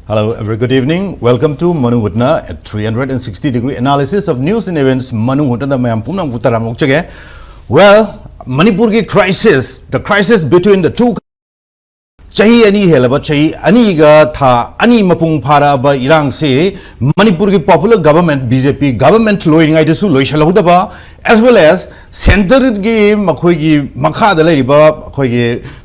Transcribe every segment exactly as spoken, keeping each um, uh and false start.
Hello, a very good evening. Welcome to Manu Hutna, a three hundred sixty degree analysis of news and events. Manu Hutna ꯗ ꯃꯌꯥꯝ ꯄꯨꯝꯅꯃꯛꯄꯨ ꯇꯔꯥꯝꯅ ꯑꯣꯛꯆꯒꯦ꯫ Well, ꯃꯅꯤꯄꯨꯔꯒꯤ crisis, the crisis between the two, ꯆꯍꯤ ꯑꯅꯤ ꯍꯦꯜꯂꯕ, ꯆꯍꯤ ꯑꯅꯤꯒ ꯊꯥ ꯑꯅꯤ ꯃꯄꯨꯡ ꯐꯥꯔꯛꯑꯕ ꯏꯔꯥꯡꯁꯤ ꯃꯅꯤꯄꯨꯔꯒꯤ popular government, B J P government ꯂꯣꯏꯔꯤꯉꯩꯗꯁꯨ ꯂꯣꯏꯁꯤꯜꯍꯧꯗꯕ, as well as centre ꯒꯤ ꯃꯈꯣꯏꯒꯤ ꯃꯈꯥꯗ ꯂꯩꯔꯤꯕ ꯑꯩꯈꯣꯏꯒꯤ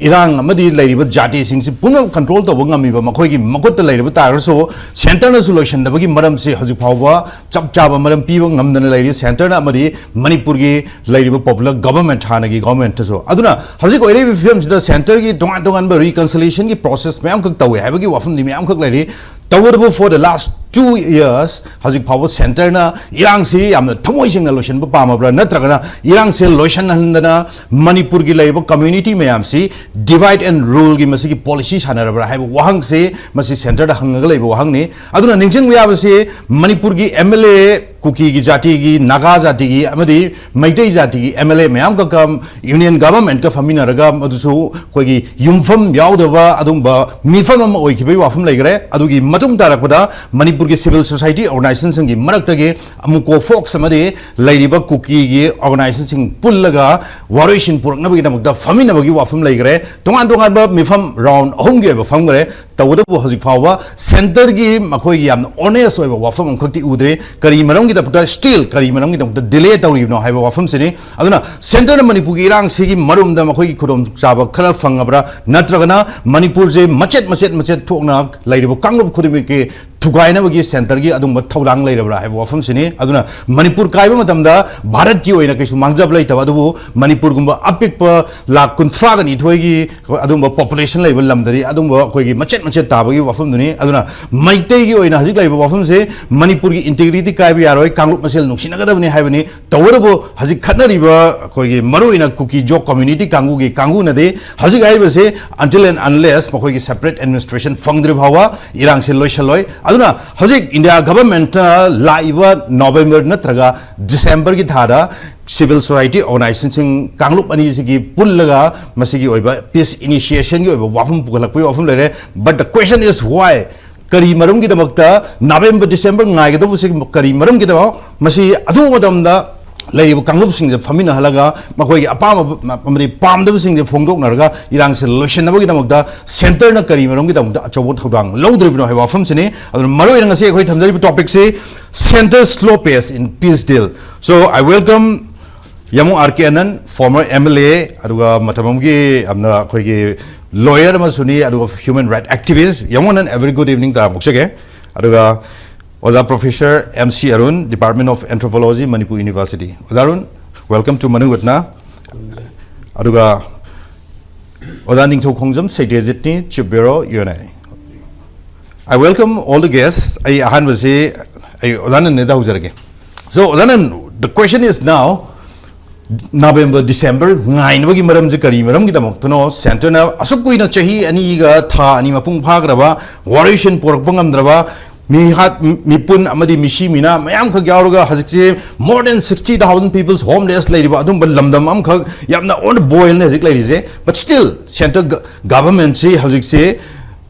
ꯏꯔꯥꯡ ꯑꯃꯗꯤ ꯂꯩꯔꯤꯕ ꯖꯥꯇꯤꯁꯤꯡꯁꯤ ꯄꯨꯝꯅꯃꯛ control ꯇꯧꯕ ꯉꯝꯃꯤꯕ ꯃꯈꯣꯏꯒꯤ ꯃꯈꯨꯠꯇ ꯂꯩꯔꯕ ꯇꯥꯔꯒꯁꯨ, centre ꯅꯁꯨ ꯂꯣꯏꯁꯤꯟꯗꯕꯒꯤ ꯃꯔꯝꯁꯤ ꯍꯧꯖꯤꯛ ꯐꯥꯎꯕ ꯆꯞ ꯆꯥꯕ ꯃꯔꯝ ꯄꯤꯕ ꯉꯝꯗꯅ ꯂꯩꯔꯤ, centre ꯅ ꯑꯃꯗꯤ ꯃꯅꯤꯄꯨꯔꯒꯤ ꯂꯩꯔꯤꯕ popular government, ꯍꯥꯟꯅꯒꯤ government ꯇꯁꯨ꯫ ꯑꯗꯨꯅ ꯍꯧꯖꯤꯛ ꯑꯣꯏꯔꯛꯏꯕ ꯐꯤꯕꯝꯁꯤꯗ centre ꯒꯤ ꯇꯣꯉꯥꯟ ꯇꯣꯉꯥꯟꯕ reconciliation ꯒꯤ process ꯃꯌꯥꯝꯈꯛ ꯇꯧꯋꯦ ꯍꯥꯏꯕꯒꯤ ꯋꯥꯐꯝꯗꯤ ꯃꯌꯥꯝꯈꯛ ꯂꯩꯔꯤ꯫ ꯇꯧꯕꯇꯕꯨ, for the last two years, ꯍꯧꯖꯤꯛ ꯐꯥꯎꯕ centre ꯅ ꯏꯔꯥꯡꯁꯤ ꯌꯥꯝꯅ ꯊꯃꯣꯏ ꯁꯦꯡꯅ ꯂꯣꯏꯁꯤꯟꯕ ꯄꯥꯝꯃꯕ꯭ꯔꯥ, ꯅꯠꯇ꯭ꯔꯒꯅ ꯏꯔꯥꯡꯁꯦ ꯂꯣꯏꯁꯤꯟꯍꯟꯗꯅ ꯃꯅꯤꯄꯨꯔꯒꯤ ꯂꯩꯔꯤꯕ community ꯃꯌꯥꯝꯁꯤ divide and rule ꯒꯤ ꯃꯁꯤꯒꯤ policy ꯁꯥꯟꯅꯔꯕ꯭ꯔꯥ ꯍꯥꯏꯕ ꯋꯥꯍꯪꯁꯤ ꯃꯁꯤ centre ꯗ ꯍꯪꯉꯒ ꯂꯩꯕ ꯋꯥꯍꯪꯅꯤ꯫ ꯑꯗꯨꯅ ꯅꯤꯡꯁꯤꯡꯕ ꯌꯥꯕꯁꯤ, ꯃꯅꯤꯄꯨꯔꯒꯤ M L A, ꯀꯨꯀꯤꯒꯤ ꯖꯥꯇꯤꯒꯤ, ꯅꯥꯒꯥ ꯖꯥꯇꯤꯒꯤ ꯑꯃꯗꯤ ꯃꯩꯇꯩ ꯖꯥꯇꯤꯒꯤ M L A ꯃꯌꯥꯝ ꯈꯛ union government ꯀ ꯐꯝꯃꯤꯟꯅꯔꯒ, ꯃꯗꯨꯁꯨ ꯑꯩꯈꯣꯏꯒꯤ ꯌꯨꯝꯐꯝ ꯌꯥꯎꯗꯕ ꯑꯗꯨꯒꯨꯝꯕ ꯃꯤꯐꯝ ꯑꯃ ꯑꯣꯏꯈꯤꯕꯒꯤ ꯋꯥꯐꯝ ꯂꯩꯈ꯭ꯔꯦ꯫ ꯑꯗꯨꯒꯤ ꯃꯇꯨꯡ ꯇꯥꯔꯛꯄꯗ ꯃꯅꯤꯄꯨꯔꯒꯤ civil society organization ꯁꯤꯡꯒꯤ ꯃꯔꯛꯇꯒꯤ ꯑꯃꯨꯛꯀꯣ ꯐꯣꯛꯁ ꯑꯃꯗꯤ ꯂꯩꯔꯤꯕ ꯀꯨꯀꯤꯒꯤ organization ꯁꯤꯡ ꯄꯨꯜꯂꯒ ꯋꯥꯔꯣꯏꯁꯤꯟ ꯄꯨꯔꯛꯅꯕꯒꯤꯗꯃꯛꯇ ꯐꯝꯃꯤꯟꯅꯕꯒꯤ ꯋꯥꯐꯝ ꯂꯩꯈ꯭ꯔꯦ꯫ ꯇꯣꯉꯥꯟ ꯇꯣꯉꯥꯟꯕ ꯃꯤꯐꯝ round ꯑꯍꯨꯝꯒꯤ ꯑꯣꯏꯕ ꯐꯝꯈ꯭ꯔꯦ꯫ ꯇꯧꯕꯇꯕꯨ ꯍꯧꯖꯤꯛ ꯐꯥꯎꯕ centre ꯒꯤ ꯃꯈꯣꯏꯒꯤ ꯌꯥꯝꯅ honest ꯑꯣꯏꯕ ꯋꯥꯐꯝ ꯑꯃꯈꯛꯇꯤ ꯎꯗ꯭ꯔꯤ꯫ ꯀꯔꯤ ꯃꯔꯝꯒꯤꯗꯃꯛꯇ, still ꯀꯔꯤ ꯃꯔꯝꯒꯤꯗꯃꯛꯇ delay ꯇꯧꯔꯤꯕꯅꯣ ꯍꯥꯏꯕ ꯋꯥꯐꯝꯁꯤꯅꯤ꯫ ꯑꯗꯨꯅ centre ꯅ ꯃꯅꯤꯄꯨꯔꯒꯤ ꯏꯔꯥꯡꯁꯤꯒꯤ ꯃꯔꯨꯝꯗ ꯃꯈꯣꯏꯒꯤ ꯈꯨꯗꯣꯡꯆꯥꯕ ꯈꯔ ꯐꯪꯉꯕ꯭ꯔꯥ, ꯅꯠꯇ꯭ꯔꯒꯅ ꯃꯅꯤꯄꯨꯔꯁꯦ ꯃꯆꯦꯠ ꯃꯆꯦꯠ ꯃꯆꯦꯠ ꯊꯣꯛꯅ ꯂꯩꯔꯤꯕ ꯀꯥꯡꯂꯨꯞ ꯈꯨꯗꯤꯡꯃꯛꯀꯤ ꯊꯨꯒꯥꯏꯅꯕꯒꯤ centre ꯒꯤ ꯑꯗꯨꯒꯨꯝꯕ ꯊꯧꯗꯥꯡ ꯂꯩꯔꯕ꯭ꯔꯥ ꯍꯥꯏꯕ ꯋꯥꯐꯝꯁꯤꯅꯤ꯫ ꯑꯗꯨꯅ ꯃꯅꯤꯄꯨꯔ ꯀꯥꯏꯕ ꯃꯇꯝꯗ ꯚꯥꯔꯠꯀꯤ ꯑꯣꯏꯅ ꯀꯩꯁꯨ ꯃꯥꯡꯖꯕ ꯂꯩꯇꯕ, ꯑꯗꯨꯕꯨ ꯃꯅꯤꯄꯨꯔꯒꯨꯝꯕ ꯑꯄꯤꯛꯄ ꯂꯥꯈ ꯀꯨꯟꯊ꯭ꯔꯥꯒ ꯅꯤꯊꯣꯏꯒꯤ ꯑꯗꯨꯒꯨꯝꯕ population ꯂꯩꯕ ꯂꯝꯗꯗꯤ ꯑꯗꯨꯒꯨꯝꯕ ꯑꯩꯈꯣꯏꯒꯤ ꯃꯆꯦꯠ ꯃꯆꯦꯠ ꯇꯥꯕꯒꯤ ꯋꯥꯐꯝꯗꯨꯅꯤ꯫ ꯑꯗꯨꯅ ꯃꯩꯇꯩꯒꯤ ꯑꯣꯏꯅ ꯍꯧꯖꯤꯛ ꯂꯩꯔꯤꯕ ꯋꯥꯐꯝꯁꯦ, ꯃꯅꯤꯄꯨꯔꯒꯤ integrity ꯀꯥꯏꯕ ꯌꯥꯔꯣꯏ, ꯀꯥꯡꯂꯨꯞ ꯃꯁꯦꯜ ꯅꯨꯡꯁꯤꯅꯒꯗꯕꯅꯤ ꯍꯥꯏꯕꯅꯤ꯫ ꯇꯧꯕꯇꯕꯨ ꯍꯧꯖꯤꯛ ꯈꯠꯅꯔꯤꯕ ꯑꯩꯈꯣꯏꯒꯤ ꯃꯔꯨꯑꯣꯏꯅ ꯀꯨꯀꯤ ꯖꯣ community ꯀꯥꯡꯕꯨꯒꯤ ꯀꯥꯡꯕꯨꯅꯗꯤ ꯍꯧꯖꯤꯛ ꯍꯥꯏꯔꯤꯕꯁꯦ until and unless ꯃꯈꯣꯏꯒꯤ separate administration ꯐꯪꯗ꯭ꯔꯤ ꯐꯥꯎꯕ ꯏꯔꯥꯡꯁꯦ ꯂꯣꯏꯁꯤꯜꯂꯣꯏ꯫ ꯑꯗꯨꯅ ꯍꯧꯖꯤꯛ ꯏꯟꯗꯤꯌꯥ ꯒꯚꯔꯟꯃꯦꯟꯠꯅ ꯂꯥꯛꯏꯕ ꯅꯣꯕꯦꯝꯕꯔ ꯅꯠꯇ꯭ꯔꯒ ꯗꯤꯁꯦꯝꯕꯔꯒꯤ ꯊꯥꯗ ꯁꯤꯚꯤꯜ ꯁꯣꯁꯥꯏꯇꯤ ꯑꯣꯔꯒꯅꯥꯏꯖꯦꯁꯟꯁꯤꯡ ꯀꯥꯡꯂꯨꯞ ꯑꯅꯤꯁꯤꯒꯤ ꯄꯨꯜꯂꯒ ꯃꯁꯤꯒꯤ ꯑꯣꯏꯕ ꯄꯤꯁ ꯏꯅꯤꯁꯤꯌꯦꯁꯟꯒꯤ ꯑꯣꯏꯕ ꯋꯥꯐꯝ ꯄꯨꯈꯠꯂꯛꯄꯒꯤ ꯋꯥꯐꯝ ꯂꯩꯔꯦ꯫ But the question is why? ꯀꯔꯤ ꯃꯔꯝꯒꯤꯗꯃꯛꯇ ꯅꯕꯦꯝꯕꯔ ꯗꯤꯁꯦꯝꯕꯔ ꯉꯥꯏꯒꯗꯧꯕꯁꯤ ꯀꯔꯤ ꯃꯔꯝꯒꯤꯗꯃꯛ? ꯃꯁꯤ ꯑꯊꯨꯕ ꯃꯇꯝꯗ ꯂꯩꯔꯤꯕ ꯀꯥꯡꯂꯨꯞꯁꯤꯡꯁꯦ ꯐꯝꯃꯤꯟꯅꯍꯜꯂꯒ ꯃꯈꯣꯏꯒꯤ ꯑꯄꯥꯝꯕ ꯑꯃꯗꯤ ꯄꯥꯝꯗꯕꯁꯤꯡꯁꯦ ꯐꯣꯡꯗꯣꯛꯅꯔꯒ ꯏꯔꯥꯡꯁꯦ ꯂꯣꯏꯁꯤꯟꯅꯕꯒꯤꯗꯃꯛꯇ ꯁꯦꯟꯇꯔꯅ ꯀꯔꯤ ꯃꯔꯝꯒꯤꯗꯃꯛꯇ ꯑꯆꯧꯕ ꯊꯧꯗꯥꯡ ꯂꯧꯗ꯭ꯔꯤꯕꯅꯣ ꯍꯥꯏꯕ ꯋꯥꯐꯝꯁꯤꯅꯤ꯫ ꯑꯗꯨꯅ ꯃꯔꯨꯑꯣꯏꯅ ꯉꯁꯤ ꯑꯩꯈꯣꯏ ꯊꯝꯖꯔꯤꯕ ꯇꯣꯄꯤꯛꯁꯤ Center slow pace in peace deal. So I welcome ꯌꯥꯃꯣ R K Anand, former M L A, ꯑꯗꯨꯒ ꯃꯇꯝ ꯑꯃꯒꯤ ꯌꯥꯝꯅ ꯑꯩꯈꯣꯏꯒꯤ lawyer ꯑꯃꯁꯨꯅꯤ, ꯑꯗꯨꯒ human right activist. ꯌꯥꯃꯣ ꯑꯅꯟ, a very good evening ꯇꯥꯃꯨꯛꯆꯒꯦ꯫ ꯑꯗꯨꯒ ꯑꯣꯖꯥ Professor M C Arun, Department of Anthropology, Manipur University. ꯑꯣꯖꯥ ꯑꯔꯨꯟ, welcome to ꯃꯅꯨꯡ ꯍꯨꯠꯅ꯫ ꯑꯗꯨꯒ ꯑꯣꯖꯥ ꯅꯤꯡꯊꯧ ꯈꯣꯡꯖꯝ, Satyajitꯅꯤ, Chief Bureau, U N I. I welcome all the guests. ꯑꯩ ꯑꯍꯥꯟꯕꯁꯤ ꯑꯩ ꯑꯣꯖꯥ ꯅꯟꯅꯦꯗ ꯍꯧꯖꯔꯒꯦ꯫ So ꯑꯣꯖꯥ ꯅꯟ, the question is now, November December ꯉꯥꯏꯅꯕꯒꯤ ꯃꯔꯝꯁꯦ ꯀꯔꯤ ꯃꯔꯝꯒꯤꯗꯃꯛꯇꯅꯣ? ꯁꯦꯟꯇꯔꯅ ꯑꯁꯨꯛ ꯀꯨꯏꯅ, ꯆꯍꯤ ꯑꯅꯤꯒ ꯊꯥ ꯑꯅꯤ ꯃꯄꯨꯡ ꯐꯥꯈ꯭ꯔꯕ, ꯋꯥꯔꯣꯏꯁꯤꯟ ꯄꯨꯔꯛꯄ ꯉꯝꯗ꯭ꯔꯕ, ꯃꯤꯍꯥꯠ, ꯃꯤꯄꯨꯟ ꯑꯃꯗꯤ ꯃꯤꯁꯤ ꯃꯤꯅꯥ ꯃꯌꯥꯝꯈꯛ ꯌꯥꯎꯔꯒ ꯍꯧꯖꯤꯛꯁꯦ more than sixty thousand people's homeless ꯂꯩꯔꯤꯕ ꯑꯗꯨꯝꯕ ꯂꯝꯗꯝ ꯑꯃꯈꯛ, ꯌꯥꯝꯅ on the boilꯅ ꯍꯧꯖꯤꯛ ꯂꯩꯔꯤꯁꯦ꯫ But still center ꯒ-, governmentꯁꯤ ꯍꯧꯖꯤꯛꯁꯦ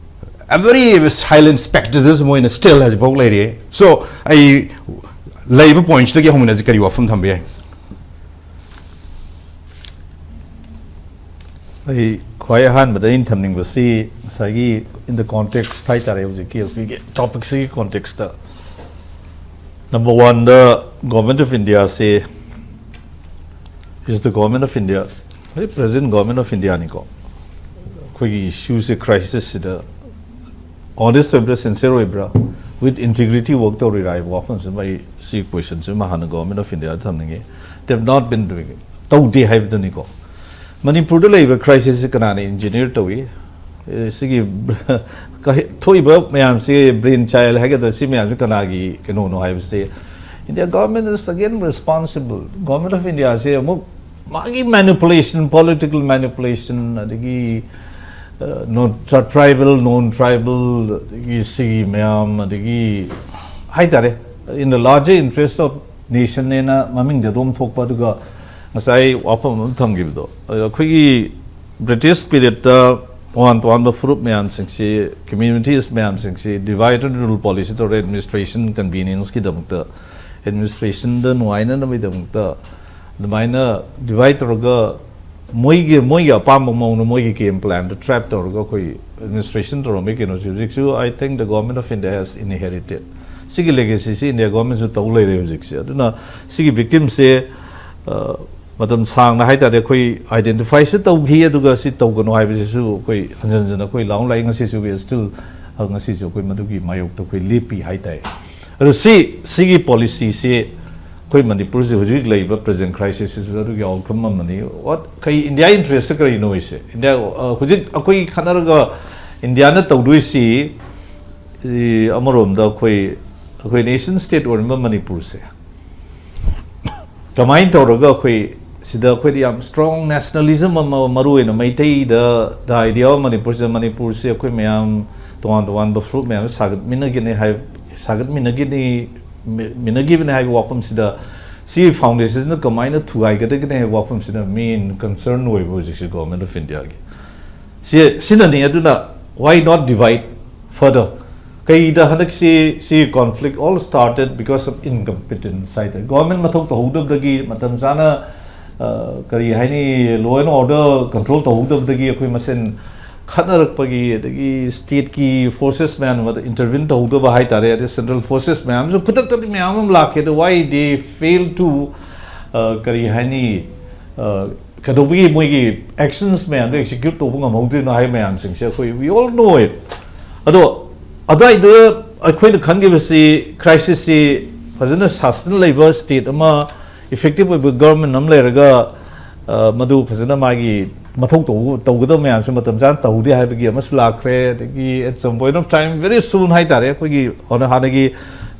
a very silent spectators ꯑꯣꯏꯅ still ꯍꯧꯖꯤꯛꯐꯥꯎ ꯂꯩꯔꯤ꯫ So ꯑꯩ ꯂꯩꯔꯤꯕ pointsꯇꯒꯤ ꯍꯧꯃꯤꯟꯅꯁꯤ, ꯀꯔꯤ ꯋꯥꯐꯝ ꯊꯝꯕ ꯌꯥꯏ? ꯑꯩ ꯈ꯭ꯋꯥꯏ ꯑꯍꯥꯟꯕꯗ ꯑꯩꯅ ꯊꯝꯅꯤꯡꯕꯁꯤ ꯉꯁꯥꯏꯒꯤ in the context ꯍꯥꯏꯇꯥꯔꯦ, ꯍꯧꯖꯤꯛꯀꯤ ꯑꯩꯈꯣꯏꯒꯤ topicꯁꯤꯒꯤ contextꯇ number oneꯗ Government of Indiaꯁꯦ is the Government of India, ꯍꯧꯖꯤꯛ present Government of Indiaꯅꯤꯀꯣ꯫ ꯑꯩꯈꯣꯏꯒꯤ issueꯁꯦ, crisisꯁꯤꯗ honest ꯑꯣꯏꯕ꯭ꯔꯥ, sincere ꯑꯣꯏꯕ꯭ꯔꯥ, with integrity work ꯇꯧꯔꯤꯔꯥ ꯍꯥꯏꯕ ꯋꯥꯐꯝꯁꯤꯃ ꯑꯩ ꯁꯤ questionꯁꯤꯃ ꯍꯥꯟꯅ Government of Indiaꯗ ꯊꯝꯅꯤꯡꯉꯤ꯫ They have not been doing it. ꯇꯧꯗꯦ ꯍꯥꯏꯕꯗꯨꯅꯤꯀꯣ꯫ ꯃꯅꯤꯄꯨꯔꯗ ꯂꯩꯔꯤꯕ crisisꯁꯤ ꯀꯅꯥꯅ engineer ꯇꯧꯏ? ꯑꯦ, ꯁꯤꯒꯤ ꯀ-, ꯊꯣꯛꯏꯕ ꯃꯌꯥꯝꯁꯤ, brain child ꯍꯥꯏꯒꯗ꯭ꯔꯥ, ꯁꯤ ꯃꯌꯥꯝꯁꯤ ꯀꯅꯥꯒꯤ ꯀꯩꯅꯣꯅꯣ ꯍꯥꯏꯕꯁꯤ India government is again responsible. Government of Indiaꯁꯦ ꯑꯃꯨꯛ ꯃꯥꯒꯤ manipulation, political manipulation, ꯑꯗꯒꯤ ꯅꯣꯟ ꯇ꯭ꯔꯥꯏꯕꯦꯜ, ꯅꯣꯟ ꯇ꯭ꯔꯥꯏꯕꯦꯜꯒꯤ ꯁꯤꯒꯤ ꯃꯌꯥꯝ, ꯑꯗꯒꯤ ꯍꯥꯏꯇꯥꯔꯦ, in the larger interest of nation ꯅꯦꯅ ꯃꯃꯤꯡꯗꯤ ꯑꯗꯨꯝ ꯊꯣꯛꯄ, ꯑꯗꯨꯒ ꯉꯁꯥꯏ ꯋꯥꯐꯝ ꯑꯃ ꯊꯝꯈꯤꯕꯗꯣ, ꯑꯗꯣ ꯑꯩꯈꯣꯏꯒꯤ ꯕ꯭ꯔꯤꯇꯤꯁ ꯄꯤꯔꯤꯌꯠꯇ ꯇꯣꯉꯥꯟ ꯇꯣꯉꯥꯟꯕ ꯐꯨꯔꯨꯞ ꯃꯌꯥꯝꯁꯤꯡꯁꯤ, ꯀꯝꯃ꯭ꯌꯨꯅꯤꯇꯤꯁ ꯃꯌꯥꯝꯁꯤꯡꯁꯤ divide and rule policy ꯇꯧꯔꯦ, administration convenience ꯀꯤꯗꯃꯛꯇ, administration ꯗ ꯅꯨꯡꯉꯥꯏꯅꯅꯕꯒꯤꯗꯃꯛꯇ ꯑꯗꯨꯃꯥꯏꯅ divide ꯇꯧꯔꯒ ꯃꯣꯏꯒꯤ, ꯃꯣꯏꯒꯤ ꯑꯄꯥꯝꯕ ꯃꯑꯣꯡꯗ ꯃꯣꯏꯒꯤ game plan ꯗ trap ꯇꯧꯔꯒ ꯑꯩꯈꯣꯏ administration ꯇꯧꯔꯝꯕꯒꯤ ꯀꯩꯅꯣꯁꯦ ꯍꯧꯖꯤꯛꯁꯨ I think the Government of India has inherited꯫ ꯁꯤꯒꯤ legacy ꯁꯤ India government ꯁꯨ ꯇꯧ ꯂꯩꯔꯦ ꯍꯧꯖꯤꯛꯁꯦ꯫ ꯑꯗꯨꯅ ꯁꯤꯒꯤ victim ꯁꯦ, ꯑ, ꯃꯇꯝ ꯁꯥꯡꯅ ꯍꯥꯏꯇꯥꯔꯦ ꯑꯩꯈꯣꯏ identify ꯁꯨ ꯇꯧꯈꯤ, ꯑꯗꯨꯒ ꯁꯤ ꯇꯧꯒꯅꯨ ꯍꯥꯏꯕꯁꯤꯁꯨ ꯑꯩꯈꯣꯏ ꯍꯟꯖꯤꯟ ꯍꯟꯖꯤꯟꯅ ꯑꯩꯈꯣꯏ ꯂꯥꯎ ꯂꯥꯛꯏ꯫ ꯉꯁꯤꯁꯨ we are still, ꯑ, ꯉꯁꯤꯁꯨ ꯑꯩꯈꯣꯏ ꯃꯗꯨꯒꯤ ꯃꯥꯌꯣꯛꯇ ꯑꯩꯈꯣꯏ ꯂꯦꯞꯄꯤ ꯍꯥꯏꯇꯥꯔꯦ꯫ ꯑꯗꯣ ꯁꯤ, ꯁꯤꯒꯤ policy ꯁꯤ ꯑꯩꯈꯣꯏ ꯃꯅꯤꯄꯨꯔꯁꯤ ꯍꯧꯖꯤꯛ ꯂꯩꯔꯤꯕ present crisis ꯁꯤꯁꯨ ꯑꯗꯨꯒꯤ outcome ꯑꯃꯅꯤ꯫ What, ꯀꯩ India interest ꯀꯔꯤꯅꯣ ꯁꯦ? India, ꯑ, ꯍꯧꯖꯤꯛ ꯑꯩꯈꯣꯏ ꯈꯠꯅꯔꯒ India ꯅ ꯇꯧꯗꯣꯏꯁꯤ, ꯁꯤ ꯑꯃꯔꯣꯝꯗ ꯑꯩꯈꯣꯏ, ꯑꯩꯈꯣꯏ nation state ꯑꯣꯏꯔꯝꯕ ꯃꯅꯤꯄꯨꯔꯁꯦ ꯀꯃꯥꯏꯅ ꯇꯧꯔꯒ ꯑꯩꯈꯣꯏ ꯁꯤꯗ ꯑꯩꯈꯣꯏꯗꯤ ꯌꯥꯝ strong nationalism ꯑꯃ, ꯃꯔꯨ ꯑꯣꯏꯅ ꯃꯩꯇꯩꯗ the idea of ꯃꯅꯤꯄꯨꯔꯁꯤꯗ, ꯃꯅꯤꯄꯨꯔꯁꯤ ꯑꯩꯈꯣꯏ ꯃꯌꯥꯝ ꯇꯣꯉꯥꯟ ꯇꯣꯉꯥꯟꯕ ꯐꯨꯔꯨꯞ ꯃꯌꯥꯝ ꯁꯥꯒꯠꯃꯤꯟꯅꯒꯅꯤ ꯍꯥꯏ, ꯁꯥꯒꯠꯃꯤꯟꯅꯒꯅꯤ, ꯃꯤ-, ꯃꯤꯟꯅꯈꯤꯕꯅꯤ ꯍꯥꯏꯕ ꯋꯥꯐꯝꯁꯤꯗ, ꯁꯤ foundation ꯁꯤꯅ ꯀꯃꯥꯏꯅ ꯊꯨꯒꯥꯏꯒꯗꯒꯦ ꯍꯥꯏꯕ ꯋꯥꯐꯝꯁꯤꯗ main concern ꯑꯣꯏꯕ ꯍꯧꯖꯤꯛꯁꯦ Government of India ꯒꯤ꯫ ꯁꯤ, ꯁꯤꯅꯅꯤ꯫ ꯑꯗꯨꯅ why not divide further? ꯀꯩꯗ ꯍꯟꯗꯛꯁꯤ, ꯁꯤ conflict all started because of incompetence ꯍꯥꯏꯇꯥꯔꯦ꯫ Government ꯃꯊꯧ ꯇꯧꯍꯧꯗꯕꯗꯒꯤ, ꯃꯇꯝ ꯆꯥꯅ, ꯑ, ꯀꯔꯤ ꯍꯥꯏꯅꯤ, law and order control ꯇꯧꯍꯧꯗꯕꯗꯒꯤ ꯑꯩꯈꯣꯏ ꯃꯁꯦꯟ ꯈꯠꯅꯔꯛꯄꯒꯤ, ꯑꯗꯒꯤ state ꯀꯤ forces ꯃꯌꯥꯝ ꯑꯃꯗ intervene ꯇꯧꯍꯧꯗꯕ ꯍꯥꯏꯇꯥꯔꯦ, ꯑꯗꯩ central forces ꯃꯌꯥꯝꯁꯨ ꯈꯨꯗꯛꯇꯗꯤ ꯃꯌꯥꯝ ꯑꯃ ꯂꯥꯛꯈꯤ꯫ ꯑꯗꯣ why they fail to, ꯑ, ꯀꯔꯤ ꯍꯥꯏꯅꯤ, ꯑ, ꯀꯩꯗꯧꯕꯒꯤ ꯃꯣꯏꯒꯤ actions ꯃꯌꯥꯝꯗꯣ execute ꯇꯧꯕ ꯉꯝꯍꯧꯗ꯭ꯔꯤꯅꯣ ꯍꯥꯏꯕ ꯃꯌꯥꯝꯁꯤꯡꯁꯦ ꯑꯩꯈꯣꯏ we all know it꯫ ꯑꯗꯣ ꯑꯗꯨꯋꯥꯏꯗ ꯑꯩꯈꯣꯏꯅ ꯈꯟꯈꯤꯕꯁꯤ crisis ꯁꯤ ꯐꯖꯅ ꯁꯥꯁꯟ ꯂꯩꯕ state ꯑꯃ, effective ꯑꯣꯏꯕ government ꯑꯃ ꯂꯩꯔꯒ, ꯑ, ꯃꯗꯨ ꯐꯖꯅ ꯃꯥꯒꯤ ꯃꯊꯧ ꯇꯧ-, ꯇꯧꯒꯗꯕ ꯃꯌꯥꯝꯁꯦ ꯃꯇꯝ ꯆꯥꯅ ꯇꯧꯍꯧꯗꯦ ꯍꯥꯏꯕꯒꯤ ꯑꯃꯁꯨ ꯂꯥꯛꯈ꯭ꯔꯦ꯫ ꯑꯗꯒꯤ at some point of time, very soon ꯍꯥꯏꯇꯥꯔꯦ, ꯑꯩꯈꯣꯏꯒꯤ ꯍꯥꯟꯅ-, ꯍꯥꯟꯅꯒꯤ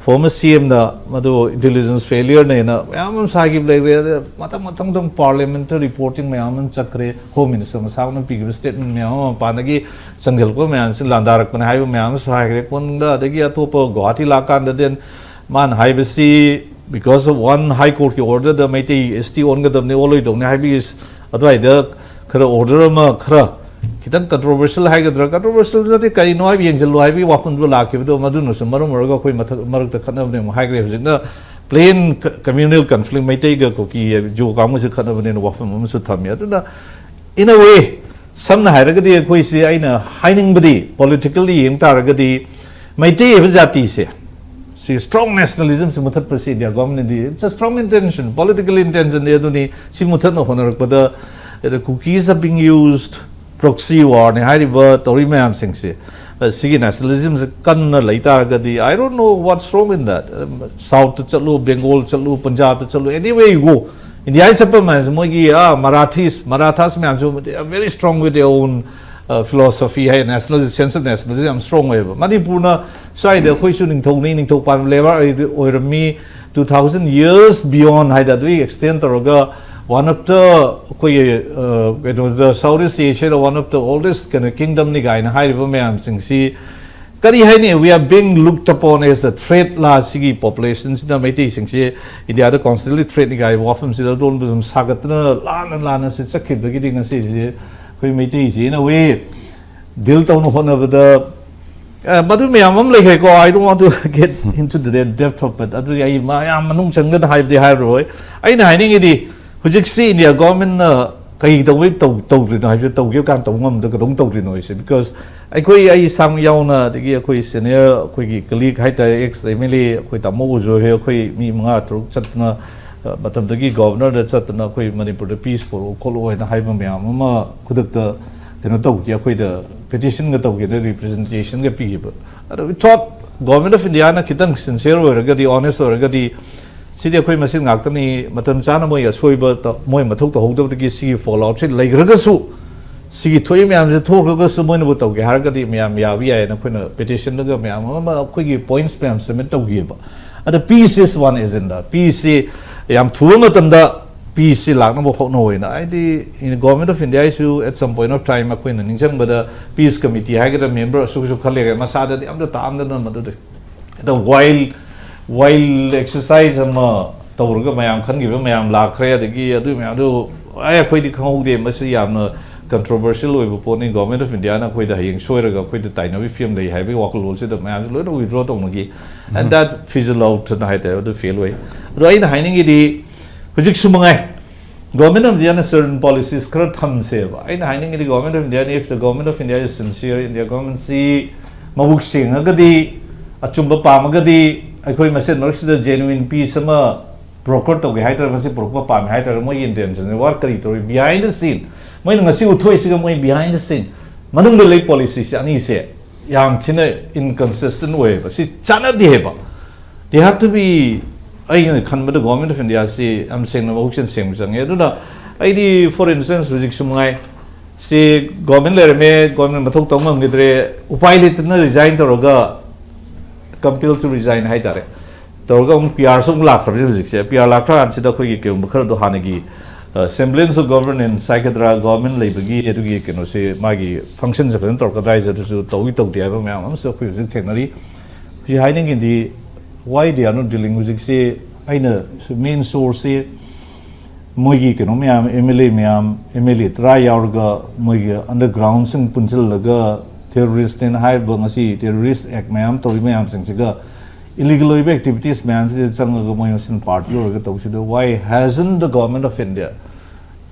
ꯐꯣꯔꯃꯔ ꯁꯤ ꯑꯦꯝꯅ ꯃꯗꯨ ꯏꯟꯇꯦꯂꯤꯖꯦꯟꯁ ꯐꯦꯂꯤꯌꯔꯅꯦꯅ ꯃꯌꯥꯝ ꯑꯃꯁꯨ ꯍꯥꯏꯈꯤꯕ ꯂꯩꯔꯦ꯫ ꯑꯗ ꯃꯊꯪ ꯃꯊꯪ ꯃꯊꯪ ꯄꯥꯔꯂꯤꯌꯥꯃꯦꯟꯇꯔꯤ ꯔꯤꯄꯣꯔꯇꯤꯡ ꯃꯌꯥꯝ ꯑꯃ ꯆꯠꯈ꯭ꯔꯦ꯫ ꯍꯣꯝ ꯃꯤꯅꯤꯁꯇꯔ ꯃꯁꯥꯃꯛꯅ ꯄꯤꯈꯤꯕ ꯁ꯭ꯇꯦꯠꯃꯦꯟ ꯃꯌꯥꯝ ꯑꯃ ꯃꯄꯥꯟꯗꯒꯤ ꯆꯪꯁꯤꯜꯂꯛꯄ ꯃꯌꯥꯝꯁꯤ ꯂꯥꯟꯗꯥꯔꯛꯄꯅꯦ ꯍꯥꯏꯕ ꯃꯌꯥꯝ ꯑꯃꯁꯨ ꯍꯥꯏꯈ꯭ꯔꯦ꯫ ꯀꯣꯟꯗ ꯑꯗꯒꯤ ꯑꯇꯣꯞꯄ ꯒꯨꯋꯥꯍꯥꯇꯤ ꯂꯥꯛꯀꯥꯟꯗ then ꯃꯥꯅ ꯍꯥꯏꯕꯁꯤ, because of one high courtꯀꯤ orderꯗ Meitei S T ꯑꯣꯟꯒꯗꯕꯅꯤ, ꯑꯣꯜꯂꯣꯏꯗꯧꯅꯤ ꯍꯥꯏꯕꯒꯤ ꯑꯗꯨꯋꯥꯏꯗ ꯈꯔ order ꯑꯃ ꯈꯔ ꯈꯤꯇꯪ controversial ꯍꯥꯏꯒꯗ꯭ꯔꯥ, controversial ꯅꯠꯇꯦ, ꯀꯔꯤꯅꯣ ꯍꯥꯏꯕ ꯌꯦꯡꯁꯤꯜꯂꯨ ꯍꯥꯏꯕꯒꯤ ꯋꯥꯐꯝꯗꯣ ꯂꯥꯛꯈꯤꯕꯗꯣ, ꯃꯗꯨꯅꯁꯨ ꯃꯔꯝ ꯑꯣꯏꯔꯒ ꯑꯩꯈꯣꯏ ꯃꯊꯛ ꯃꯔꯛꯇ ꯈꯠꯅꯕꯅꯦ ꯑꯃꯨꯛ ꯍꯥꯏꯈ꯭ꯔꯦ꯫ ꯍꯧꯖꯤꯛꯅ plain communal conflict, ꯃꯩꯇꯩꯒ ꯀꯨꯀꯤ ꯖꯣ ꯀꯥꯡꯕꯨꯁꯦ ꯈꯠꯅꯕꯅꯦꯅ ꯋꯥꯐꯝ ꯑꯃꯁꯨ ꯊꯝꯃꯤ꯫ ꯑꯗꯨꯅ in a way, ꯁꯝꯅ ꯍꯥꯏꯔꯒꯗꯤ ꯑꯩꯈꯣꯏꯁꯤ, ꯑꯩꯅ ꯍꯥꯏꯅꯤꯡꯕꯗꯤ, politically ꯌꯦꯡ ꯇꯥꯔꯒꯗꯤ ꯃꯩꯇꯩ ꯍꯥꯏꯕ ꯖꯥꯇꯤꯁꯦ, ꯁꯤ strong nationalismꯁꯦ ꯃꯨꯊꯠꯄꯁꯤ India governmentꯅꯗꯤ, it's a strong intention, political intentionꯗꯤ ꯑꯗꯨꯅꯤ꯫ ꯁꯤ ꯃꯨꯊꯠꯅ ꯍꯣꯠꯅꯔꯛꯄꯗ, the Kukis are being used, proxy warꯅꯤ ꯍꯥꯏꯔꯤꯕ ꯇꯧꯔꯤ ꯃꯌꯥꯝꯁꯤꯡꯁꯦ, ꯑ, ꯁꯤꯒꯤ nationalismꯁꯦ ꯀꯟꯅ ꯂꯩ ꯇꯥꯔꯒꯗꯤ, I don't know what's wrong in that. Southꯇ ꯆꯠꯂꯨ, Bengal ꯆꯠꯂꯨ, Punjabꯇ ꯆꯠꯂꯨ, anywhere you go, Indiaꯒꯤ ꯆꯠꯄ ꯃꯌꯥꯝꯁꯦ, ꯃꯣꯏꯒꯤ, ꯑ, Marathis, Marathas ꯃꯌꯥꯝꯁꯨ, they are very strong with their own, uh, philosophy high, national sense of nationalism ꯌꯥꯝ strong ꯑꯣꯏꯌꯦꯕ꯫ ꯃꯅꯤꯄꯨꯔꯅ ꯁ꯭ꯋꯥꯏꯗ ꯑꯩꯈꯣꯏꯁꯨ ꯅꯤꯡꯊꯧꯅꯤ, ꯅꯤꯡꯊꯧ ꯄꯥꯟꯕ ꯂꯩꯕꯥꯛ ꯑꯣꯏꯔꯝꯃꯤ, two thousand years beyond ꯍꯥꯏꯗ ꯑꯗꯨꯒꯤ extend ꯇꯧꯔꯒ one of the ꯑꯩꯈꯣꯏꯒꯤ, uh, ꯀꯩꯅꯣꯗ, South East Asiaꯗ one of the oldest ꯀꯩꯅꯣ kingdomꯅꯤ ꯀꯥꯏꯅ ꯍꯥꯏꯔꯤꯕ ꯃꯌꯥꯝꯁꯤꯡꯁꯤ ꯀꯔꯤ ꯍꯥꯏꯅꯤ, we are being looked upon as a threat ꯂꯥ, ꯁꯤꯒꯤ populationꯁꯤꯅ ꯃꯩꯇꯩꯁꯤꯡꯁꯤ Indiaꯗ constantly threatꯅꯤ ꯀꯥꯏꯕ ꯋꯥꯐꯝꯁꯤꯗ ꯑꯗꯣꯝꯗ ꯁꯨꯝ ꯁꯥꯒꯠꯇꯅ ꯂꯥꯟꯅ ꯂꯥꯟꯅ ꯁꯤ ꯆꯠꯈꯤꯕꯗꯒꯤꯗꯤ ꯉꯁꯤꯁꯤ ꯑꯩꯈꯣꯏ ꯃꯩꯇꯩꯁꯤ in a way deal ꯇꯧꯅ ꯍꯣꯠꯅꯕꯗ, ꯑ, ꯃꯗꯨ ꯃꯌꯥꯝ ꯑꯃ ꯂꯩꯈ꯭ꯔꯦꯀꯣ꯫ I don't want to get into the depth of it. ꯑꯗꯨꯗꯤ ꯑꯩ ꯃꯌꯥꯝ ꯃꯅꯨꯡ ꯆꯪꯗꯅ ꯍꯥꯏꯕꯗꯤ ꯍꯥꯏꯔꯔꯣꯏ꯫ ꯑꯩꯅ ꯍꯥꯏꯅꯤꯡꯉꯤꯗꯤ, ꯍꯧꯖꯤꯛꯁꯤ India governmentꯅ ꯀꯩ ꯇꯧꯕꯩ ꯇꯧ-, ꯇꯧꯗ꯭ꯔꯤꯅꯣ ꯍꯥꯏꯕꯁꯦ, ꯇꯧꯒꯦ ꯀꯥꯟꯗ ꯇꯧꯕ ꯉꯝꯗ ꯀꯩꯗꯧ ꯇꯧꯗ꯭ꯔꯤꯅꯣ ꯍꯥꯏꯁꯦ? Because ꯑꯩꯈꯣꯏ, ꯑꯩ ꯏꯁꯥꯃꯛ ꯌꯥꯎꯅ, ꯑꯗꯒꯤ ꯑꯩꯈꯣꯏ senior, ꯑꯩꯈꯣꯏꯒꯤ colleague ꯍꯥꯏꯇꯥꯔꯦ, ex M L A, ꯑꯩꯈꯣꯏ ꯇꯥꯃꯣ ꯎꯖꯣꯏ ꯍꯣꯏ, ꯑꯩꯈꯣꯏ ꯃꯤ ꯃꯉꯥ ꯇꯔꯨꯛ ꯆꯠꯇꯅ, ꯑ, ꯃꯇꯝꯗꯒꯤ governorꯗ ꯆꯠꯇꯅ ꯑꯩꯈꯣꯏ ꯃꯅꯤꯄꯨꯔꯗ peace ꯄꯨꯔꯛꯑꯣ ꯈꯣꯠꯂꯛꯑꯣ ꯍꯥꯏꯅ ꯍꯥꯏꯕ ꯃꯌꯥꯝ ꯑꯃ ꯈꯨꯗꯛꯇ ꯀꯩꯅꯣ ꯇꯧꯈꯤ, ꯑꯩꯈꯣꯏꯗ petitionꯒ ꯇꯧꯈꯤꯗ representationꯒ ꯄꯤꯈꯤꯕ꯫ ꯑꯗꯣ we thought Government of Indiaꯅ ꯈꯤꯇꯪ sincere ꯑꯣꯏꯔꯒꯗꯤ, honest ꯑꯣꯏꯔꯒꯗꯤ, ꯁꯤꯗꯤ ꯑꯩꯈꯣꯏ ꯃꯁꯦꯟ ꯉꯥꯛꯇꯅꯤ, ꯃꯇꯝ ꯆꯥꯅ ꯃꯣꯏ ꯑꯁꯣꯏꯕ ꯇ-, ꯃꯣꯏ ꯃꯊꯧ ꯇꯧꯍꯧꯗꯕꯗꯒꯤ ꯁꯤꯒꯤ falloutꯁꯤ ꯂꯩꯈ꯭ꯔꯒꯁꯨ, ꯁꯤꯒꯤ ꯊꯣꯛꯏ ꯃꯌꯥꯝꯁꯦ ꯊꯣꯛꯈ꯭ꯔꯒꯁꯨ ꯃꯣꯏꯅꯕꯨ ꯇꯧꯒꯦ ꯍꯥꯏꯔꯒꯗꯤ ꯃꯌꯥꯝ ꯌꯥꯕ ꯌꯥꯏꯌꯦꯅ ꯑꯩꯈꯣꯏꯅ petitionꯗꯒ ꯃꯌꯥꯝ ꯑꯃ ꯑꯩꯈꯣꯏꯒꯤ points ꯃꯌꯥꯝ submit ꯇꯧꯈꯤꯑꯕ꯫ ꯑꯗ peace is one agenda꯫ Peaceꯁꯤ ꯌꯥꯝ ꯊꯨꯕ ꯃꯇꯝꯗ peaceꯁꯤ ꯂꯥꯛꯅꯕ ꯍꯣꯠꯅꯧ ꯍꯥꯏꯅ, ꯍꯥꯏꯗꯤ, Government of Indiaꯁꯨ at some point of time ꯑꯩꯈꯣꯏꯅ ꯅꯤꯡꯁꯤꯡꯕꯗ peace committee ꯍꯥꯏꯒꯗ꯭ꯔꯥ member ꯑꯁꯨꯛ ꯑꯁꯨꯛ ꯈꯔ ꯂꯩꯔꯦ, ꯃꯁꯥꯗꯗꯤ ꯑꯝꯇ ꯇꯥꯛꯑꯝꯗꯅ ꯃꯗꯨꯗꯤ ꯑꯗ wild wild exercise ꯑꯃ ꯇꯧꯔꯒ ꯃꯌꯥꯝ ꯈꯟꯈꯤꯕ ꯃꯌꯥꯝ ꯂꯥꯛꯈ꯭ꯔꯦ꯫ ꯑꯗꯒꯤ ꯑꯗꯨ ꯃꯌꯥꯝꯗꯨ ꯑꯩ ꯑꯩꯈꯣꯏꯗꯤ ꯈꯪꯍꯧꯗꯦ꯫ ꯃꯁꯤ ꯌꯥꯝꯅ controversial ꯑꯣꯏꯕ ꯄꯣꯠꯅꯤ꯫ Government of Indiaꯅ ꯑꯩꯈꯣꯏꯗ ꯍꯌꯦꯡ ꯁꯣꯏꯔꯒ ꯑꯩꯈꯣꯏꯗ ꯇꯥꯏꯅꯕꯒꯤ ꯐꯤꯕꯝ ꯂꯩ ꯍꯥꯏꯕꯒꯤ ꯋꯥꯈꯜꯂꯣꯟꯁꯤꯗ ꯃꯌꯥꯝꯁꯤ ꯂꯣꯏꯅ withdraw ꯇꯧꯅꯈꯤ꯫ And that fizzle out ꯍꯥꯏꯇꯥꯔꯦ, ꯑꯗꯨ fail ꯑꯣꯏ꯫ ꯑꯗꯣ ꯑꯩꯅ ꯍꯥꯏꯅꯤꯡꯉꯤꯗꯤ ꯍꯧꯖꯤꯛꯁꯨ ꯃꯉꯥꯏ, Government of Indiaꯅ certain policies ꯈꯔ ꯊꯝꯁꯦꯕ꯫ ꯑꯩꯅ ꯍꯥꯏꯅꯤꯡꯉꯤꯗꯤ Government of Indiaꯅ, if the Government of India is sincere, India governmentꯁꯤ ꯃꯕꯨꯛ ꯁꯦꯡꯉꯒꯗꯤ, ꯑꯆꯨꯝꯕ ꯄꯥꯝꯃꯒꯗꯤ, ꯑꯩꯈꯣꯏ ꯃꯁꯦꯟ ꯃꯔꯛꯁꯤꯗ genuine peace ꯑꯃ broker ꯇꯧꯒꯦ ꯍꯥꯏꯇꯥꯔꯦ, ꯃꯁꯤ ꯄꯨꯔꯛꯄ ꯄꯥꯝꯃꯦ ꯍꯥꯏꯇꯥꯔꯦ, ꯃꯣꯏꯒꯤ intentionꯁꯦ what ꯀꯔꯤ ꯇꯧꯔꯤ behind the scene, ꯃꯣꯏꯅ ꯉꯁꯤ ꯎꯠꯊꯣꯛꯏꯁꯤꯒ ꯃꯣꯏ behind the scene ꯃꯅꯨꯡꯗ ꯂꯩ policyꯁꯦ ꯑꯅꯤꯁꯦ ꯌꯥꯝ ꯊꯤꯅ inconsistent ꯑꯣꯏꯌꯦꯕ꯫ ꯁꯤ ꯆꯥꯟꯅꯗꯦ ꯍꯥꯏꯕ꯫ They have to be, ꯑꯩꯅ ꯈꯟꯕꯗ Government of Indiaꯁꯤ ꯌꯥꯝ ꯁꯦꯡꯅ ꯃꯕꯨꯛꯆꯦꯜ ꯁꯦꯡꯕ ꯆꯪꯉꯦ꯫ ꯑꯗꯨꯅ ꯑꯩꯗꯤ, for instance, ꯍꯧꯖꯤꯛꯁꯨ ꯃꯉꯥꯏ, ꯁꯤ government ꯂꯩꯔꯝꯃꯦ, government ꯃꯊꯧ ꯇꯧ ꯉꯝꯈꯤꯗ꯭ꯔꯦ, ꯎꯄꯥꯏ ꯂꯩꯇꯅ resign ꯇꯧꯔꯒ compel to resign ꯍꯥꯏꯇꯥꯔꯦ, ꯇꯧꯔꯒ ꯑꯃꯨꯛ PRꯁꯨ ꯑꯃꯨꯛ ꯂꯥꯛꯈ꯭ꯔꯕꯅꯤ ꯍꯧꯖꯤꯛꯁꯦ꯫ PR ꯂꯥꯛꯈ꯭ꯔ ꯀꯥꯟꯁꯤꯗ ꯑꯩꯈꯣꯏꯒꯤ ꯀꯩꯒꯨꯝꯕ ꯈꯔꯗꯣ ꯍꯥꯟꯅꯒꯤ, ꯑ, semblance of governance ꯍꯥꯏꯒꯗ꯭ꯔꯥ, government ꯂꯩꯕꯒꯤ ꯑꯗꯨꯒꯤ ꯀꯩꯅꯣꯁꯦ, ꯃꯥꯒꯤ functionꯁꯦ ꯐꯖꯅ ꯇꯧꯔꯛꯀꯗ꯭ꯔꯥ ꯍꯥꯏꯁꯦ, ꯑꯗꯨꯁꯨ ꯇꯧꯏ ꯇꯧꯗꯦ ꯍꯥꯏꯕ ꯃꯌꯥꯝ ꯑꯃꯁꯨ ꯑꯩꯈꯣꯏ ꯍꯧꯖꯤꯛ ꯊꯦꯡꯅꯔꯤ꯫ ꯍꯧꯖꯤꯛ ꯍꯥꯏꯅꯤꯡꯉꯤꯗꯤ, why they are not dealing? ꯍꯧꯖꯤꯛꯁꯦ ꯑꯩꯅ main sourceꯁꯦ ꯃꯣꯏꯒꯤ ꯀꯩꯅꯣ ꯃꯌꯥꯝ, MLA ꯃꯌꯥꯝ, MLA ꯇꯔꯥ ꯌꯥꯎꯔꯒ ꯃꯣꯏꯒꯤ undergroundꯁꯤꯡ ꯄꯨꯟꯁꯤꯜꯂꯒ terroristꯅꯦꯅ ꯍꯥꯏꯔꯤꯕ, ꯉꯁꯤ terrorist act ꯃꯌꯥꯝ ꯇꯧꯔꯤ ꯃꯌꯥꯝꯁꯤꯡꯁꯤꯒ, illegal ꯑꯣꯏꯕ activities ꯃꯌꯥꯝꯁꯤꯗ ꯆꯪꯉꯒ ꯃꯣꯏ ꯃꯁꯦꯟ party ꯑꯣꯏꯔꯒ ꯇꯧꯁꯤꯗ, why hasn't the Government of India,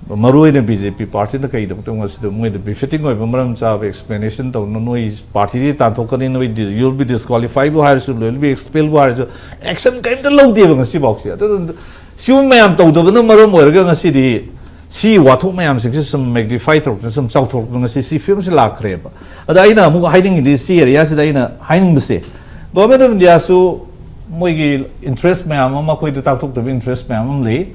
ꯃꯔꯨꯑꯣꯏꯅ BJP partyꯅ ꯀꯩꯒꯤꯗꯃꯛꯇ ꯃꯁꯤꯗ ꯃꯣꯏꯗ befitting ꯑꯣꯏꯕ ꯃꯔꯝ ꯆꯥꯕ explanation ꯇꯧꯅ, ꯅꯣꯏ partyꯗꯤ ꯇꯥꯟꯊꯣꯛꯀꯅꯤ, ꯅꯣꯏ dis-, you'll be disqualifiedꯕꯨ ꯍꯥꯏꯔꯁꯨ, you'll be expelꯕꯨ ꯍꯥꯏꯔꯁꯨ, action ꯀꯔꯤꯝꯇ ꯂꯧꯗꯦꯕ ꯉꯁꯤꯐꯥꯎꯁꯦ꯫ ꯑꯗꯨ ꯁꯤꯒꯨꯝꯕ ꯃꯌꯥꯝ ꯇꯧꯗꯕꯅ ꯃꯔꯝ ꯑꯣꯏꯔꯒ ꯉꯁꯤꯗꯤ ꯁꯤ ꯋꯥꯊꯣꯛ ꯃꯌꯥꯝꯁꯤꯡꯁꯤ ꯁꯨꯝ magnify ꯇꯧꯔꯛꯇꯅ ꯁꯨꯝ ꯆꯥꯎꯊꯣꯔꯛꯇꯅ ꯉꯁꯤ ꯁꯤ ꯐꯤꯕꯝꯁꯤ ꯂꯥꯛꯈ꯭ꯔꯦꯕ꯫ ꯑꯗ ꯑꯩꯅ ꯑꯃꯨꯛ ꯍꯥꯏꯅꯤꯡꯉꯤꯗꯤ ꯁꯤ areaꯁꯤꯗ ꯑꯩꯅ ꯍꯥꯏꯅꯤꯡꯕꯁꯦ, Government of Indiaꯁꯨ ꯃꯣꯏꯒꯤ interest ꯃꯌꯥꯝ ꯑꯃ, ꯑꯩꯈꯣꯏꯗ ꯇꯥꯛꯊꯣꯛꯇꯕ interest ꯃꯌꯥꯝ ꯑꯃ ꯂꯩ꯫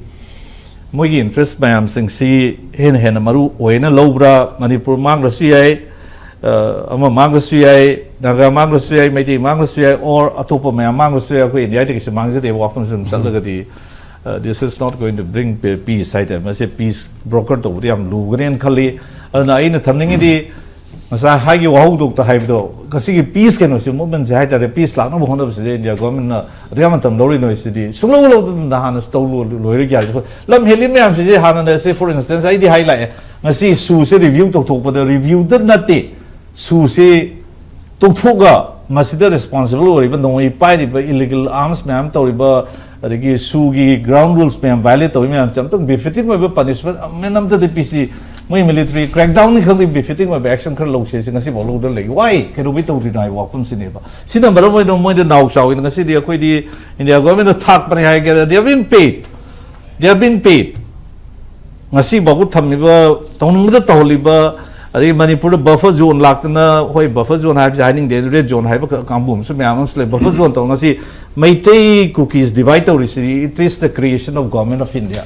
ꯃꯣꯏꯒꯤ ꯏꯟꯇꯔꯦꯁ ꯃꯌꯥꯝꯁꯤꯡꯁꯤ ꯍꯦꯟꯅ ꯍꯦꯟꯅ ꯃꯔꯨ ꯑꯣꯏꯅ ꯂꯧꯕ꯭ꯔꯥ? ꯃꯅꯤꯄꯨꯔ ꯃꯥꯡꯂꯁꯨ ꯌꯥꯏ, ꯑ, ꯑꯃ ꯃꯥꯡꯂꯁꯨ ꯌꯥꯏ, ꯅꯥꯒꯥ ꯃꯥꯡꯂꯁꯨ ꯌꯥꯏ, ꯃꯩꯇꯩ ꯃꯥꯡꯂꯁꯨ ꯌꯥꯏ, or ꯑꯇꯣꯞꯄ ꯃꯌꯥꯝ ꯃꯥꯡꯂꯁꯨ ꯌꯥꯏ꯫ ꯑꯩꯈꯣꯏ ꯏꯟꯗꯤꯌꯥꯗꯤ ꯀꯩꯁꯨ ꯃꯥꯡꯖꯗꯦ, ꯋꯥꯐꯝꯁꯨ ꯑꯗꯨꯝ ꯆꯠꯂꯒꯗꯤ, ꯑ, this is not going to bring pe- peace ꯍꯥꯏꯇꯥꯔꯦ꯫ ꯃꯁꯤ ꯄꯤꯁ ꯕ꯭ꯔꯣꯀꯔ ꯇꯧꯕꯗꯤ ꯌꯥꯝ ꯂꯨꯒꯅꯦꯅ ꯈꯜꯂꯤ꯫ ꯑꯗꯨꯅ ꯑꯩꯅ ꯊꯝꯅꯤꯡꯉꯤꯗꯤ, ꯉꯁꯥꯏ ꯍꯥꯏꯒꯤ ꯋꯥꯍꯧꯗꯣꯛꯇ ꯍꯥꯏꯕꯗꯣ, ꯉꯁꯤꯒꯤ ꯄꯤꯁ ꯀꯩꯅꯣꯁꯤ, ꯃꯨꯚꯃꯦꯟꯁꯦ ꯍꯥꯏꯇꯥꯔꯦ, ꯄꯤꯁ ꯂꯥꯛꯅꯕ ꯍꯣꯠꯅꯕꯁꯤꯗ ꯏꯟꯗꯤꯌꯥ ꯒꯣꯔꯃꯦꯟꯅ ꯑꯗꯨꯛ ꯌꯥꯝ ꯃꯇꯝ ꯂꯧꯔꯤꯅꯣ ꯁꯤꯗꯤ, ꯁꯨꯡꯂꯧ ꯂꯧꯗꯅ ꯅꯍꯥꯟꯅꯁꯨ ꯇꯧ ꯂꯣ- ꯂꯣꯏꯔꯒꯦ ꯍꯥꯏꯔꯁꯨ, ꯂꯝ ꯍꯦꯜꯂꯤ ꯃꯌꯥꯝꯁꯤꯗꯤ ꯍꯥꯟꯅꯅ ꯁꯤ, for instance, ꯑꯩꯗꯤ ꯍꯥꯏ ꯂꯥꯛꯑꯦ, ꯉꯁꯤ ꯁꯨꯁꯦ ꯔꯤꯚ꯭ꯌꯨ ꯇꯧꯊꯣꯛꯄꯗ, ꯔꯤꯚ꯭ꯌꯨꯗ ꯅꯠꯇꯦ, ꯁꯨꯁꯤ ꯇꯧꯊꯣꯛꯑꯒ ꯃꯁꯤꯗ ꯔꯦꯁꯄꯣꯟꯁꯤꯕꯜ ꯑꯣꯏꯔꯤꯕ ꯅꯣꯡꯃꯩ ꯄꯥꯏꯔꯤꯕ, ꯏꯂꯤꯒꯦꯜ ꯑꯥꯔꯝꯁ ꯃꯌꯥꯝ ꯇꯧꯔꯤꯕ, ꯑꯗꯒꯤ ꯁꯨꯒꯤ ꯒ꯭ꯔꯥꯎꯟ ꯔꯨꯜꯁ ꯃꯌꯥꯝ ꯚꯥꯏꯑꯣꯂꯦꯠ ꯇꯧꯔꯤ ꯃꯌꯥꯝꯁꯦ ꯑꯝꯇꯪ ꯕꯤꯐꯤꯇꯤꯡ ꯑꯣꯏꯕ ꯄꯅꯤꯁꯃꯦꯟ ꯑꯃꯦꯟ ꯑꯝꯇꯗꯤ ꯄꯤꯁꯤ꯫ ꯃꯣꯏ ꯃꯤꯂꯤꯇꯔꯤ ꯀ꯭ꯔꯦꯛꯗꯥꯎꯟꯅꯤ ꯈꯪꯗꯦ, ꯕꯤꯐꯤꯇꯤꯡ ꯑꯣꯏꯕ ꯑꯦꯛꯁꯟ ꯈꯔ ꯂꯧꯁꯦ ꯁꯤ ꯉꯁꯤꯐꯥꯎ ꯂꯧꯗꯅ ꯂꯩ꯫ ꯋꯥꯏ? ꯀꯩꯗꯧꯕꯩ ꯇꯧꯗ꯭ꯔꯤꯅꯣ ꯍꯥꯏꯕ ꯋꯥꯐꯝꯁꯤꯅꯦꯕ꯫ ꯁꯤꯅ ꯃꯔꯝ ꯑꯣꯏꯗꯅ ꯃꯣꯏꯗ ꯅꯥꯎ ꯆꯥꯎꯋꯤꯅ ꯉꯁꯤꯗꯤ ꯑꯩꯈꯣꯏꯗꯤ ꯏꯟꯗꯤꯌꯥ ꯒꯣꯔꯃꯦꯟꯅ ꯊꯥꯛꯄꯅꯤ ꯍꯥꯏꯒꯦꯔꯥ, they have been paid, they have been paid꯫ ꯉꯁꯤ ꯐꯥꯎꯕ ꯊꯝꯃꯤꯕ, ꯇꯧꯅꯤꯡꯕꯗ ꯇꯧꯍꯜꯂꯤꯕ, ꯑꯗꯒꯤ ꯃꯅꯤꯄꯨꯔꯗ ꯕꯐꯔ ꯖꯣꯟ ꯂꯥꯛꯇꯅ, ꯍꯣꯏ, ꯕꯐꯔ ꯖꯣꯟ ꯍꯥꯏꯕꯁꯤ ꯍꯥꯏꯅꯤꯡꯗꯦ, ꯔꯦꯗ ꯖꯣꯟ ꯍꯥꯏꯕ ꯀ- ꯀꯥꯡꯕꯨ ꯑꯃꯁꯨ ꯃꯌꯥꯝ ꯑꯃꯁꯨ ꯂꯩ꯫ ꯕꯐꯔ ꯖꯣꯟ ꯇꯧꯔ ꯉꯁꯤ ꯃꯩꯇꯩ ꯀꯨꯀꯤꯁ ꯗꯤꯚꯥꯏꯠ ꯇꯧꯔꯤꯁꯤ, it is the creation of Government of India꯫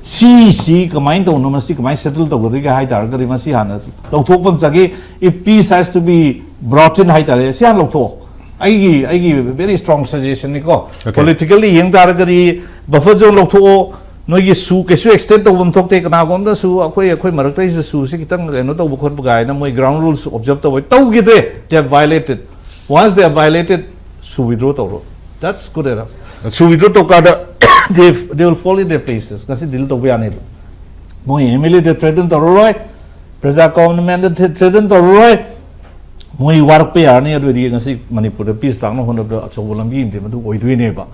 ꯁꯤꯁꯤ ꯀꯃꯥꯏꯅ ꯇꯧꯅꯣ, ꯃꯁꯤ ꯀꯃꯥꯏꯅ ꯁꯦꯇꯜ ꯇꯧꯒꯗꯒꯦ ꯍꯥꯏ ꯇꯥꯔꯒꯗꯤ, ꯃꯁꯤ ꯍꯥꯟꯅ ꯂꯧꯊꯣꯛꯄ ꯑꯃ ꯆꯪꯉꯤ꯫ If peace has to be brought in ꯍꯥꯏ ꯇꯥꯔꯦ, ꯁꯤ ꯍꯥꯟꯅ ꯂꯧꯊꯣꯛꯑꯣ꯫ ꯑꯩꯒꯤ, ꯑꯩꯒꯤ very strong suggestion ꯅꯤꯀꯣ꯫ Okay. Politically ꯌꯦꯡ ꯇꯥꯔꯒꯗꯤ ꯕꯐꯔ ꯖꯣꯟ ꯂꯧꯊꯣꯛꯑꯣ, ꯅꯣꯏꯒꯤ ꯁꯨ ꯀꯩꯁꯨ ꯑꯦꯛꯁꯇꯦꯟ ꯇꯧꯐꯝ ꯊꯣꯛꯇꯦ꯫ ꯀꯅꯥꯒꯨꯝꯕꯗꯁꯨ ꯑꯩꯈꯣꯏ, ꯑꯩꯈꯣꯏ ꯃꯔꯛꯇꯩꯁꯨ ꯁꯨꯁꯤ ꯈꯤꯇꯪ ꯀꯩꯅꯣ ꯇꯧꯕ ꯈꯣꯠꯄ ꯀꯥꯏꯅ ꯃꯣꯏ ꯒ꯭ꯔꯥꯎꯟ ꯔꯨꯜꯁ ꯑꯣꯕꯖꯔꯞ ꯇꯧꯕ ꯇꯧꯈꯤꯗ꯭ꯔꯦ꯫ They have violated. Once they have violated, ꯁꯨ ꯋꯤꯗ꯭ꯔꯣ ꯇꯧꯔꯣ꯫ That's good enough. ꯁꯨ ꯋꯤꯗ꯭ꯔꯣ ꯇꯧꯀꯥꯟꯗ they, they will fall in their places꯫ ꯉꯁꯤ ꯗꯤꯜ ꯇꯧꯕ ꯌꯥꯅꯦꯕ꯫ ꯃꯣꯏ ꯑꯦꯝ ꯑꯦꯜ ꯑꯦꯗ ꯊ꯭ꯔꯦꯇꯟ ꯇꯧꯔꯔꯣꯏ, ꯄ꯭ꯔꯖꯥ ꯒꯣꯕꯔꯟꯃꯦꯟꯗ ꯊ꯭ꯔꯦꯇꯟ ꯇꯧꯔꯔꯣꯏ꯫ ꯃꯣꯏ ꯋꯥꯔꯛꯄ ꯌꯥꯔꯅꯤ꯫ ꯑꯗꯨ ꯑꯣꯏꯔꯗꯤ ꯉꯁꯤ ꯃꯅꯤꯄꯨꯔꯗ ꯄꯤꯁ ꯂꯥꯛꯅꯕ ꯍꯣꯠꯅꯕꯗ ꯑꯆꯧꯕ ꯂꯝꯕꯤ ꯑꯃꯗꯤ ꯃꯗꯨ ꯑꯣꯏꯗꯣꯏꯅꯦꯕ꯫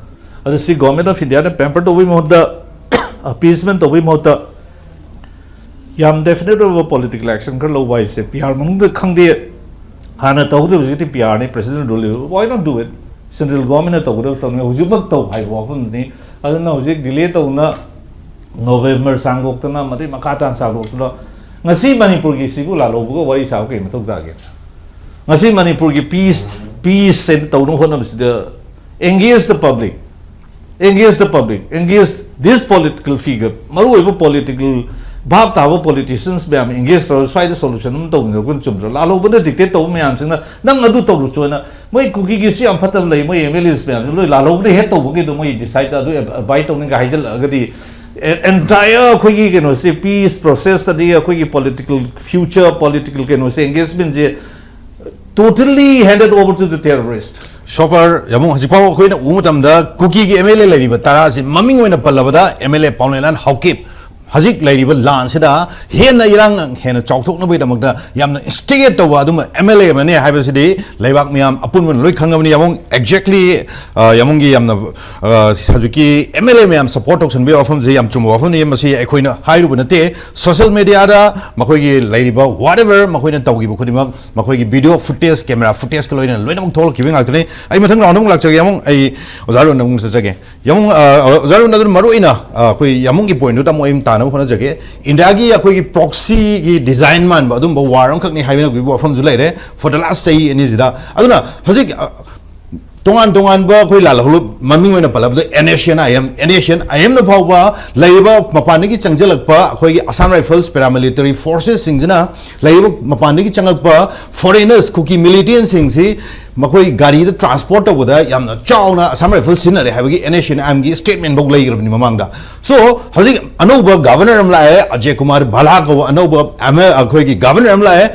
ꯑꯗꯨ ꯁꯤ ꯒꯣꯕꯔꯟꯃꯦꯟ ꯑꯣꯐ ꯏꯟꯗꯤꯌꯥꯅ ꯄꯦꯝꯄꯔ ꯇꯧꯕꯒꯤ ꯃꯍꯨꯠꯇ, ꯑꯄꯤꯁꯃꯦꯟ ꯇꯧꯕꯒꯤ ꯃꯍꯨꯠꯇ ꯌꯥꯝ ꯗꯦꯐꯤꯅꯦꯠ ꯑꯣꯏꯕ ꯄꯣꯂꯤꯇꯤꯀꯦꯜ ꯑꯦꯛꯁꯟ ꯈꯔ ꯂꯧꯕ ꯍꯥꯏꯁꯦ, ꯄꯤ ꯑꯥꯔ ꯃꯅꯨꯡꯗ ꯈꯪꯗꯦ, ꯍꯥꯟꯅ ꯇꯧꯍꯧꯗ꯭ꯔꯤꯕ ꯍꯧꯖꯤꯛꯇꯤ ꯄꯤ ꯑꯥꯔꯅꯤ, president rule. Why not do it? Central ꯒꯣꯕꯔꯟꯃꯦꯟꯅ ꯇꯧꯒꯗꯕ ꯇꯧꯅꯤ, ꯍꯧꯖꯤꯛꯃꯛ ꯇꯧ ꯍꯥꯏꯕ ꯋꯥꯐꯝꯗꯨꯅꯤ꯫ ꯑꯗꯨꯅ ꯍꯧꯖꯤꯛ ꯗꯤꯂꯦ ꯇꯧꯅ ꯅꯣꯕꯦꯝꯕꯔ ꯁꯥꯡꯗꯣꯛꯇꯅ, ꯃꯗꯩ ꯃꯈꯥ ꯇꯥꯅ ꯁꯥꯡꯗꯣꯛꯇꯅ, ꯉꯁꯤ ꯃꯅꯤꯄꯨꯔꯒꯤ ꯁꯤꯕꯨ ꯂꯥꯜꯍꯧꯕꯒ ꯋꯥꯔꯤ ꯁꯥꯕ ꯀꯩ ꯃꯊꯧ ꯇꯥꯒꯦ? ꯉꯁꯤ ꯃꯅꯤꯄꯨꯔꯒꯤ ꯄꯤꯁ, ꯄꯤꯁ ꯍꯥꯏꯅ ꯇꯧꯅꯕ ꯍꯣꯠꯅꯕꯁꯤꯗ engage the public꯫ Engage the public, engage this political figure, ꯃꯔꯨꯑꯣꯏꯕ ꯄꯣꯂꯤꯇꯤꯀꯦꯜ ꯚꯥꯞ ꯇꯥꯕ ꯄꯣꯂꯤꯇꯤꯁꯤꯌꯟꯁ ꯃꯌꯥꯝ ꯑꯦꯡꯒꯦꯖ ꯇꯧꯔꯒ ꯁ꯭ꯋꯥꯏꯗ ꯁꯣꯂꯨꯁꯟ ꯑꯃ ꯇꯧꯕꯅ ꯑꯩꯈꯣꯏꯅ ꯆꯨꯝꯗ꯭ꯔꯣ? ꯂꯥꯜꯍꯧꯕꯅ ꯗꯤꯛꯇꯦꯠ ꯇꯧꯕ ꯃꯌꯥꯝꯁꯤꯡꯅ ꯅꯪ ꯑꯗꯨ ꯇꯧꯔꯨꯆꯣꯅ, ꯃꯣꯏ ꯀꯨꯀꯤꯒꯤꯁꯨ ꯌꯥꯝ ꯐꯠꯇꯕ ꯂꯩ, ꯃꯣꯏ ꯑꯦꯝ ꯑꯦꯜ ꯑꯦꯁ ꯃꯌꯥꯝꯁꯤ ꯂꯣꯏ ꯂꯥꯜꯍꯧꯕꯅ ꯍꯦꯠ ꯇꯧꯕꯒꯤꯗꯣ ꯃꯣꯏ ꯗꯤꯁꯥꯏꯠ ꯑꯗꯨ ꯑꯦꯕꯥꯏꯠ ꯇꯧꯅꯤꯡꯒ ꯍꯥꯏꯖꯜꯂꯛꯑꯒꯗꯤ ꯑꯦꯟꯇꯥꯌꯔ ꯑꯩꯈꯣꯏꯒꯤ ꯀꯩꯅꯣꯁꯦ ꯄꯤꯁ ꯄ꯭ꯔꯣꯁꯦꯁ ꯑꯗꯒꯤ ꯑꯩꯈꯣꯏꯒꯤ ꯄꯣꯂꯤꯇꯤꯀꯦꯜ ꯐ꯭ꯌꯨꯆꯔ ꯄꯣꯂꯤꯇꯤꯀꯦꯜ ꯀꯩꯅꯣꯁꯦ ꯑꯦꯡꯒꯦꯖꯃꯦꯟꯁꯦ totally handed over to the terrorist. ꯁꯣꯐꯔ ꯌꯥꯃꯨꯡ ꯍꯧꯖꯤꯛꯐꯥꯎ ꯑꯩꯈꯣꯏꯅ ꯎꯕ ꯃꯇꯝꯗ ꯀꯨꯀꯤꯒꯤ ꯑꯦꯝ ꯑꯦꯜ ꯑꯦ ꯂꯩꯔꯤꯕ ꯇꯔꯥꯁꯤ ꯃꯃꯤꯡ ꯑꯣꯏꯅ ꯄꯜꯂꯕꯗ ꯑꯦꯝ ꯑꯦꯜ ꯑꯦ ꯄꯥꯎꯅꯦꯂꯥꯟ ꯍꯥꯎꯀꯤꯞ ꯍꯧꯖꯤꯛ ꯂꯩꯔꯤꯕ ꯂꯥꯟꯁꯤꯗ ꯍꯦꯟꯅ ꯏꯔꯥꯡ ꯍꯦꯟꯅ ꯆꯥꯎꯊꯣꯛꯅꯕꯒꯤꯗꯃꯛꯇ ꯌꯥꯝꯅ ꯏꯟꯁꯇꯤꯒꯦꯠ ꯇꯧꯕ ꯑꯗꯨꯝꯕ ꯑꯦꯝ ꯑꯦꯜ ꯑꯦ ꯑꯃꯅꯤ ꯍꯥꯏꯕꯁꯤꯗꯤ ꯂꯩꯕꯥꯛ ꯃꯤꯌꯥꯝ ꯑꯄꯨꯟꯕꯅ ꯂꯣꯏ ꯈꯪꯉꯕꯅꯤ꯫ ꯌꯥꯃꯨꯡ ꯑꯦꯛꯖꯦꯛꯂꯤ ꯌꯥꯃꯨꯡꯒꯤ ꯌꯥꯝꯅ ꯑ, ꯍꯧꯖꯤꯛꯀꯤ ꯑꯦꯝ ꯑꯦꯜ ꯑꯦ ꯃꯌꯥꯝ ꯁꯄꯣꯔꯠ ꯇꯧꯁꯟꯕꯒꯤ ꯋꯥꯐꯝꯁꯦ ꯌꯥꯝ ꯆꯨꯝꯕ ꯋꯥꯐꯝꯅꯤ꯫ ꯃꯁꯤ ꯑꯩꯈꯣꯏꯅ ꯍꯥꯏꯔꯨꯕ ꯅꯠꯇꯦ, ꯁꯣꯁꯤꯌꯦꯜ ꯃꯦꯗꯤꯌꯥꯗ ꯃꯈꯣꯏꯒꯤ ꯂꯩꯔꯤꯕ ꯋꯥꯠ ꯑꯦꯚꯔ ꯃꯈꯣꯏꯅ ꯇꯧꯈꯤꯕ ꯈꯨꯗꯤꯡꯃꯛ ꯃꯈꯣꯏꯒꯤ ꯚꯤꯗꯤꯑꯣ ꯐꯨꯇꯦꯖ ꯀꯦꯃꯦꯔꯥ ꯐꯨꯇꯦꯖꯀ ꯂꯣꯏꯅꯅ ꯂꯣꯏꯅꯃꯛ ꯊꯣꯛꯂꯛꯈꯤꯕ ꯉꯥꯛꯇꯅꯤ꯫ ꯑꯩ ꯃꯊꯪ ꯔꯥꯎꯟꯗ ꯑꯃꯨꯛ ꯂꯥꯛꯆꯒꯦ, ꯑꯃꯨꯛ ꯑꯩ ꯑꯣꯖꯥ ꯔꯣꯟꯗ ꯑꯃꯨꯛ ꯆꯠꯆꯒꯦ꯫ ꯌꯥꯃꯨꯡ ꯑ, ꯑꯣꯖꯥ ꯔꯣꯟꯗ ꯑꯗꯨꯅ ꯃꯔꯨ ꯑꯣꯏꯅ ꯑ, ꯑꯩꯈꯣꯏ ꯌꯥꯃꯨꯡꯒꯤ ꯄꯣꯏꯟꯗꯨꯗ ꯑꯃꯨꯛ ꯑꯩ ꯇꯥꯅꯕ ꯍꯣꯠꯅꯖꯒꯦ꯫ ꯏꯟꯗꯤꯌꯥꯒꯤ ꯑꯩꯈꯣꯏꯒꯤ ꯄ꯭ꯔꯣꯛꯁꯤꯒꯤ ꯗꯤꯖꯥꯏꯟ ꯃꯥꯟꯕ ꯑꯗꯨꯝꯕ ꯋꯥꯔ ꯑꯃꯈꯛꯅꯤ ꯍꯥꯏꯕꯤꯅꯕꯤꯕ ꯋꯥꯐꯝꯁꯨ ꯂꯩꯔꯦ꯫ ꯐꯣꯔ ꯗ ꯂꯥꯁ ꯆꯍꯤ ꯑꯅꯤꯁꯤꯗ ꯑꯗꯨꯅ ꯍꯧꯖꯤꯛ ꯑ, ꯇꯣꯉꯥꯟ ꯇꯣꯉꯥꯟꯕ ꯑꯩꯈꯣꯏ ꯂꯥꯜꯍꯧꯂꯨꯞ ꯃꯃꯤꯡ ꯑꯣꯏꯅ ꯄꯜꯂꯕꯗ N S N I M, N S N I ꯑꯦꯝꯅ ꯐꯥꯎꯕ ꯂꯩꯔꯤꯕ ꯃꯄꯥꯟꯗꯒꯤ ꯆꯪꯁꯤꯜꯂꯛꯄ ꯑꯩꯈꯣꯏꯒꯤ ꯑꯁꯥꯝ ꯔꯥꯏꯐꯜꯁ ꯄꯦꯔꯥꯃꯤꯂꯤꯇꯔꯤ ꯐꯣꯔꯁꯦꯁꯁꯤꯡꯁꯤꯅ ꯂꯩꯔꯤꯕ ꯃꯄꯥꯟꯗꯒꯤ ꯆꯪꯂꯛꯄ ꯐꯣꯔꯦꯅꯔꯁ ꯀꯨꯀꯤ ꯃꯤꯂꯤꯇꯦꯟꯁꯤꯡꯁꯤ ꯃꯈꯣꯏ ꯒꯥꯔꯤꯗ ꯇ꯭ꯔꯥꯟꯁꯄꯣꯔꯠ ꯇꯧꯕꯗ ꯌꯥꯝꯅ ꯆꯥꯎꯅ ꯑꯁꯥꯝ ꯔꯥꯏꯐꯜ ꯁꯤꯖꯤꯟꯅꯔꯦ ꯍꯥꯏꯕꯒꯤ ꯑꯦꯟ ꯑꯦꯁ ꯑꯦꯟ ꯑꯥꯏ ꯑꯦꯝꯒꯤ ꯁ꯭ꯇꯦꯠꯃꯦꯟꯐꯧ ꯂꯩꯈ꯭ꯔꯕꯅꯤ ꯃꯃꯥꯡꯗ꯫ ꯁꯣ ꯍꯧꯖꯤꯛ ꯑꯅꯧꯕ ꯒꯚꯔꯅꯔ ꯑꯃ ꯂꯥꯛꯑꯦ, ꯑꯖꯦ ꯀꯨꯃꯥꯔ ꯚꯥꯂꯥ ꯀꯧꯕ ꯑꯅꯧꯕ ꯑꯃ ꯑꯩꯈꯣꯏꯒꯤ ꯒꯚꯔꯅꯔ ꯑꯃ ꯂꯥꯛꯑꯦ꯫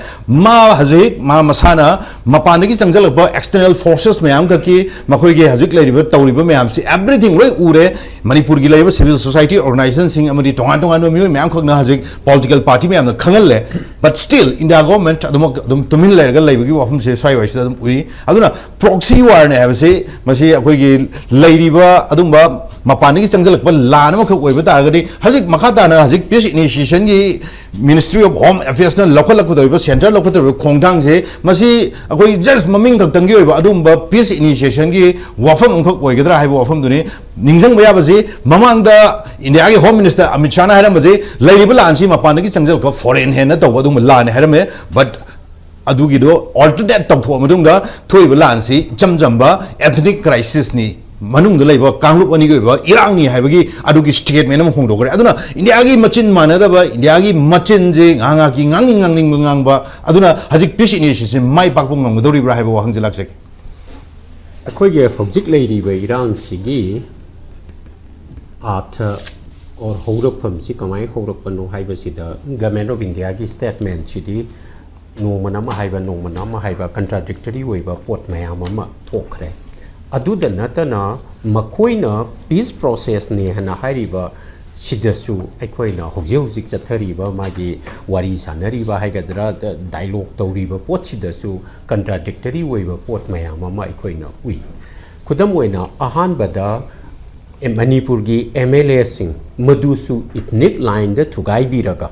ꯃꯥ ꯍꯧꯖꯤꯛ ꯃꯥ ꯃꯁꯥꯅ ꯃꯄꯥꯟꯗꯒꯤ ꯆꯪꯁꯤꯜꯂꯛꯄ ꯑꯦꯛꯁꯇꯔꯅꯦꯜ ꯐꯣꯔꯁꯦꯁ ꯃꯌꯥꯝ ꯈꯛꯀꯤ ꯃꯈꯣꯏꯒꯤ ꯍꯧꯖꯤꯛ ꯂꯩꯔꯤꯕ ꯇꯧꯔꯤꯕ ꯃꯌꯥꯝꯁꯤ ꯑꯦꯚ꯭ꯔꯤꯊꯤꯡ ꯂꯣꯏ ꯎꯔꯦ꯫ ꯃꯅꯤꯄꯨꯔꯒꯤ ꯂꯩꯔꯤꯕ ꯁꯤꯚꯤꯜ ꯁꯣꯁꯥꯏꯇꯤ ꯑꯣꯔꯒꯅꯥꯏꯖꯦꯁꯟꯁꯤꯡ ꯑꯃꯗꯤ ꯇꯣꯉꯥꯟ ꯇꯣꯉꯥꯟꯕ ꯃꯤꯑꯣꯏ ꯃꯌꯥꯝꯈꯛꯅ ꯍꯧꯖꯤꯛ ꯄꯣꯂꯤꯇꯤꯀꯦꯜ ꯄꯥꯔꯇꯤ ꯃꯌꯥꯝꯅ ꯈꯪꯍꯜꯂꯦ꯫ ꯕꯠ ꯁ꯭ꯇꯤꯜ ꯏꯟꯗꯤꯌꯥ ꯒꯣꯔꯃꯦꯟꯠ ꯑꯗꯨꯃꯛ ꯑꯗꯨꯝ ꯇꯨꯃꯤꯟ ꯂꯩꯔꯒ ꯂꯩꯕꯒꯤ ꯋꯥꯐꯝꯁꯦ ꯁ꯭ꯋꯥꯏ ꯋꯥꯏꯁꯤꯗ ꯑꯗꯨꯝ ꯎꯏ꯫ ꯑꯗꯨꯅ ꯄ꯭ꯔꯣꯛꯁꯤ ꯋꯥꯔꯅꯦ ꯍꯥꯏꯕꯁꯤ ꯃꯁꯤ ꯑꯩꯈꯣꯏꯒꯤ ꯂꯩꯔꯤꯕ ꯑꯗꯨꯝꯕ ꯃꯄꯥꯟꯗꯒꯤ ꯆꯪꯁꯤꯜꯂꯛꯄ ꯂꯥꯟ ꯑꯃꯈꯛ ꯑꯣꯏꯕ ꯇꯥꯔꯒꯗꯤ ꯍꯧꯖꯤꯛ ꯃꯈꯥ ꯇꯥꯅ ꯍꯧꯖꯤꯛ ꯄꯤꯁ ꯏꯅꯤꯁꯤꯌꯦꯁꯟꯒꯤ ꯃꯤꯅꯤꯁꯇ꯭ꯔꯤ ꯑꯣꯐ ꯍꯣꯝ ꯑꯦꯐꯤꯌꯔꯁꯅ ꯂꯧꯈꯠꯂꯛꯀꯗꯧꯔꯤꯕ, ꯁꯦꯟꯇꯔ ꯂꯧꯈꯠꯇꯧꯔꯤꯕ ꯈꯣꯡꯊꯥꯡꯁꯦ ꯃꯁꯤ ꯑꯩꯈꯣꯏ ꯖꯁ ꯃꯃꯤꯡ ꯈꯛꯇꯪꯒꯤ ꯑꯣꯏꯕ ꯑꯗꯨꯒꯨꯝꯕ ꯄꯤꯁ ꯏꯅꯤꯁꯤꯌꯦꯁꯟꯒꯤ ꯋꯥꯐꯝ ꯑꯃꯈꯛ ꯑꯣꯏꯒꯗ꯭ꯔꯥ ꯍꯥꯏꯕ ꯋꯥꯐꯝꯗꯨꯅꯤ꯫ ꯅꯤꯡꯁꯤꯡꯕ ꯌꯥꯕꯁꯤ ꯃꯃꯥꯡꯗ ꯏꯟꯗꯤꯌꯥꯒꯤ ꯍꯣꯝ ꯃꯤꯅꯤꯁꯇꯔ ꯑꯃꯤꯠ ꯁꯥꯍꯅ ꯍꯥꯏꯔꯝꯕꯁꯤ ꯂꯩꯔꯤꯕ ꯂꯥꯟꯁꯤ ꯃꯄꯥꯟꯗꯒꯤ ꯆꯪꯁꯤꯜꯂꯛꯄ ꯐꯣꯔꯦꯟ ꯍꯦꯟꯅ ꯇꯧꯕ ꯑꯗꯨꯒꯨꯝꯕ ꯂꯥꯟꯅꯤ ꯍꯥꯏꯔꯝꯃꯦ꯫ ꯕꯠ ꯑꯗꯨꯒꯤꯗꯣ ꯑꯜꯇꯔꯅꯦꯠ ꯇꯧꯊꯣꯛꯑ ꯃꯇꯨꯡꯗ ꯊꯣꯛꯏꯕ ꯂꯥꯟꯁꯤ ꯏꯆꯝ ꯆꯝꯕ ethnic crisisꯅꯤ꯫ ꯃꯅꯨꯡꯗ ꯂꯩꯕ ꯀꯥꯡꯂꯨꯞ ꯑꯅꯤꯒꯤ ꯑꯣꯏꯕ ꯏꯔꯥꯡꯅꯤ ꯍꯥꯏꯕꯒꯤ ꯑꯗꯨꯒꯤ ꯁ꯭ꯇꯦꯠꯃꯦꯟ ꯑꯃ ꯍꯣꯡꯗꯣꯛꯈ꯭ꯔꯦ꯫ ꯑꯗꯨꯅ ꯏꯟꯗꯤꯌꯥꯒꯤ ꯃꯆꯤꯟ ꯃꯥꯟꯅꯗꯕ, ꯏꯟꯗꯤꯌꯥꯒꯤ ꯃꯆꯤꯟꯁꯦ ꯉꯥꯏꯍꯥꯛ ꯉꯥꯏꯍꯥꯛꯀꯤ ꯉꯥꯡꯅꯤꯡ ꯉꯥꯡꯅꯤꯡꯕ ꯉꯥꯡꯕ, ꯑꯗꯨꯅ ꯍꯧꯖꯤꯛ ꯄꯤꯁ ꯏꯅꯤꯁꯤꯌꯦꯇꯤꯚꯁꯦ ꯃꯥꯏ ꯄꯥꯛꯄ ꯉꯝꯒꯗꯧꯔꯤꯕ꯭ꯔꯥ ꯍꯥꯏꯕ ꯋꯥꯍꯪꯁꯦ ꯂꯥꯛꯆꯒꯦ꯫ ꯑꯩꯈꯣꯏꯒꯤ ꯍꯧꯖꯤꯛ ꯂꯩꯔꯤꯕ ꯏꯔꯥꯡꯁꯤꯒꯤ ꯑꯥꯔꯊ ꯑꯣꯔ ꯍꯧꯔꯛꯐꯝꯁꯤ ꯀꯃꯥꯏꯅ ꯍꯧꯔꯛꯄꯅꯣ ꯍꯥꯏꯕꯁꯤꯗ Government of India ꯒꯤ ꯁ꯭ꯇꯦꯠꯃꯦꯟꯁꯤꯗꯤ ꯅꯣꯡꯃꯅ ꯑꯃ ꯍꯥꯏꯕ, ꯅꯣꯡꯃꯅ ꯑꯃ ꯍꯥꯏꯕ, ꯀꯟꯇ꯭ꯔꯥꯗꯤꯛꯇꯔꯤ ꯑꯣꯏꯕ ꯄꯣꯠ ꯃꯌꯥꯝ ꯑꯃ ꯊꯣꯛꯈ꯭ꯔꯦ꯫ ꯑꯗꯨꯗ ꯅꯠꯇꯅ ꯃꯈꯣꯏꯅ ꯄꯤꯁ ꯄ꯭ꯔꯣꯁꯦꯁꯅꯤ ꯍꯥꯏꯅ ꯍꯥꯏꯔꯤꯕ ꯁꯤꯗꯁꯨ ꯑꯩꯈꯣꯏꯅ ꯍꯧꯖꯤꯛ ꯍꯧꯖꯤꯛ ꯆꯠꯊꯔꯤꯕ ꯃꯥꯒꯤ ꯋꯥꯔꯤ ꯁꯥꯟꯅꯔꯤꯕ ꯍꯥꯏꯒꯗ꯭ꯔꯥ, ꯗꯥꯏꯂꯣꯛ ꯇꯧꯔꯤꯕ ꯄꯣꯠꯁꯤꯗꯁꯨ ꯀꯟꯇ꯭ꯔꯥꯗꯤꯛꯇꯔꯤ ꯑꯣꯏꯕ ꯄꯣꯠ ꯃꯌꯥꯝ ꯑꯃ ꯑꯩꯈꯣꯏꯅ ꯎꯏ꯫ ꯈꯨꯗꯝ ꯑꯣꯏꯅ, ꯑꯍꯥꯟꯕꯗ ꯃꯅꯤꯄꯨꯔꯒꯤ ꯑꯦꯝ ꯑꯦꯜ ꯑꯦꯁꯤꯡ ꯃꯗꯨꯁꯨ ꯏꯊꯅꯤꯛ ꯂꯥꯏꯟꯗ ꯊꯨꯒꯥꯏꯕꯤꯔꯒ,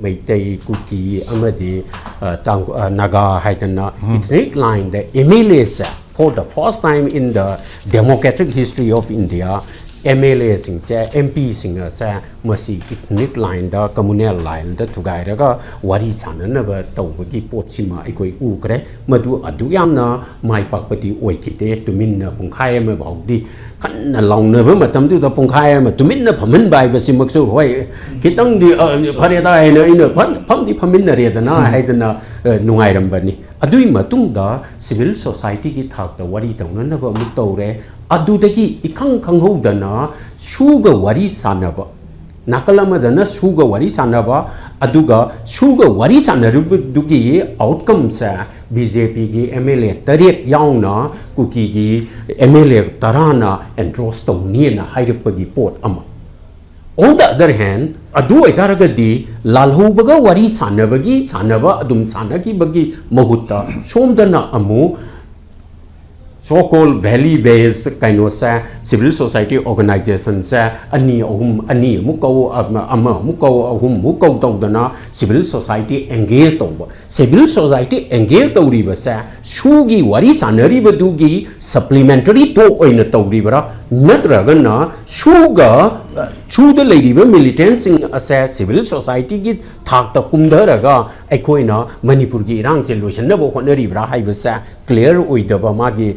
ꯃꯩꯇꯩ, ꯀꯨꯀꯤ ꯑꯃꯗꯤ, ꯑ, ꯇꯥꯡ-, ꯑ, ꯅꯥꯒꯥ ꯍꯥꯏꯗꯅ ꯏꯊꯅꯤꯛ ꯂꯥꯏꯟꯗ ꯑꯦꯝ ꯑꯦꯜ ꯑꯦꯁꯦ for the first time in the democratic history of India, M L ꯑꯦꯁꯤꯡꯁꯦ, ꯑꯦꯝ ꯄꯤꯁꯤꯡ ꯑꯁꯦ ꯃꯁꯤ ꯏꯊꯅꯤꯛ ꯂꯥꯏꯟꯗ, ꯀꯝꯃꯨꯅꯦꯜ ꯂꯥꯏꯟꯗ ꯊꯨꯒꯥꯏꯔꯒ ꯋꯥꯔꯤ ꯁꯥꯟꯅꯅꯕ ꯇꯧꯕꯒꯤ ꯄꯣꯠꯁꯤꯃ ꯑꯩꯈꯣꯏ ꯎꯈ꯭ꯔꯦ꯫ ꯃꯗꯨ ꯑꯗꯨꯛ ꯌꯥꯝꯅ ꯃꯥꯏ ꯄꯥꯛꯄꯗꯤ ꯑꯣꯏꯈꯤꯗꯦ꯫ ꯇꯨꯃꯤꯟꯅ ꯄꯨꯡꯈꯥꯏ ꯑꯃ ꯐꯥꯎꯗꯤ ꯀꯟꯅ ꯂꯥꯎꯅꯕ ꯃꯇꯝꯗꯨꯗ ꯄꯨꯡꯈꯥꯏ ꯑꯃ ꯇꯨꯃꯤꯟꯅ ꯐꯝꯍꯟꯕ ꯍꯥꯏꯕꯁꯤꯃꯛꯁꯨ, ꯍꯣꯏ, ꯈꯤꯇꯪꯗꯤ, ꯑ, ꯐꯔꯦꯗ ꯍꯥꯏꯅ ꯑꯩꯅ ꯐꯝ-, ꯐꯝꯗꯤ ꯐꯝꯃꯤꯟꯅꯔꯦꯗꯅ ꯍꯥꯏꯗꯅ, ꯑ, ꯅꯨꯡꯉꯥꯏꯔꯝꯕꯅꯤ꯫ ꯑꯗꯨꯒꯤ ꯃꯇꯨꯡꯗ ꯁꯤꯚꯤꯜ ꯁꯣꯁꯥꯏꯇꯤꯒꯤ ꯊꯥꯛꯇ ꯋꯥꯔꯤ ꯇꯧꯅꯅꯕ ꯑꯃꯨꯛ ꯇꯧꯔꯦ꯫ ꯑꯗꯨꯗꯒꯤ ꯏꯈꯪ ꯈꯪꯍꯧꯗꯅ ꯁꯨꯒ ꯋꯥꯔꯤ ꯁꯥꯟꯅꯕ, ꯅꯥꯀꯜ ꯑꯃꯗꯅ ꯁꯨꯒ ꯋꯥꯔꯤ ꯁꯥꯟꯅꯕ, ꯑꯗꯨꯒ ꯁꯨꯒ ꯋꯥꯔꯤ ꯁꯥꯟꯅꯔꯤꯕꯗꯨꯒꯤ ꯑꯥꯎꯠꯀꯝꯁꯦ ꯕꯤ ꯖꯦ ꯄꯤꯒꯤ ꯑꯦꯝ ꯑꯦꯜ ꯑꯦ ꯇꯔꯦꯠ ꯌꯥꯎꯅ ꯀꯨꯀꯤꯒꯤ ꯑꯦꯝ ꯑꯦꯜ ꯑꯦ ꯇꯔꯥꯅ ꯑꯦꯟꯗꯣꯔꯁ ꯇꯧꯅꯤꯅ ꯍꯥꯏꯔꯛꯄꯒꯤ ꯄꯣꯠ ꯑꯃ꯫ On the other hand, ꯑꯗꯨ ꯑꯣꯏꯇꯥꯔꯒꯗꯤ ꯂꯥꯜꯍꯧꯕꯒ ꯋꯥꯔꯤ ꯁꯥꯟꯅꯕꯒꯤ, ꯁꯥꯟꯅꯕ ꯑꯗꯨꯝ ꯁꯥꯟꯅꯈꯤꯕꯒꯤ ꯃꯍꯨꯠꯇ ꯁꯣꯝꯗꯅ ꯑꯃꯨꯛ so called valley based ꯀꯩꯅꯣꯁꯦ, ꯁꯤꯚꯤꯜ ꯁꯣꯁꯥꯏꯇꯤ ꯑꯣꯔꯒꯅꯥꯏꯖꯦꯁꯟꯁꯦ ꯑꯅꯤ ꯑꯍꯨꯝ, ꯑꯅꯤ ꯑꯃꯨꯛ ꯀꯧ, ꯑꯃ, ꯑꯃ ꯑꯃꯨꯛ ꯀꯧ, ꯑꯍꯨꯝ ꯑꯃꯨꯛ ꯀꯧ ꯇꯧꯗꯅ ꯁꯤꯚꯤꯜ ꯁꯣꯁꯥꯏꯇꯤ ꯑꯦꯡꯒꯦꯖ ꯇꯧꯕ꯫ ꯁꯤꯚꯤꯜ ꯁꯣꯁꯥꯏꯇꯤ ꯑꯦꯡꯒꯦꯖ ꯇꯧꯔꯤꯕꯁꯦ ꯁꯨꯒꯤ ꯋꯥꯔꯤ ꯁꯥꯟꯅꯔꯤꯕꯗꯨꯒꯤ ꯁꯄ꯭ꯂꯤꯃꯦꯟꯇꯔꯤ ꯇꯣꯛ ꯑꯣꯏꯅ ꯇꯧꯔꯤꯕ꯭ꯔꯥ, ꯅꯠꯇ꯭ꯔꯒꯅ ꯁꯨꯒ, ꯁꯨꯗ ꯂꯩꯔꯤꯕ ꯃꯤꯂꯤꯇꯦꯟꯁꯤꯡ ꯑꯁꯦ ꯁꯤꯚꯤꯜ ꯁꯣꯁꯥꯏꯇꯤꯒꯤ ꯊꯥꯛꯇ ꯀꯨꯝꯊꯔꯒ ꯑꯩꯈꯣꯏꯅ ꯃꯅꯤꯄꯨꯔꯒꯤ ꯏꯔꯥꯡꯁꯦ ꯂꯣꯏꯁꯤꯟꯅꯕ ꯍꯣꯠꯅꯔꯤꯕ꯭ꯔꯥ ꯍꯥꯏꯕꯁꯦ ꯀ꯭ꯂꯤꯌꯥꯔ ꯑꯣꯏꯗꯕ, ꯃꯥꯒꯤ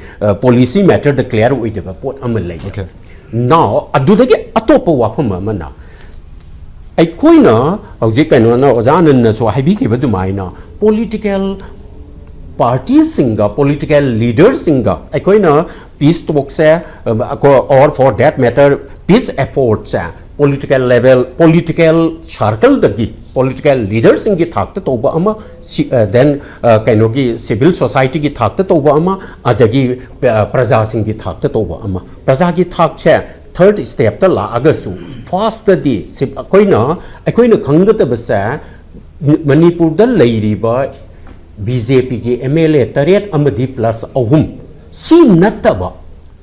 ꯄꯣꯂꯤꯁꯤ ꯃꯦꯇꯔꯗ ꯀ꯭ꯂꯤꯌꯥꯔ ꯑꯣꯏꯗꯕ ꯄꯣꯠ ꯑꯃ ꯂꯩ꯫ Okay. Now, ꯑꯗꯨꯗꯒꯤ ꯑꯇꯣꯞꯄ ꯋꯥꯐꯝ ꯑꯃꯅ, ꯑꯩꯈꯣꯏꯅ ꯍꯧꯖꯤꯛ ꯀꯩꯅꯣꯅ, ꯑꯣꯖꯥ ꯑꯅꯟꯅꯁꯨ ꯍꯥꯏꯕꯤꯈꯤꯕ ꯑꯗꯨꯃꯥꯏꯅ, ꯄꯣꯂꯤꯇꯤꯀꯦꯜ ꯄꯥꯔꯇꯤꯁꯤꯡꯒ ꯄꯣꯂꯤꯇꯤꯀꯦꯜ ꯂꯤꯗꯔꯁꯤꯡꯒ ꯑꯩꯈꯣꯏꯅ ꯄꯤꯁ ꯇꯣꯛꯁꯦ, or for that matter peace effortꯁꯦ political level, political circleꯗꯒꯤ, political leaderꯁꯤꯡꯒꯤ ꯊꯥꯛꯇ ꯇꯧꯕ ꯑꯃ, then ꯀꯩꯅꯣꯒꯤ civil societyꯒꯤ ꯊꯥꯛꯇ ꯇꯧꯕ ꯑꯃ, ꯑꯗꯒꯤ ꯄ꯭ꯔꯖꯥꯁꯤꯡꯒꯤ ꯊꯥꯛꯇ ꯇꯧꯕ ꯑꯃ꯫ ꯄ꯭ꯔꯖꯥꯒꯤ ꯊꯥꯛꯁꯦ ꯊꯔꯠ ꯁ꯭ꯇꯦꯞꯇ ꯂꯥꯛꯑꯒꯁꯨ, ꯐꯥꯔꯁꯇꯗꯤ ꯑꯩꯈꯣꯏꯅ, ꯑꯩꯈꯣꯏꯅ ꯈꯪꯒꯗꯕꯁꯦ, ꯃꯅꯤꯄꯨꯔꯗ ꯂꯩꯔꯤꯕ ꯕꯤ ꯖꯦ ꯄꯤꯒꯤ ꯑꯦꯝ ꯑꯦꯜ ꯑꯦ ꯇꯔꯦꯠ ꯑꯃꯗꯤ ꯄ꯭ꯂꯁ ꯑꯍꯨꯝ, ꯁꯤ ꯅꯠꯇꯕ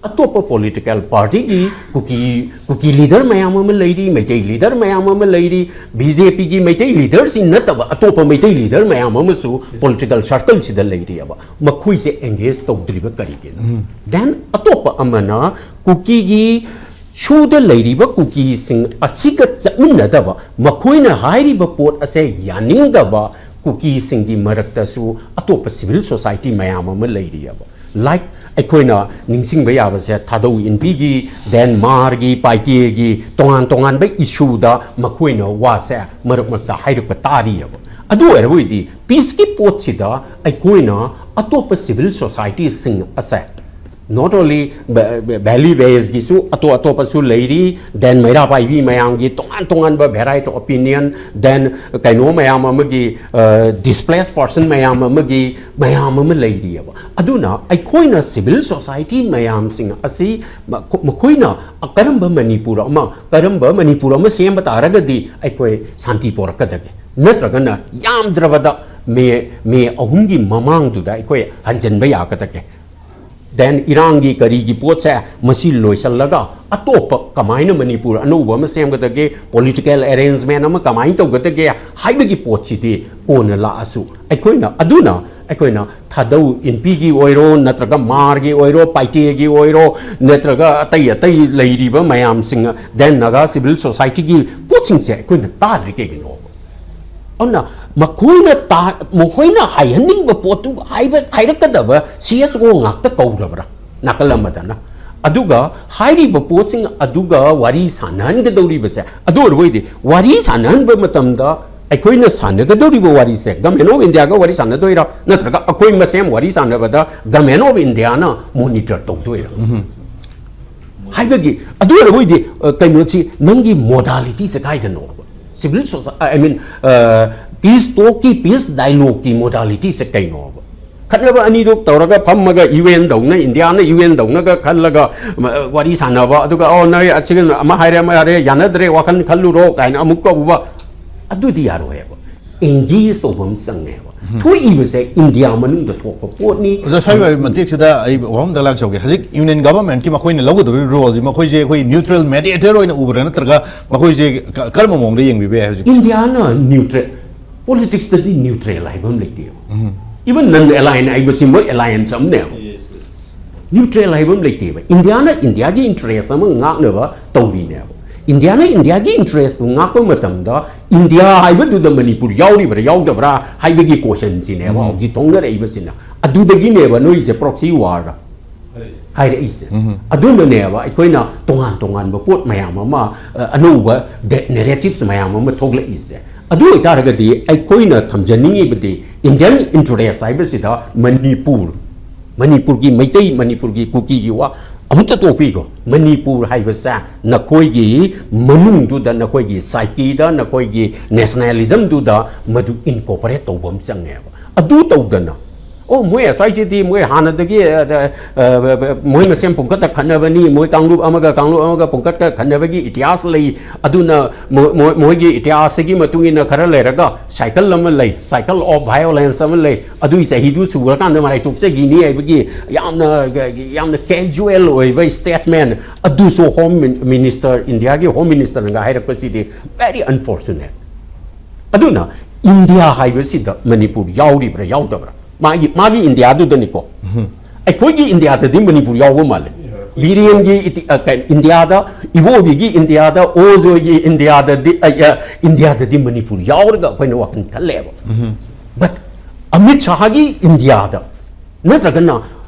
ꯑꯇꯣꯞꯄ ꯄꯣꯂꯤꯇꯤꯀꯦꯜ ꯄꯥꯔꯇꯤꯒꯤ ꯀꯨꯀꯤ, ꯀꯨꯀꯤ ꯂꯤꯗꯔ ꯃꯌꯥꯝ ꯑꯃ ꯂꯩꯔꯤ, ꯃꯩꯇꯩ ꯂꯤꯗꯔ ꯃꯌꯥꯝ ꯑꯃ ꯂꯩꯔꯤ, ꯕꯤ ꯖꯦ ꯄꯤꯒꯤ ꯃꯩꯇꯩ ꯂꯤꯗꯔꯁꯤ ꯅꯠꯇꯕ ꯑꯇꯣꯞꯄ ꯃꯩꯇꯩ ꯂꯤꯗꯔ ꯃꯌꯥꯝ ꯑꯃꯁꯨ ꯄꯣꯂꯤꯇꯤꯀꯦꯜ ꯁꯔꯀꯜꯁꯤꯗ ꯂꯩꯔꯤꯑꯕ꯫ ꯃꯈꯣꯏꯁꯦ ꯑꯦꯡꯒꯦꯖ ꯇꯧꯗ꯭ꯔꯤꯕ ꯀꯔꯤꯒꯤꯅꯣ? ꯗꯦꯟ ꯑꯇꯣꯞꯄ ꯑꯃꯅ ꯀꯨꯀꯤꯒꯤ ꯁꯨꯗ ꯂꯩꯔꯤꯕ ꯀꯨꯀꯤꯁꯤꯡ ꯑꯁꯤꯒ ꯆꯠꯃꯤꯟꯅꯗꯕ, ꯃꯈꯣꯏꯅ ꯍꯥꯏꯔꯤꯕ ꯄꯣꯠ ꯑꯁꯦ ꯌꯥꯅꯤꯡꯗꯕ ꯀꯨꯀꯤꯁꯤꯡꯒꯤ ꯃꯔꯛꯇꯁꯨ ꯑꯇꯣꯞꯄ ꯁꯤꯚꯤꯜ ꯁꯣꯁꯥꯏꯇꯤ ꯃꯌꯥꯝ ꯑꯃ ꯂꯩꯔꯤꯑꯕ꯫ ꯂꯥꯏꯛ, ꯑꯩꯈꯣꯏꯅ ꯅꯤꯡꯁꯤꯡꯕ ꯌꯥꯕꯁꯦ ꯊꯥꯗꯧ ꯏꯟꯕꯤꯒꯤ, ꯗꯦꯟ ꯃꯥꯔꯒꯤ, ꯄꯥꯏꯇꯦꯒꯤ, ꯇꯣꯉꯥꯟ ꯇꯣꯉꯥꯟꯕ ꯏꯁꯨꯗ ꯃꯈꯣꯏꯅ ꯋꯥꯁꯦ ꯃꯔꯛ ꯃꯔꯛꯇ ꯍꯥꯏꯔꯛꯄ ꯇꯥꯔꯤꯑꯕ꯫ ꯑꯗꯨ ꯑꯣꯏꯔꯕꯗꯤ ꯄꯤꯁꯀꯤ ꯄꯣꯠꯁꯤꯗ ꯑꯩꯈꯣꯏꯅ ꯑꯇꯣꯞꯄ ꯁꯤꯚꯤꯜ ꯁꯣꯁꯥꯏꯇꯤꯁꯤꯡ ꯑꯁꯦ, not only ꯚꯦꯂꯤ ꯕꯦꯁꯀꯤꯁꯨ ꯑꯇꯣꯞ ꯑꯇꯣꯞꯄꯁꯨ ꯂꯩꯔꯤ, ꯗꯦꯟ ꯃꯩꯔꯥ ꯄꯥꯏꯕꯤ ꯃꯌꯥꯝꯒꯤ ꯇꯣꯉꯥꯟ ꯇꯣꯉꯥꯟꯕ variety of opinion, ꯗꯦꯟ ꯀꯩꯅꯣ ꯃꯌꯥꯝ ꯑꯃꯒꯤ, ꯗꯤꯁꯄ꯭ꯂꯦꯁ ꯄꯥꯔꯁꯟ ꯃꯌꯥꯝ ꯑꯃꯒꯤ ꯃꯌꯥꯝ ꯑꯃ ꯂꯩꯔꯤꯑꯕ꯫ ꯑꯗꯨꯅ ꯑꯩꯈꯣꯏꯅ ꯁꯤꯚꯤꯜ ꯁꯣꯁꯥꯏꯇꯤ ꯃꯌꯥꯝꯁꯤꯡ ꯑꯁꯤ ꯃꯈꯣꯏꯅ ꯀꯔꯝꯕ ꯃꯅꯤꯄꯨꯔ ꯑꯃ, ꯀꯔꯝꯕ ꯃꯅꯤꯄꯨꯔ ꯑꯃ ꯁꯦꯝꯕ ꯇꯥꯔꯒꯗꯤ ꯑꯩꯈꯣꯏ ꯁꯥꯟꯇꯤ ꯄꯣꯔꯛꯀꯗꯒꯦ? ꯅꯠꯇ꯭ꯔꯒꯅ ꯌꯥꯝꯗ꯭ꯔꯕꯗ ꯃꯦ, ꯃꯦ ꯑꯍꯨꯝꯒꯤ ꯃꯃꯥꯡꯗꯨꯗ ꯑꯩꯈꯣꯏ ꯍꯟꯖꯤꯟꯕ ꯌꯥꯒꯗꯒꯦ? ꯗꯦꯟ ꯏꯔꯥꯡꯒꯤ ꯀꯔꯤꯒꯤ ꯄꯣꯠꯁꯦ ꯃꯁꯤ ꯂꯣꯏꯁꯤꯜꯂꯒ ꯑꯇꯣꯞꯄ ꯀꯃꯥꯏꯅ ꯃꯅꯤꯄꯨꯔ ꯑꯅꯧꯕ ꯑꯃ ꯁꯦꯝꯒꯗꯒꯦ, ꯄꯣꯂꯤꯇꯤꯀꯦꯜ ꯑꯦꯔꯦꯟꯖꯃꯦꯟ ꯑꯃ ꯀꯃꯥꯏꯅ ꯇꯧꯒꯗꯒꯦ ꯍꯥꯏꯕꯒꯤ ꯄꯣꯠꯁꯤꯗꯤ ꯀꯣꯟꯅ ꯂꯥꯛꯑꯁꯨ, ꯑꯩꯈꯣꯏꯅ ꯑꯗꯨꯅ ꯑꯩꯈꯣꯏꯅ ꯊꯥꯗꯧ ꯏꯟꯄꯤꯒꯤ ꯑꯣꯏꯔꯣ, ꯅꯠꯇ꯭ꯔꯒ ꯃꯥꯔꯒꯤ ꯑꯣꯏꯔꯣ, ꯄꯥꯏꯇꯦꯒꯤ ꯑꯣꯏꯔꯣ, ꯅꯠꯇ꯭ꯔꯒ ꯑꯇꯩ ꯑꯇꯩ ꯂꯩꯔꯤꯕ ꯃꯌꯥꯝꯁꯤꯡ, then Naga civil society ꯒꯤ ꯄꯣꯠꯁꯤꯡꯁꯦ ꯑꯩꯈꯣꯏꯅ ꯇꯥꯗ꯭ꯔꯤ ꯀꯩꯒꯤꯅꯣ? ꯑꯗꯨꯅ ꯃꯈꯣꯏꯅ ꯇꯥ-, ꯃꯈꯣꯏꯅ ꯍꯥꯏꯍꯟꯅꯤꯡꯕ ꯄꯣꯠꯇꯨ ꯍꯥꯏꯕ, ꯍꯥꯏꯔꯛꯀꯗꯕ C S O ꯉꯥꯛꯇ ꯀꯧꯔꯕ꯭ꯔꯥ ꯅꯥꯀꯜ ꯑꯃꯗꯅ? ꯑꯗꯨꯒ ꯍꯥꯏꯔꯤꯕ ꯄꯣꯠꯁꯤꯡ ꯑꯗꯨꯒ ꯋꯥꯔꯤ ꯁꯥꯟꯅꯍꯟꯒꯗꯧꯔꯤꯕꯁꯦ, ꯑꯗꯨ ꯑꯣꯏꯔꯕꯣꯏꯗꯤ ꯋꯥꯔꯤ ꯁꯥꯟꯅꯍꯟꯕ ꯃꯇꯝꯗ ꯑꯩꯈꯣꯏꯅ ꯁꯥꯟꯅꯒꯗꯧꯔꯤꯕ ꯋꯥꯔꯤꯁꯦ Government of India ꯒ ꯋꯥꯔꯤ ꯁꯥꯟꯅꯗꯣꯏꯔꯥ, ꯅꯠꯇ꯭ꯔꯒ ꯑꯩꯈꯣꯏ ꯃꯁꯦꯟ ꯋꯥꯔꯤ ꯁꯥꯟꯅꯕꯗ Government of India ꯅ monitor ꯇꯧꯗꯣꯏꯔꯥ? ꯍꯥꯏꯕꯒꯤ, ꯑꯗꯨ ꯑꯣꯏꯔꯕꯣꯏꯗꯤ, ꯑ, ꯀꯩꯅꯣꯁꯤ, ꯅꯪꯒꯤ modality say ꯀꯥꯏꯗꯅꯣꯕ? Civil society, I mean, peace talk ꯀꯤ, peace dialogue ꯀꯤ modality ꯁꯦ ꯀꯩꯅꯣꯕ? ꯈꯠꯅꯕ ꯑꯅꯤꯗꯨ ꯇꯧꯔꯒ ꯐꯝꯃꯒ U N ꯗꯧꯅ, ꯏꯟꯗꯤꯌꯥꯅ U N ꯗꯧꯅꯒ ꯈꯜꯂꯒ, ꯃ, ꯋꯥꯔꯤ ꯁꯥꯟꯅꯕ, ꯑꯗꯨꯒ, "ꯑꯣ, ꯅꯣꯏ ꯑꯁꯤꯒꯤ ꯑꯃ ꯍꯥꯏꯔꯦ, ꯑꯃ ꯍꯥꯏꯔꯦ, ꯌꯥꯅꯗ꯭ꯔꯦ, ꯋꯥꯈꯜ ꯈꯜꯂꯨꯔꯣ" ꯀꯥꯏꯅ ꯑꯃꯨꯛ ꯀꯧꯕ, ꯑꯗꯨꯗꯤ ꯌꯥꯔꯣꯏꯕ꯫ Engage ꯇꯧꯕ ꯑꯃ ꯆꯪꯉꯦꯕ꯫ ꯊꯣꯛꯏꯕꯁꯦ ꯏꯟꯗꯤꯌꯥ ꯃꯅꯨꯡꯗ ꯊꯣꯛꯄ ꯄꯣꯠꯅꯤ꯫ ꯑꯣꯖꯥ ꯁ꯭ꯋꯥꯏ ꯃꯇꯦꯛꯁꯤꯗ ꯑꯩ ꯋꯥꯐꯝꯗ ꯂꯥꯛꯆꯧꯒꯦ꯫ ꯍꯧꯖꯤꯛ Union Government ꯀꯤ ꯃꯈꯣꯏꯅ ꯂꯧꯒꯗꯧꯔꯤꯕ role ꯁꯤ ꯃꯈꯣꯏꯁꯦ ꯑꯩꯈꯣꯏ neutral mediator ꯑꯣꯏꯅ ꯎꯕ꯭ꯔꯥ, ꯅꯠꯇ꯭ꯔꯒ ꯃꯈꯣꯏꯁꯦ ꯀ-, ꯀꯔꯝꯕ ꯃꯑꯣꯡꯗ ꯌꯦꯡꯕꯤꯕ ꯌꯥꯏ ꯍꯧꯖꯤꯛ? ꯏꯟꯗꯤꯌꯥꯅ neutral, politics ꯇꯗꯤ neutral ꯍꯥꯏꯕ ꯑꯃ ꯂꯩꯇꯦꯕ꯫ Even non-aligned ꯍꯥꯏꯕꯁꯤ ꯃꯣꯏ alliance ꯑꯃꯅꯦꯕ꯫ Neutral ꯍꯥꯏꯕ ꯑꯃ ꯂꯩꯇꯦꯕ꯫ ꯏꯟꯗꯤꯌꯥꯅ ꯏꯟꯗꯤꯌꯥꯒꯤ interest ꯑꯃ ꯉꯥꯛꯅꯕ ꯇꯧꯔꯤꯅꯦꯕ꯫ ꯏꯟꯗꯤꯌꯥꯅ ꯏꯟꯗꯤꯌꯥꯒꯤ interest ꯇꯨ ꯉꯥꯛꯄ ꯃꯇꯝꯗ ꯏꯟꯗꯤꯌꯥ ꯍꯥꯏꯕꯗꯨꯗ ꯃꯅꯤꯄꯨꯔ ꯌꯥꯎꯔꯤꯕ꯭ꯔꯥ ꯌꯥꯎꯗꯕ꯭ꯔꯥ ꯍꯥꯏꯕꯒꯤ question ꯁꯤꯅꯦꯕ ꯍꯧꯖꯤꯛ ꯊꯣꯡꯅꯔꯛꯏꯕꯁꯤꯅ꯫ ꯑꯗꯨꯗꯒꯤꯅꯦꯕ ꯅꯣꯏꯁꯦ proxy war ꯍꯥꯏꯔꯛꯏꯁꯦ꯫ ꯑꯗꯨꯅꯅꯦꯕ ꯑꯩꯈꯣꯏꯅ ꯇꯣꯉꯥꯟ ꯇꯣꯉꯥꯟꯕ ꯄꯣꯠ ꯃꯌꯥꯝ ꯑꯃ, ꯑ, ꯑꯅꯧꯕ de-, narratives ꯃꯌꯥꯝ ꯑꯃ ꯊꯣꯛꯂꯛꯏꯁꯦ꯫ ꯑꯗꯨ ꯑꯣꯏꯇꯥꯔꯒꯗꯤ ꯑꯩꯈꯣꯏꯅ ꯊꯝꯖꯅꯤꯡꯉꯤꯕꯗꯤ Indian interest ꯍꯥꯏꯕꯁꯤꯗ ꯃꯅꯤꯄꯨꯔ, ꯃꯅꯤꯄꯨꯔꯒꯤ ꯃꯩꯇꯩ, ꯃꯅꯤꯄꯨꯔꯒꯤ ꯀꯨꯀꯤꯒꯤ ꯋꯥ ꯑꯃꯨꯛꯇ ꯇꯣꯛꯄꯤꯈꯣ꯫ ꯃꯅꯤꯄꯨꯔ ꯍꯥꯏꯕꯁꯦ ꯅꯈꯣꯏꯒꯤ ꯃꯅꯨꯡꯗꯨꯗ, ꯅꯈꯣꯏꯒꯤ psyche ꯗ, ꯅꯈꯣꯏꯒꯤ nationalism ꯗꯨꯗ ꯃꯗꯨ incorporate ꯇꯧꯕ ꯑꯃ ꯆꯪꯉꯦꯕ꯫ ꯑꯗꯨ ꯇꯧꯗꯅ, "ꯑꯣ, ꯃꯣꯏ ꯑꯁ꯭ꯋꯥꯏꯁꯤꯗꯤ ꯃꯣꯏ ꯍꯥꯟꯅꯗꯒꯤ, ꯑ, ꯑ, ꯑ, ꯃꯣꯏ ꯃꯁꯦꯟ ꯄꯨꯡꯈꯠꯇ ꯈꯠꯅꯕꯅꯤ, ꯃꯣꯏ ꯀꯥꯡꯂꯨꯞ ꯑꯃꯒ ꯀꯥꯡꯂꯨꯞ ꯑꯃꯒ ꯄꯨꯡꯈꯠꯇ ꯈꯠꯅꯕꯒꯤ ꯏꯇꯤꯍꯥꯁ ꯂꯩ, ꯑꯗꯨꯅ ꯃꯣ-, ꯃꯣ-, ꯃꯣꯏꯒꯤ ꯏꯇꯤꯍꯥꯁꯁꯤꯒꯤ ꯃꯇꯨꯡ ꯏꯟꯅ ꯈꯔ ꯂꯩꯔꯒ cycle ꯑꯃ ꯂꯩ, cycle of violence ꯑꯃ ꯂꯩ, ꯑꯗꯨꯒꯤ ꯆꯍꯤꯗꯨ ꯁꯨꯔꯀꯥꯟꯗ ꯃꯔꯥꯏ ꯇꯣꯛꯆꯈꯤꯅꯤ" ꯍꯥꯏꯕꯒꯤ ꯌꯥꯝꯅ, ꯌꯥꯝꯅ casual ꯑꯣꯏꯕ statement ꯑꯗꯨꯁꯨ Home Min-, Minister, ꯏꯟꯗꯤꯌꯥꯒꯤ Home Minister ꯅꯒ ꯍꯥꯏꯔꯛꯄꯁꯤꯗꯤ very unfortunate꯫ ꯑꯗꯨꯅ ꯏꯟꯗꯤꯌꯥ ꯍꯥꯏꯕꯁꯤꯗ ꯃꯅꯤꯄꯨꯔ ꯌꯥꯎꯔꯤꯕ꯭ꯔꯥ ꯌꯥꯎꯗꯕ꯭ꯔꯥ? ꯃꯥꯒꯤ ꯃꯥꯒꯤ ꯏꯟꯗꯤꯌꯥꯗꯨꯗꯅꯤꯀꯣ꯫ ꯑꯩꯈꯣꯏꯒꯤ ꯏꯟꯗꯤꯌꯥꯗꯗꯤ ꯃꯅꯤꯄꯨꯔ ꯌꯥꯎꯕ ꯃꯥꯜꯂꯦ꯫ ꯕꯤꯔꯦꯟꯒꯤ ꯏꯇꯤ- ꯑ, ꯀꯩ- ꯏꯟꯗꯤꯌꯥꯗ, ꯏꯕꯣꯕꯤꯒꯤ ꯏꯟꯗꯤꯌꯥꯗ, ꯑꯣꯖꯣꯏꯒꯤ ꯏꯟꯗꯤꯌꯥꯗꯗꯤ, ꯑ, ꯑ, ꯏꯟꯗꯤꯌꯥꯗꯗꯤ ꯃꯅꯤꯄꯨꯔ ꯌꯥꯎꯔꯒ ꯑꯩꯈꯣꯏꯅ ꯋꯥꯈꯜ ꯈꯜꯂꯦꯕ꯫ But ꯑꯃꯤꯠ ꯁꯥꯍꯒꯤ ꯏꯟꯗꯤꯌꯥꯗ ꯅꯠꯇ꯭ꯔꯒꯅ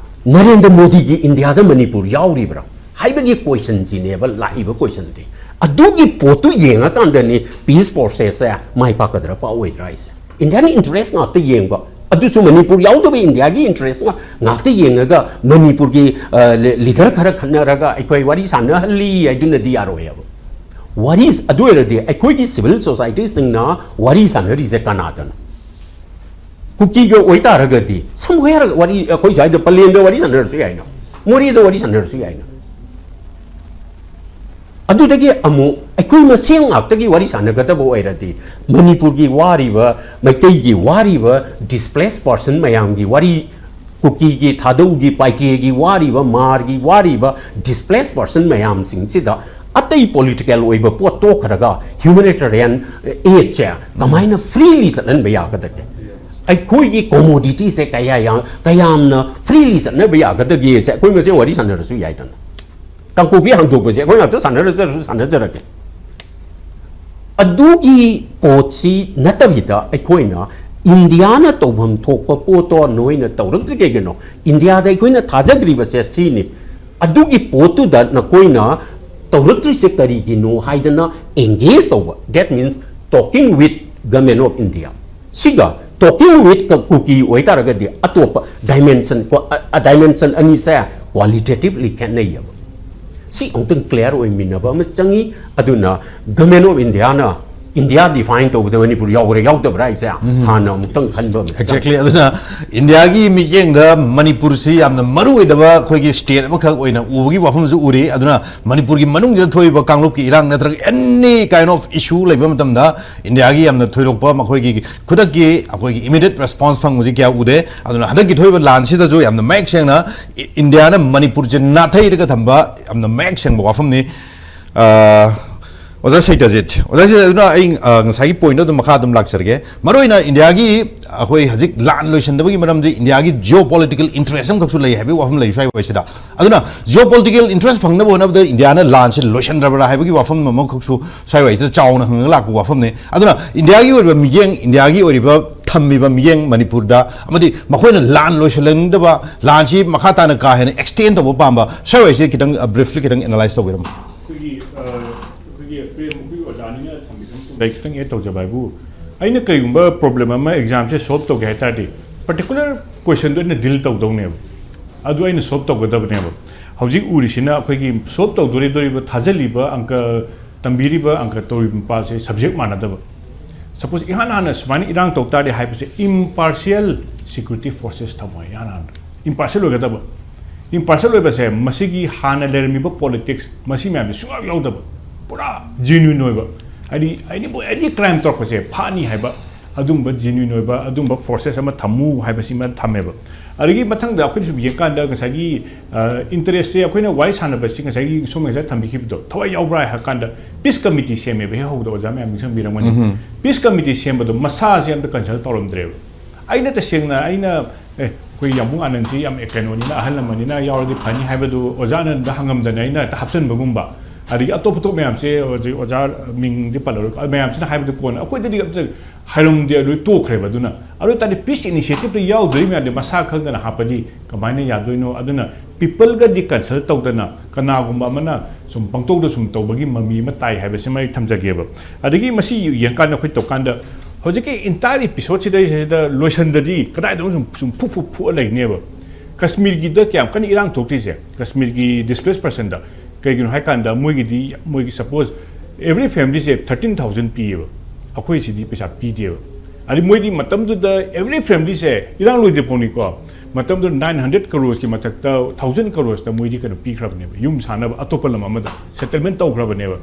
ꯅꯔꯦꯟꯗ꯭ꯔ ꯃꯣꯗꯤꯒꯤ ꯏꯟꯗꯤꯌꯥꯗ ꯃꯅꯤꯄꯨꯔ ꯌꯥꯎꯔꯤꯕ꯭ꯔꯥ ꯍꯥꯏꯕꯒꯤ ꯀꯣꯏꯁꯟꯁꯤꯅꯦꯕ ꯂꯥꯛꯏꯕ ꯀꯣꯏꯁꯟꯗꯤ꯫ ꯑꯗꯨꯒꯤ ꯄꯣꯠꯇꯨ ꯌꯦꯡꯉꯀꯥꯟꯗꯅꯤ ꯄꯤꯁ ꯄ꯭ꯔꯣꯁꯦꯁꯁꯦ ꯃꯥꯏ ꯄꯥꯛꯀꯗ꯭ꯔꯥ ꯄꯥꯛꯑꯣꯏꯗ꯭ꯔꯥ ꯍꯥꯏꯁꯦ꯫ ꯏꯟꯗꯤꯌꯥꯟ ꯏꯟꯇꯔꯦꯁ ꯉꯥꯛꯇ ꯌꯦꯡꯕ, ꯑꯗꯨꯁꯨ ꯃꯅꯤꯄꯨꯔ ꯌꯥꯎꯗꯕ ꯏꯟꯗꯤꯌꯥꯒꯤ ꯏꯟꯇꯔꯦꯁ ꯉꯥꯛ- ꯉꯥꯛꯇ ꯌꯦꯡꯉꯒ ꯃꯅꯤꯄꯨꯔꯒꯤ, ꯑ, ꯂꯤ- ꯂꯤꯗꯔ ꯈꯔ ꯈꯠꯅꯔꯒ ꯑꯩꯈꯣꯏ ꯋꯥꯔꯤ ꯁꯥꯟꯅꯍꯜꯂꯤ ꯍꯥꯏꯗꯨꯅꯗꯤ ꯌꯥꯔꯣꯏꯕ꯫ ꯋꯥꯔꯤ ꯑꯗꯨ ꯑꯣꯏꯔꯗꯤ ꯑꯩꯈꯣꯏꯒꯤ ꯁꯤꯚꯤꯜ ꯁꯣꯁꯥꯏꯇꯤꯁꯤꯡꯅ ꯋꯥꯔꯤ ꯁꯥꯟꯅꯔꯤꯁꯦ ꯀꯅꯥꯗꯅꯣ? ꯀꯨꯀꯤꯒ ꯑꯣꯏꯇꯥꯔꯒꯗꯤ ꯁꯝꯍꯦꯔꯒ ꯋꯥꯔꯤ, ꯑꯩꯈꯣꯏ ꯁ꯭ꯋꯥꯏꯗ ꯄꯂꯦꯟꯗ ꯋꯥꯔꯤ ꯁꯥꯟꯅꯔꯁꯨ ꯌꯥꯏꯅ, ꯃꯣꯔꯦꯗ ꯋꯥꯔꯤ ꯁꯥꯟꯅꯔꯁꯨ ꯌꯥꯏꯅ꯫ ꯑꯗꯨꯗꯒꯤ ꯑꯃꯨꯛ ꯑꯩꯈꯣꯏ ꯃꯁꯦꯟ ꯉꯥꯛꯇꯒꯤ ꯋꯥꯔꯤ ꯁꯥꯟꯅꯒꯗꯕ ꯑꯣꯏꯔꯗꯤ, ꯃꯅꯤꯄꯨꯔꯒꯤ ꯋꯥꯔꯤꯕ, ꯃꯩꯇꯩꯒꯤ ꯋꯥꯔꯤꯕ, ꯗꯤꯁꯄ꯭ꯂꯦꯁ ꯄꯥꯔꯁꯟ ꯃꯌꯥꯝꯒꯤ ꯋꯥꯔꯤ, ꯀꯨꯀꯤꯒꯤ, ꯊꯥꯗꯧꯒꯤ, ꯄꯥꯏꯀꯦꯒꯤ ꯋꯥꯔꯤꯕ, ꯃꯥꯔꯒꯤ ꯋꯥꯔꯤꯕ ꯗꯤꯁꯄ꯭ꯂꯦꯁ ꯄꯥꯔꯁꯟ ꯃꯌꯥꯝꯁꯤꯡꯁꯤꯗ ꯑꯇꯩ ꯄꯣꯂꯤꯇꯤꯀꯦꯜ ꯑꯣꯏꯕ ꯄꯣꯠ ꯇꯣꯛꯈ꯭ꯔꯒ ꯍ꯭ꯌꯨꯃꯦꯅꯤꯇꯦꯔꯤꯌꯟ ꯑꯦꯗꯁꯦ ꯀꯃꯥꯏꯅ ꯐ꯭ꯔꯤꯂꯤ ꯆꯠꯍꯟꯕ ꯌꯥꯒꯗꯒꯦ? ꯑꯩꯈꯣꯏꯒꯤ ꯀꯣꯃꯣꯗꯤꯇꯤꯁꯦ ꯀꯌꯥ ꯌꯥꯝ- ꯀꯌꯥꯝꯅ ꯐ꯭ꯔꯤꯂꯤ ꯆꯠꯅꯕ ꯌꯥꯒꯗꯒꯦꯁꯦ ꯑꯩꯈꯣꯏ ꯃꯁꯦꯟ ꯋꯥꯔꯤ ꯁꯥꯟꯅꯔꯁꯨ ꯌꯥꯏꯗꯅ꯫ ꯀꯥꯡꯄꯣꯛꯄꯤ ꯍꯥꯡꯗꯣꯛꯄꯁꯦ ꯑꯩꯈꯣꯏ ꯉꯥꯛꯇ ꯁꯥꯟꯅꯔꯁꯨ ꯁꯥꯟꯅꯖꯔꯒꯦ꯫ ꯑꯗꯨꯒꯤ ꯄꯣꯠꯁꯤ ꯅꯠꯇꯕꯤꯗ ꯑꯩꯈꯣꯏꯅ ꯏꯟꯗꯤꯌꯥꯅ ꯇꯧꯐꯝ ꯊꯣꯛꯄ ꯄꯣꯠꯇꯣ ꯅꯣꯏꯅ ꯇꯧꯔꯛꯇ꯭ꯔꯤ ꯀꯩꯒꯤꯅꯣ? ꯏꯟꯗꯤꯌꯥꯗ ꯑꯩꯈꯣꯏꯅ ꯊꯥꯖꯈ꯭ꯔꯤꯕꯁꯦ ꯁꯤꯅꯤ꯫ ꯑꯗꯨꯒꯤ ꯄꯣꯠꯇꯨꯗ ꯅꯈꯣꯏꯅ ꯇꯧꯔꯛꯇ꯭ꯔꯤꯁꯦ ꯀꯔꯤꯒꯤꯅꯣ ꯍꯥꯏꯗꯅ ꯑꯦꯡꯒꯦꯖ ꯇꯧꯕ, that means talking with Government of India꯫ ꯁꯤꯒ talking with ꯀ- ꯀꯨꯀꯤ ꯑꯣꯏꯇꯥꯔꯒꯗꯤ ꯑꯇꯣꯞꯄ ꯗꯥꯏꯃꯦꯟꯁꯟ, ꯀꯣ- ꯑ- ꯑ- ꯗꯥꯏꯃꯦꯟꯁꯟ ꯑꯅꯤꯁꯦ ꯀ꯭ꯋꯥꯂꯤꯇꯦꯇꯤꯚꯂꯤ ꯈꯦꯠꯅꯩꯌꯦꯕ꯫ ꯁꯤ ꯑꯃꯨꯛꯇꯪ ꯀ꯭ꯂꯤꯌꯥꯔ ꯑꯣꯏꯃꯤꯟꯅꯕ ꯑꯃ ꯆꯪꯉꯤ꯫ ꯑꯗꯨꯅ government of Indian India define ꯇꯧꯕꯗ ꯃꯅꯤꯄꯨꯔ ꯌꯥꯎꯕ꯭ꯔꯥ ꯌꯥꯎꯗꯕ꯭ꯔꯥ ꯍꯥꯏꯁꯦ ꯍꯥꯟꯅ ꯑꯃꯨꯛꯇꯪ ꯈꯟꯕ ꯑꯃ ꯆꯪꯉꯤ꯫ ꯑꯦꯛꯖꯦꯛꯂꯤ꯫ ꯑꯗꯨꯅ ꯏꯟꯗꯤꯌꯥꯒꯤ ꯃꯤꯠꯌꯦꯡꯗ ꯃꯅꯤꯄꯨꯔꯁꯤ ꯌꯥꯝꯅ ꯃꯔꯨ ꯑꯣꯏꯗꯕ ꯑꯩꯈꯣꯏꯒꯤ ꯁ꯭ꯇꯦꯠ ꯑꯃꯈꯛ ꯑꯣꯏꯅ ꯎꯕꯒꯤ ꯋꯥꯐꯝꯁꯨ ꯎꯔꯤ꯫ ꯑꯗꯨꯅ ꯃꯅꯤꯄꯨꯔꯒꯤ ꯃꯅꯨꯡꯁꯤꯗ ꯊꯣꯛꯏꯕ ꯀꯥꯡꯂꯨꯞꯀꯤ ꯏꯔꯥꯡ ꯅꯠꯇ꯭ꯔꯒ ꯑꯦꯅꯤ ꯀꯥꯏꯟ ꯑꯣꯐ ꯏꯁꯨ ꯂꯩꯕ ꯃꯇꯝꯗ ꯏꯟꯗꯤꯌꯥꯒꯤ ꯌꯥꯝꯅ ꯊꯣꯏꯗꯣꯛꯄ ꯃꯈꯣꯏꯒꯤ ꯈꯨꯗꯛꯀꯤ ꯑꯩꯈꯣꯏꯒꯤ ꯏꯃꯤꯗꯤꯌꯦꯠ ꯔꯦꯁꯄꯣꯟꯁ ꯐꯪꯕꯁꯤ ꯀꯌꯥ ꯎꯗꯦ꯫ ꯑꯗꯨꯅ ꯍꯟꯗꯛꯀꯤ ꯊꯣꯛꯏꯕ ꯂꯥꯟꯁꯤꯗꯁꯨ ꯌꯥꯝꯅ ꯃꯌꯦꯛ ꯁꯦꯡꯅ ꯏ- ꯏꯟꯗꯤꯌꯥꯅ ꯃꯅꯤꯄꯨꯔꯁꯦ ꯅꯥꯊꯩꯔꯒ ꯊꯝꯕ ꯌꯥꯝꯅ ꯃꯌꯦꯛ ꯁꯦꯡꯕ ꯋꯥꯐꯝꯅꯤ꯫ ꯑ, ꯑꯣꯖꯥ ꯁꯩꯇꯖꯤꯠ, ꯑꯣꯖꯥ ꯁꯩꯇꯖꯤꯠ, ꯑꯗꯨꯅ ꯑꯩ, ꯑ, ꯉꯁꯥꯏꯒꯤ ꯄꯣꯏꯟꯗꯣ ꯑꯗꯨꯝ ꯃꯈꯥ ꯑꯗꯨꯝ ꯂꯥꯛꯆꯔꯒꯦ꯫ ꯃꯔꯨꯑꯣꯏꯅ ꯏꯟꯗꯤꯌꯥꯒꯤ ꯑꯩꯈꯣꯏ ꯍꯧꯖꯤꯛ ꯂꯥꯟ ꯂꯣꯏꯁꯤꯟꯗꯕꯒꯤ ꯃꯔꯝꯁꯦ ꯏꯟꯗꯤꯌꯥꯒꯤ ꯖꯤꯑꯣ ꯄꯣꯂꯤꯇꯤꯀꯦꯜ ꯏꯟꯇꯔꯦꯁ ꯑꯃꯈꯛꯁꯨ ꯂꯩ ꯍꯥꯏꯕꯒꯤ ꯋꯥꯐꯝ ꯂꯩ ꯁ꯭ꯋꯥꯏ ꯋꯥꯏꯁꯤꯗ꯫ ꯑꯗꯨꯅ ꯖꯤꯑꯣ ꯄꯣꯂꯤꯇꯤꯀꯦꯜ ꯏꯟꯇꯔꯦꯁ ꯐꯪꯅꯕ ꯍꯣꯠꯅꯕꯗ ꯏꯟꯗꯤꯌꯥꯅ ꯂꯥꯟꯁꯤ ꯂꯣꯏꯁꯤꯟꯗ꯭ꯔꯕ꯭ꯔꯥ ꯍꯥꯏꯕꯒꯤ ꯋꯥꯐꯝ ꯑꯃꯈꯛꯁꯨ ꯁ꯭ꯋꯥꯏ ꯋꯥꯏꯁꯤꯗ ꯆꯥꯎꯅ ꯍꯪꯉꯒ ꯂꯥꯛꯄ ꯋꯥꯐꯝꯅꯤ꯫ ꯑꯗꯨꯅ ꯏꯟꯗꯤꯌꯥꯒꯤ ꯑꯣꯏꯕ ꯃꯤꯠꯌꯦꯡ, ꯏꯟꯗꯤꯌꯥꯒꯤ ꯑꯣꯏꯔꯤꯕ ꯊꯝꯃꯤꯕ ꯃꯤꯠꯌꯦꯡ ꯃꯅꯤꯄꯨꯔꯗ, ꯑꯃꯗꯤ ꯃꯈꯣꯏꯅ ꯂꯥꯟ ꯂꯣꯏꯁꯤꯜꯍꯟꯅꯤꯡꯗꯕ, ꯂꯥꯟꯁꯤ ꯃꯈꯥ ꯇꯥꯅ ꯀꯥ ꯍꯦꯟꯅ ꯑꯦꯛꯁꯇꯦꯟ ꯇꯧꯕ ꯄꯥꯝꯕ, ꯁ꯭ꯋꯥꯏ ꯋꯥꯏꯁꯤꯗ ꯈꯤꯇꯪ, ꯑ, ꯕ꯭ꯔꯤꯐꯂꯤ ꯈꯤꯇꯪ ꯑꯦꯅꯥꯂꯥꯏꯁ ꯇꯧꯕꯤꯔꯝꯃꯨ꯫ ꯑꯩꯈꯣꯏꯒꯤ, ꯑ, ꯑꯩꯈꯣꯏꯒꯤ ꯐ꯭ꯔꯦꯝ, ꯑꯩꯈꯣꯏꯒꯤ ꯑꯣꯖꯥꯅꯤꯅ ꯊꯝꯕꯤꯔꯝꯕ ꯑꯩ ꯈꯤꯇꯪ ꯑꯦꯗ ꯇꯧꯖꯕ ꯍꯥꯏꯕꯨ, ꯑꯩꯅ ꯀꯔꯤꯒꯨꯝꯕ ꯄ꯭ꯔꯣꯕ꯭ꯂꯦꯝ ꯑꯃ ꯑꯦꯛꯖꯥꯝꯁꯦ ꯁꯣꯜꯕ ꯇꯧꯒꯦ ꯍꯥꯏ ꯇꯥꯔꯗꯤ, ꯄꯥꯔꯇꯤꯀꯨꯂꯔ ꯀꯣꯏꯁꯟꯗꯣ ꯑꯩꯅ ꯗꯤꯜ ꯇꯧꯗꯧꯅꯦꯕ, ꯑꯗꯨ ꯑꯩꯅ ꯁꯣꯜꯕ ꯇꯧꯒꯗꯕꯅꯦꯕ꯫ ꯍꯧꯖꯤꯛ ꯎꯔꯤꯁꯤꯅ ꯑꯩꯈꯣꯏꯒꯤ ꯁꯣꯜꯕ ꯇꯧꯗꯣꯔꯤꯗꯣꯔꯤꯕ, ꯊꯥꯖꯤꯜꯂꯤꯕ ꯑꯪꯀ, ꯇꯝꯕꯤꯔꯤꯕ ꯑꯪꯀ ꯇꯧꯔꯤꯕ ꯃꯄꯥꯁꯦ ꯁꯕꯖꯦꯛ ꯃꯥꯟꯅꯗꯕ꯫ ꯁꯄꯣꯁ, ꯏꯍꯥꯟ ꯍꯥꯟꯅ ꯁꯨꯃꯥꯏꯅ ꯏꯔꯥꯡ ꯇꯧ ꯇꯥꯔꯗꯤ ꯍꯥꯏꯕꯁꯦ, ꯏꯝꯄꯥꯔꯁꯤꯌꯦꯜ ꯁꯦꯀ꯭ꯌꯨꯔꯤꯇꯤ ꯐꯣꯔꯁꯦꯁ ꯊꯝꯃꯣ ꯍꯥꯏ, ꯏꯍꯥꯟ ꯍꯥꯟꯅ꯫ ꯏꯝꯄꯥꯔꯁꯤꯌꯦꯜ ꯑꯣꯏꯒꯗꯕ꯫ ꯏꯝꯄꯥꯔꯁꯤꯌꯦꯜ ꯑꯣꯏꯕꯁꯦ, ꯃꯁꯤꯒꯤ ꯍꯥꯟꯅ ꯂꯩꯔꯝꯃꯤꯕ ꯄꯣꯂꯤꯇꯤꯛꯁ, ꯃꯁꯤ ꯃꯌꯥꯝꯁꯦ ꯁꯨꯡꯌꯥꯎ ꯌꯥꯎꯗꯕ, ꯄꯨꯔꯥ ꯖꯦꯅ꯭ꯌꯨꯟ ꯑꯣꯏꯕ, ꯍꯥꯏꯗꯤ ꯑꯦꯅꯤ, ꯑꯦꯅꯤ ꯀ꯭ꯔꯥꯏꯝ ꯇꯧꯔꯛꯄꯁꯦ ꯐꯥꯅꯤ ꯍꯥꯏꯕ, ꯑꯗꯨꯝꯕ ꯖꯦꯅ꯭ꯌꯨꯟ ꯑꯣꯏꯕ, ꯑꯗꯨꯝꯕ ꯐꯣꯔꯁꯦꯁ ꯑꯃ ꯊꯝꯃꯨ ꯍꯥꯏꯕꯁꯤꯃ ꯊꯝꯃꯦꯕ꯫ ꯑꯗꯒꯤ ꯃꯊꯪꯗ ꯑꯩꯈꯣꯏꯅ ꯁꯨꯝ ꯌꯦꯡꯀꯥꯟꯗ, ꯉꯁꯥꯏꯒꯤ, ꯑ, ꯏꯟꯇꯔꯦꯁꯁꯦ, ꯑꯩꯈꯣꯏꯅ ꯋꯥꯔꯤ ꯁꯥꯟꯅꯕꯁꯤ, ꯉꯁꯥꯏꯒꯤ ꯁꯣꯝ ꯉꯁꯥꯏ ꯊꯝꯕꯤꯈꯤꯕꯗꯣ, ꯊꯋꯥꯏ ꯌꯥꯎꯕ꯭ꯔꯥ ꯍꯥꯏ ꯀꯥꯟꯗ, ꯄꯤꯁ ꯀꯃꯤꯇꯤ ꯁꯦꯝꯃꯦꯕ, ꯍꯦꯛ ꯍꯧꯕꯗ ꯑꯣꯖꯥ ꯃꯌꯥꯝ ꯅꯤꯡꯁꯤꯡꯕꯤꯔꯝꯒꯅꯤ꯫ ꯎꯝ꯫ ꯄꯤꯁ ꯀꯃꯤꯇꯤ ꯁꯦꯝꯕꯗꯣ ꯃꯁꯥꯁꯦ ꯑꯝꯇ ꯀꯟꯁꯜ ꯇꯧꯔꯝꯗ꯭ꯔꯦꯕ꯫ ꯑꯩꯅ ꯇꯁꯦꯡꯅ, ꯑꯩꯅ, "ꯑꯦ, ꯑꯩꯈꯣꯏ ꯌꯥꯝꯕꯨꯡ ꯑꯥꯅꯟꯁꯤ ꯌꯥꯝ, ꯑꯦ, ꯀꯩꯅꯣꯅꯤꯅ, ꯑꯍꯜ ꯂꯃꯟꯅꯤꯅ ꯌꯥꯎꯔꯗꯤ ꯐꯅꯤ" ꯍꯥꯏꯕꯗꯨ ꯑꯣꯖꯥ ꯑꯥꯅꯟꯗ ꯍꯪꯉꯝꯗꯅ ꯑꯩꯅ ꯍꯦꯛꯇ ꯍꯥꯞꯆꯤꯟꯕꯒꯨꯝꯕ, ꯑꯗꯒꯤ ꯑꯇꯣꯞ ꯑꯇꯣꯞ ꯃꯌꯥꯝꯁꯦ, ꯍꯧꯖꯤꯛ ꯑꯣꯖꯥ ꯃꯤꯡꯗꯤ ꯄꯜꯂꯔꯣꯏ, ꯃꯌꯥꯝꯁꯤꯅ ꯍꯥꯏꯕꯗꯨ ꯀꯣꯟꯅ, ꯑꯩꯈꯣꯏꯗꯗꯤ ꯑꯝꯇ ꯍꯥꯏꯔꯝꯗꯦ, ꯂꯣꯏ ꯇꯣꯛꯈ꯭ꯔꯦꯕ꯫ ꯑꯗꯨꯅ ꯑꯗꯨ ꯑꯣꯏ ꯇꯥꯔꯗꯤ ꯄꯤꯁ ꯏꯅꯤꯁꯤꯌꯦꯇꯤꯞꯇ ꯌꯥꯎꯗꯣꯔꯤ ꯃꯌꯥꯝꯗꯤ ꯃꯁꯥ ꯈꯪꯗꯅ ꯍꯥꯞꯄꯗꯤ ꯀꯃꯥꯏꯅ ꯌꯥꯗꯣꯏꯅꯣ? ꯑꯗꯨꯅ ꯄꯤꯄꯜꯒꯗꯤ ꯀꯟꯁꯜ ꯇꯧꯗꯅ ꯀꯅꯥꯒꯨꯝꯕ ꯑꯃꯅ ꯁꯨꯝ ꯄꯪꯇꯧꯗ ꯁꯨꯝ ꯇꯧꯕꯒꯤ ꯃꯃꯤ ꯑꯃ ꯇꯥꯏ ꯍꯥꯏꯕꯁꯤꯃ ꯑꯩ ꯊꯝꯖꯒꯦꯕ꯫ ꯑꯗꯒꯤ ꯃꯁꯤ ꯌꯦꯡꯀꯥꯟꯗ ꯑꯩꯈꯣꯏ ꯇꯧꯀꯥꯟꯗ ꯍꯧꯖꯤꯛꯀꯤ ꯏꯟꯇꯥꯌꯔ ꯏꯄꯤꯁꯣꯗꯁꯤꯗꯩꯁꯤꯗ ꯂꯣꯏꯁꯟꯗꯗꯤ ꯀꯗꯥꯏꯗꯅꯣ ꯁꯨꯝ, ꯁꯨꯝ ꯐꯨ ꯐꯨ ꯐꯨꯑ ꯂꯩꯅꯦꯕ꯫ ꯀꯁꯃꯤꯔꯒꯤꯗ ꯀꯌꯥꯝ ꯀꯟꯅ ꯏꯔꯥꯡ ꯊꯣꯛꯇ꯭ꯔꯤꯁꯦ, ꯀꯁꯃꯤꯔꯒꯤ ꯗꯤꯁꯄ꯭ꯂꯦꯁ ꯄꯔꯁꯟꯗ꯫ ꯀꯩꯒꯤꯅꯣ ꯍꯥꯏ ꯀꯥꯟꯗ ꯃꯣꯏꯒꯤꯗꯤ, ꯃꯣꯏꯒꯤ ꯁꯄꯣꯁ ꯑꯦꯕ꯭ꯔꯤ ꯐꯦꯃꯤꯂꯤꯁꯦ ꯊꯥꯔꯇꯤꯟ ꯊꯥꯎꯖꯟ ꯄꯤꯌꯦꯕ, ꯑꯩꯈꯣꯏ ꯁꯤꯗꯤ ꯄꯩꯁꯥ ꯄꯤꯗꯦꯕ꯫ ꯑꯗꯩ ꯃꯣꯏꯗꯤ ꯃꯇꯝꯗꯨꯗ ꯑꯦꯕ꯭ꯔꯤ ꯐꯦꯃꯤꯂꯤꯁꯦ ꯏꯔꯥꯡ ꯂꯣꯏꯗ꯭ꯔꯤ ꯐꯥꯎꯅꯤꯀꯣ, ꯃꯇꯝꯗꯨꯗ ꯅꯥꯏꯟ ꯍꯟꯗ꯭ꯔꯦꯠ ꯀꯔꯣꯔꯁꯀꯤ ꯃꯊꯛꯇ ꯊꯥꯎꯖꯟ ꯀꯔꯣꯔꯁꯇ ꯃꯣꯏꯗꯤ ꯀꯩꯅꯣ ꯄꯤꯈ꯭ꯔꯕꯅꯦꯕ, ꯌꯨꯝ ꯁꯥꯅꯕ ꯑꯇꯣꯞꯄ ꯂꯝ ꯑꯃꯗ ꯁꯦꯇꯜꯃꯦꯟ ꯇꯧꯈ꯭ꯔꯕꯅꯦꯕ꯫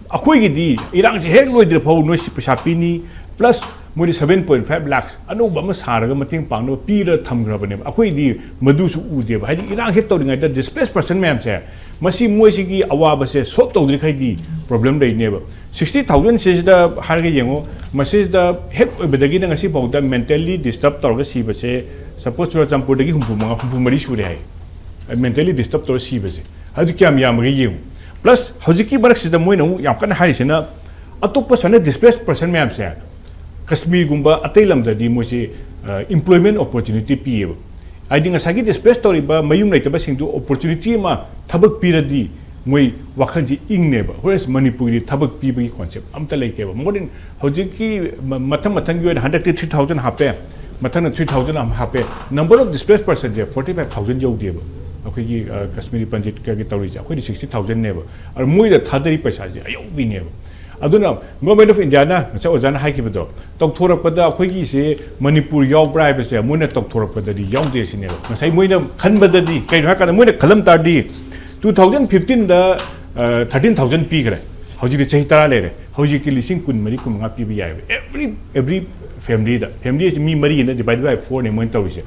ꯑꯩꯈꯣꯏꯒꯤꯗꯤ ꯏꯔꯥꯡꯁꯦ ꯍꯦꯛ ꯂꯣꯏꯗ꯭ꯔꯤ ꯐꯥꯎ ꯅꯣꯏ ꯁꯤ ꯄꯩꯁꯥ ꯄꯤꯅꯤ, ꯄ꯭ꯂꯁ ꯃꯣꯏꯗꯤ ꯁꯚꯦꯟ ꯄꯣꯏꯟ ꯐꯥꯏꯚ ꯂꯥꯛꯁ ꯑꯅꯧꯕ ꯑꯃ ꯁꯥꯔꯒ ꯃꯇꯦꯡ ꯄꯥꯡꯅꯕ ꯄꯤꯔ ꯊꯝꯈ꯭ꯔꯕꯅꯦꯕ꯫ ꯑꯩꯈꯣꯏꯗꯤ ꯃꯗꯨꯁꯨ ꯎꯗꯦꯕ꯫ ꯍꯥꯏꯗꯤ ꯏꯔꯥꯡ ꯍꯦꯛ ꯇꯧꯔꯤꯉꯩꯗ ꯗꯤꯁꯄ꯭ꯂꯦꯁ ꯄꯔꯁꯟ ꯃꯌꯥꯝꯁꯦ, ꯃꯁꯤ ꯃꯣꯏꯁꯤꯒꯤ ꯑꯋꯥꯕꯁꯦ ꯁꯣꯜꯕ ꯇꯧꯗ꯭ꯔꯤꯈꯩꯗꯤ ꯄ꯭ꯔꯣꯕ꯭ꯂꯦꯝ ꯂꯩꯅꯦꯕ꯫ ꯁꯤꯛꯁꯇꯤ ꯊꯥꯎꯖꯟ ꯁꯤꯁꯤꯗ ꯍꯥꯏꯔꯒ ꯌꯦꯡꯉꯣ, ꯃꯁꯤꯗ ꯍꯦꯛ ꯑꯣꯏꯕꯗꯒꯤꯅ ꯉꯁꯤ ꯐꯥꯎꯗ ꯃꯦꯟꯇꯦꯜꯂꯤ ꯗꯤꯁꯇꯔꯕ ꯇꯧꯔꯒ ꯁꯤꯕꯁꯦ, ꯁꯄꯣꯁ ꯆꯨꯔꯆꯥꯟꯄꯨꯔꯗꯒꯤ ꯍꯨꯝꯐꯨ ꯃꯉꯥ, ꯍꯨꯝꯐꯨ ꯃꯔꯤ ꯁꯨꯔꯦ ꯍꯥꯏ꯫ ꯃꯦꯟꯇꯦꯜꯂꯤ ꯗꯤꯁꯇꯔꯕ ꯇꯧꯔꯒ ꯁꯤꯕꯁꯦ꯫ ꯑꯗꯨ ꯀꯌꯥꯝ ꯌꯥꯝꯃꯒꯦ ꯌꯦꯡꯉꯨ꯫ ꯄ꯭ꯂꯁ ꯍꯧꯖꯤꯛꯀꯤ ꯃꯔꯛꯁꯤꯗ ꯃꯣꯏꯅ ꯑꯃꯨꯛ ꯌꯥꯝ ꯀꯟꯅ ꯍꯥꯏꯔꯤꯁꯤꯅ, ꯑꯇꯣꯞꯄ ꯁꯨꯃꯥꯏꯅ ꯗꯤꯁꯄ꯭ꯂꯦꯁ ꯄꯔꯁꯟ ꯃꯌꯥꯝꯁꯦ, ꯀꯁꯃꯤꯔꯒꯨꯝꯕ ꯑꯇꯩ ꯂꯝꯗꯗꯤ ꯃꯣꯏꯁꯤ ꯑꯦꯝꯄ꯭ꯂꯣꯏꯃꯦꯟ ꯑꯣꯄꯣꯔꯆꯨꯅꯤꯇꯤ ꯄꯤꯌꯦꯕ꯫ ꯍꯥꯏꯗꯤ ꯉꯁꯥꯏꯒꯤ ꯗꯤꯁꯄ꯭ꯂꯦꯁ ꯇꯧꯔꯤꯕ ꯃꯌꯨꯝ ꯂꯩꯇꯕꯁꯤꯡꯗꯨ ꯑꯣꯄꯣꯔꯆꯨꯅꯤꯇꯤ ꯑꯃ, ꯊꯕꯛ ꯄꯤꯔꯗꯤ ꯃꯣꯏ ꯋꯥꯈꯜꯁꯤ ꯏꯪꯅꯦꯕ꯫ ꯍꯣꯔꯦꯁ ꯃꯅꯤꯄꯨꯔꯒꯤ ꯊꯕꯛ ꯄꯤꯕꯒꯤ ꯀꯣꯟꯁꯦꯞ ꯑꯝꯇ ꯂꯩꯇꯦꯕ꯫ ꯃꯣꯔ ꯗꯦꯟ ꯍꯧꯖꯤꯛꯀꯤ ꯃ-, ꯃꯊꯪ ꯃꯊꯪꯒꯤ ꯑꯣꯏꯅ ꯍꯟꯗꯛꯇꯤ ꯊ꯭ꯔꯤ ꯊꯥꯎꯖꯟ ꯍꯥꯞꯄꯦ, ꯃꯊꯪꯅ ꯊ꯭ꯔꯤ ꯊꯥꯎꯖꯟ ꯑꯃ ꯍꯥꯞꯄꯦ꯫ ꯅꯝꯕꯔ ꯑꯣꯐ ꯗꯤꯁꯄ꯭ꯂꯦꯁ ꯄꯔꯁꯟꯁꯦ ꯐꯣꯔꯇꯤ ꯐꯥꯏꯚ ꯊꯥꯎꯖꯟ ꯌꯧꯗꯦꯕ꯫ ꯑꯩꯈꯣꯏꯒꯤ ꯑ, ꯀꯁꯃꯤꯔꯤ ꯄꯟꯗꯤꯠꯀꯒꯤ ꯇꯧꯔꯤꯁꯦ ꯑꯩꯈꯣꯏꯗꯤ ꯁꯤꯛꯁꯇꯤ ꯊꯥꯎꯖꯟꯅꯦꯕ꯫ ꯑꯗꯨ ꯃꯣꯏꯗ ꯊꯥꯗꯔꯤ ꯄꯩꯁꯥꯁꯦ ꯑꯌꯧꯕꯤꯅꯦꯕ꯫ ꯑꯗꯨꯅ ꯒꯣꯔꯃꯦꯟ ꯑꯣꯐ ꯏꯟꯗꯤꯌꯥꯅ ꯉꯁꯥꯏ ꯑꯣꯖꯥꯅ ꯍꯥꯏꯈꯤꯕꯗꯣ ꯇꯧꯊꯣꯔꯛꯄꯗ ꯑꯩꯈꯣꯏꯒꯤꯁꯦ ꯃꯅꯤꯄꯨꯔ ꯌꯥꯎꯕ꯭ꯔꯥ ꯍꯥꯏꯕꯁꯦ ꯃꯣꯏꯅ ꯇꯧꯊꯣꯔꯛꯄꯗꯗꯤ ꯌꯥꯎꯗꯦ ꯁꯤꯅꯦꯕ꯫ ꯉꯁꯥꯏ ꯃꯣꯏꯅ ꯈꯟꯕꯗꯗꯤ ꯀꯩꯅꯣ ꯍꯥꯏꯔꯀꯥꯟꯗ ꯃꯣꯏꯅ ꯈꯜꯂꯝ ꯇꯥꯔꯗꯤ ꯇꯨ ꯊꯥꯎꯖꯟ ꯐꯤꯐꯇꯤꯟꯗ ꯊꯥꯔꯇꯤꯟ ꯊꯥꯎꯖꯟ ꯄꯤꯈ꯭ꯔꯦ, ꯍꯧꯖꯤꯛꯇꯤ ꯆꯍꯤ ꯇꯔꯥ ꯂꯩꯔꯦ, ꯍꯧꯖꯤꯛꯇꯤ ꯂꯤꯁꯤꯡ ꯀꯨꯟ ꯃꯔꯤ ꯀꯨꯟ ꯃꯉꯥ ꯄꯤꯕ ꯌꯥꯏꯑꯕ꯫ ꯑꯦꯕ꯭ꯔꯤ ꯑꯦꯕ꯭ꯔꯤ ꯐꯦꯃꯤꯂꯤꯗ, ꯐꯦꯃꯤꯂꯤ ꯑꯁꯤ ꯃꯤ ꯃꯔꯤꯅ ꯗꯤꯚꯥꯏꯗꯦꯠ ꯕꯥꯏ ꯐꯣꯔꯅꯦ ꯃꯣꯏꯅ ꯇꯧꯔꯤꯁꯦ,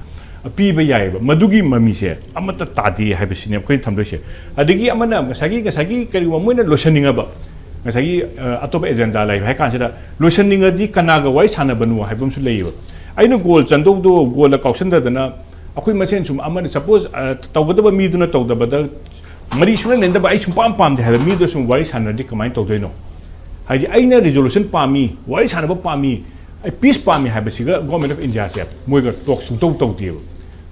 ꯄꯤꯕ ꯌꯥꯏꯑꯕ꯫ ꯃꯗꯨꯒꯤ ꯃꯃꯤꯁꯦ ꯑꯃꯠꯇ ꯇꯥꯗꯦ ꯍꯥꯏꯕꯁꯤꯅꯦ ꯑꯩꯈꯣꯏꯅ ꯊꯝꯗꯣꯏꯁꯦ꯫ ꯑꯗꯒꯤ ꯑꯃꯅ ꯉꯁꯥꯏꯒꯤ, ꯉꯁꯥꯏꯒꯤ ꯀꯔꯤꯒꯨꯝꯕ ꯃꯣꯏꯅ ꯂꯣꯏꯁꯟꯅꯤꯡꯉꯕ, ꯉꯁꯥꯏꯒꯤ ꯑ, ꯑꯇꯣꯞꯄ ꯑꯦꯖꯦꯟꯗꯥ ꯂꯩꯕ ꯍꯥꯏ ꯀꯥꯟꯁꯤꯗ ꯂꯣꯏꯁꯟꯅꯤꯡꯉꯗꯤ ꯀꯅꯥꯒ ꯋꯥꯔꯤ ꯁꯥꯟꯅꯕꯅꯣ ꯍꯥꯏꯕ ꯑꯃꯁꯨ ꯂꯩꯌꯦꯕ꯫ ꯑꯩꯅ ꯒꯣꯜ ꯆꯟꯗꯧꯗꯣ ꯒꯣꯜꯗ ꯀꯥꯎꯁꯟꯗꯗꯅ ꯑꯩꯈꯣꯏ ꯃꯁꯦꯟ ꯁꯨꯝ ꯑꯃꯅ ꯁꯄꯣꯁ ꯇꯧꯒꯗꯕ ꯃꯤꯗꯨꯅ ꯇꯧꯗꯕꯗ ꯃꯔꯤ ꯁꯨꯡꯂꯦꯟ ꯂꯦꯟꯗꯕ, ꯑꯩ ꯁꯨꯡꯄꯥꯝ ꯄꯥꯝꯗꯦ ꯍꯥꯏꯕ ꯃꯤꯗꯣ ꯁꯨꯝ ꯋꯥꯔꯤ ꯁꯥꯟꯅꯔꯗꯤ ꯀꯃꯥꯏꯅ ꯇꯧꯗꯣꯏꯅꯣ? ꯍꯥꯏꯗꯤ ꯑꯩꯅ ꯔꯤꯖꯣꯂꯨꯁꯟ ꯄꯥꯝꯃꯤ, ꯋꯥꯔꯤ ꯁꯥꯟꯅꯕ ꯄꯥꯝꯃꯤ, ꯑꯩ ꯄꯤꯁ ꯄꯥꯝꯃꯤ ꯍꯥꯏꯕꯁꯤꯒ ꯒꯣꯔꯃꯦꯟ ꯑꯣꯐ ꯏꯟꯗꯤꯌꯥꯁꯦ ꯃꯣꯏꯒ ꯇꯣꯛ ꯁꯨꯡꯇꯧ ꯇꯧꯗꯦꯕ꯫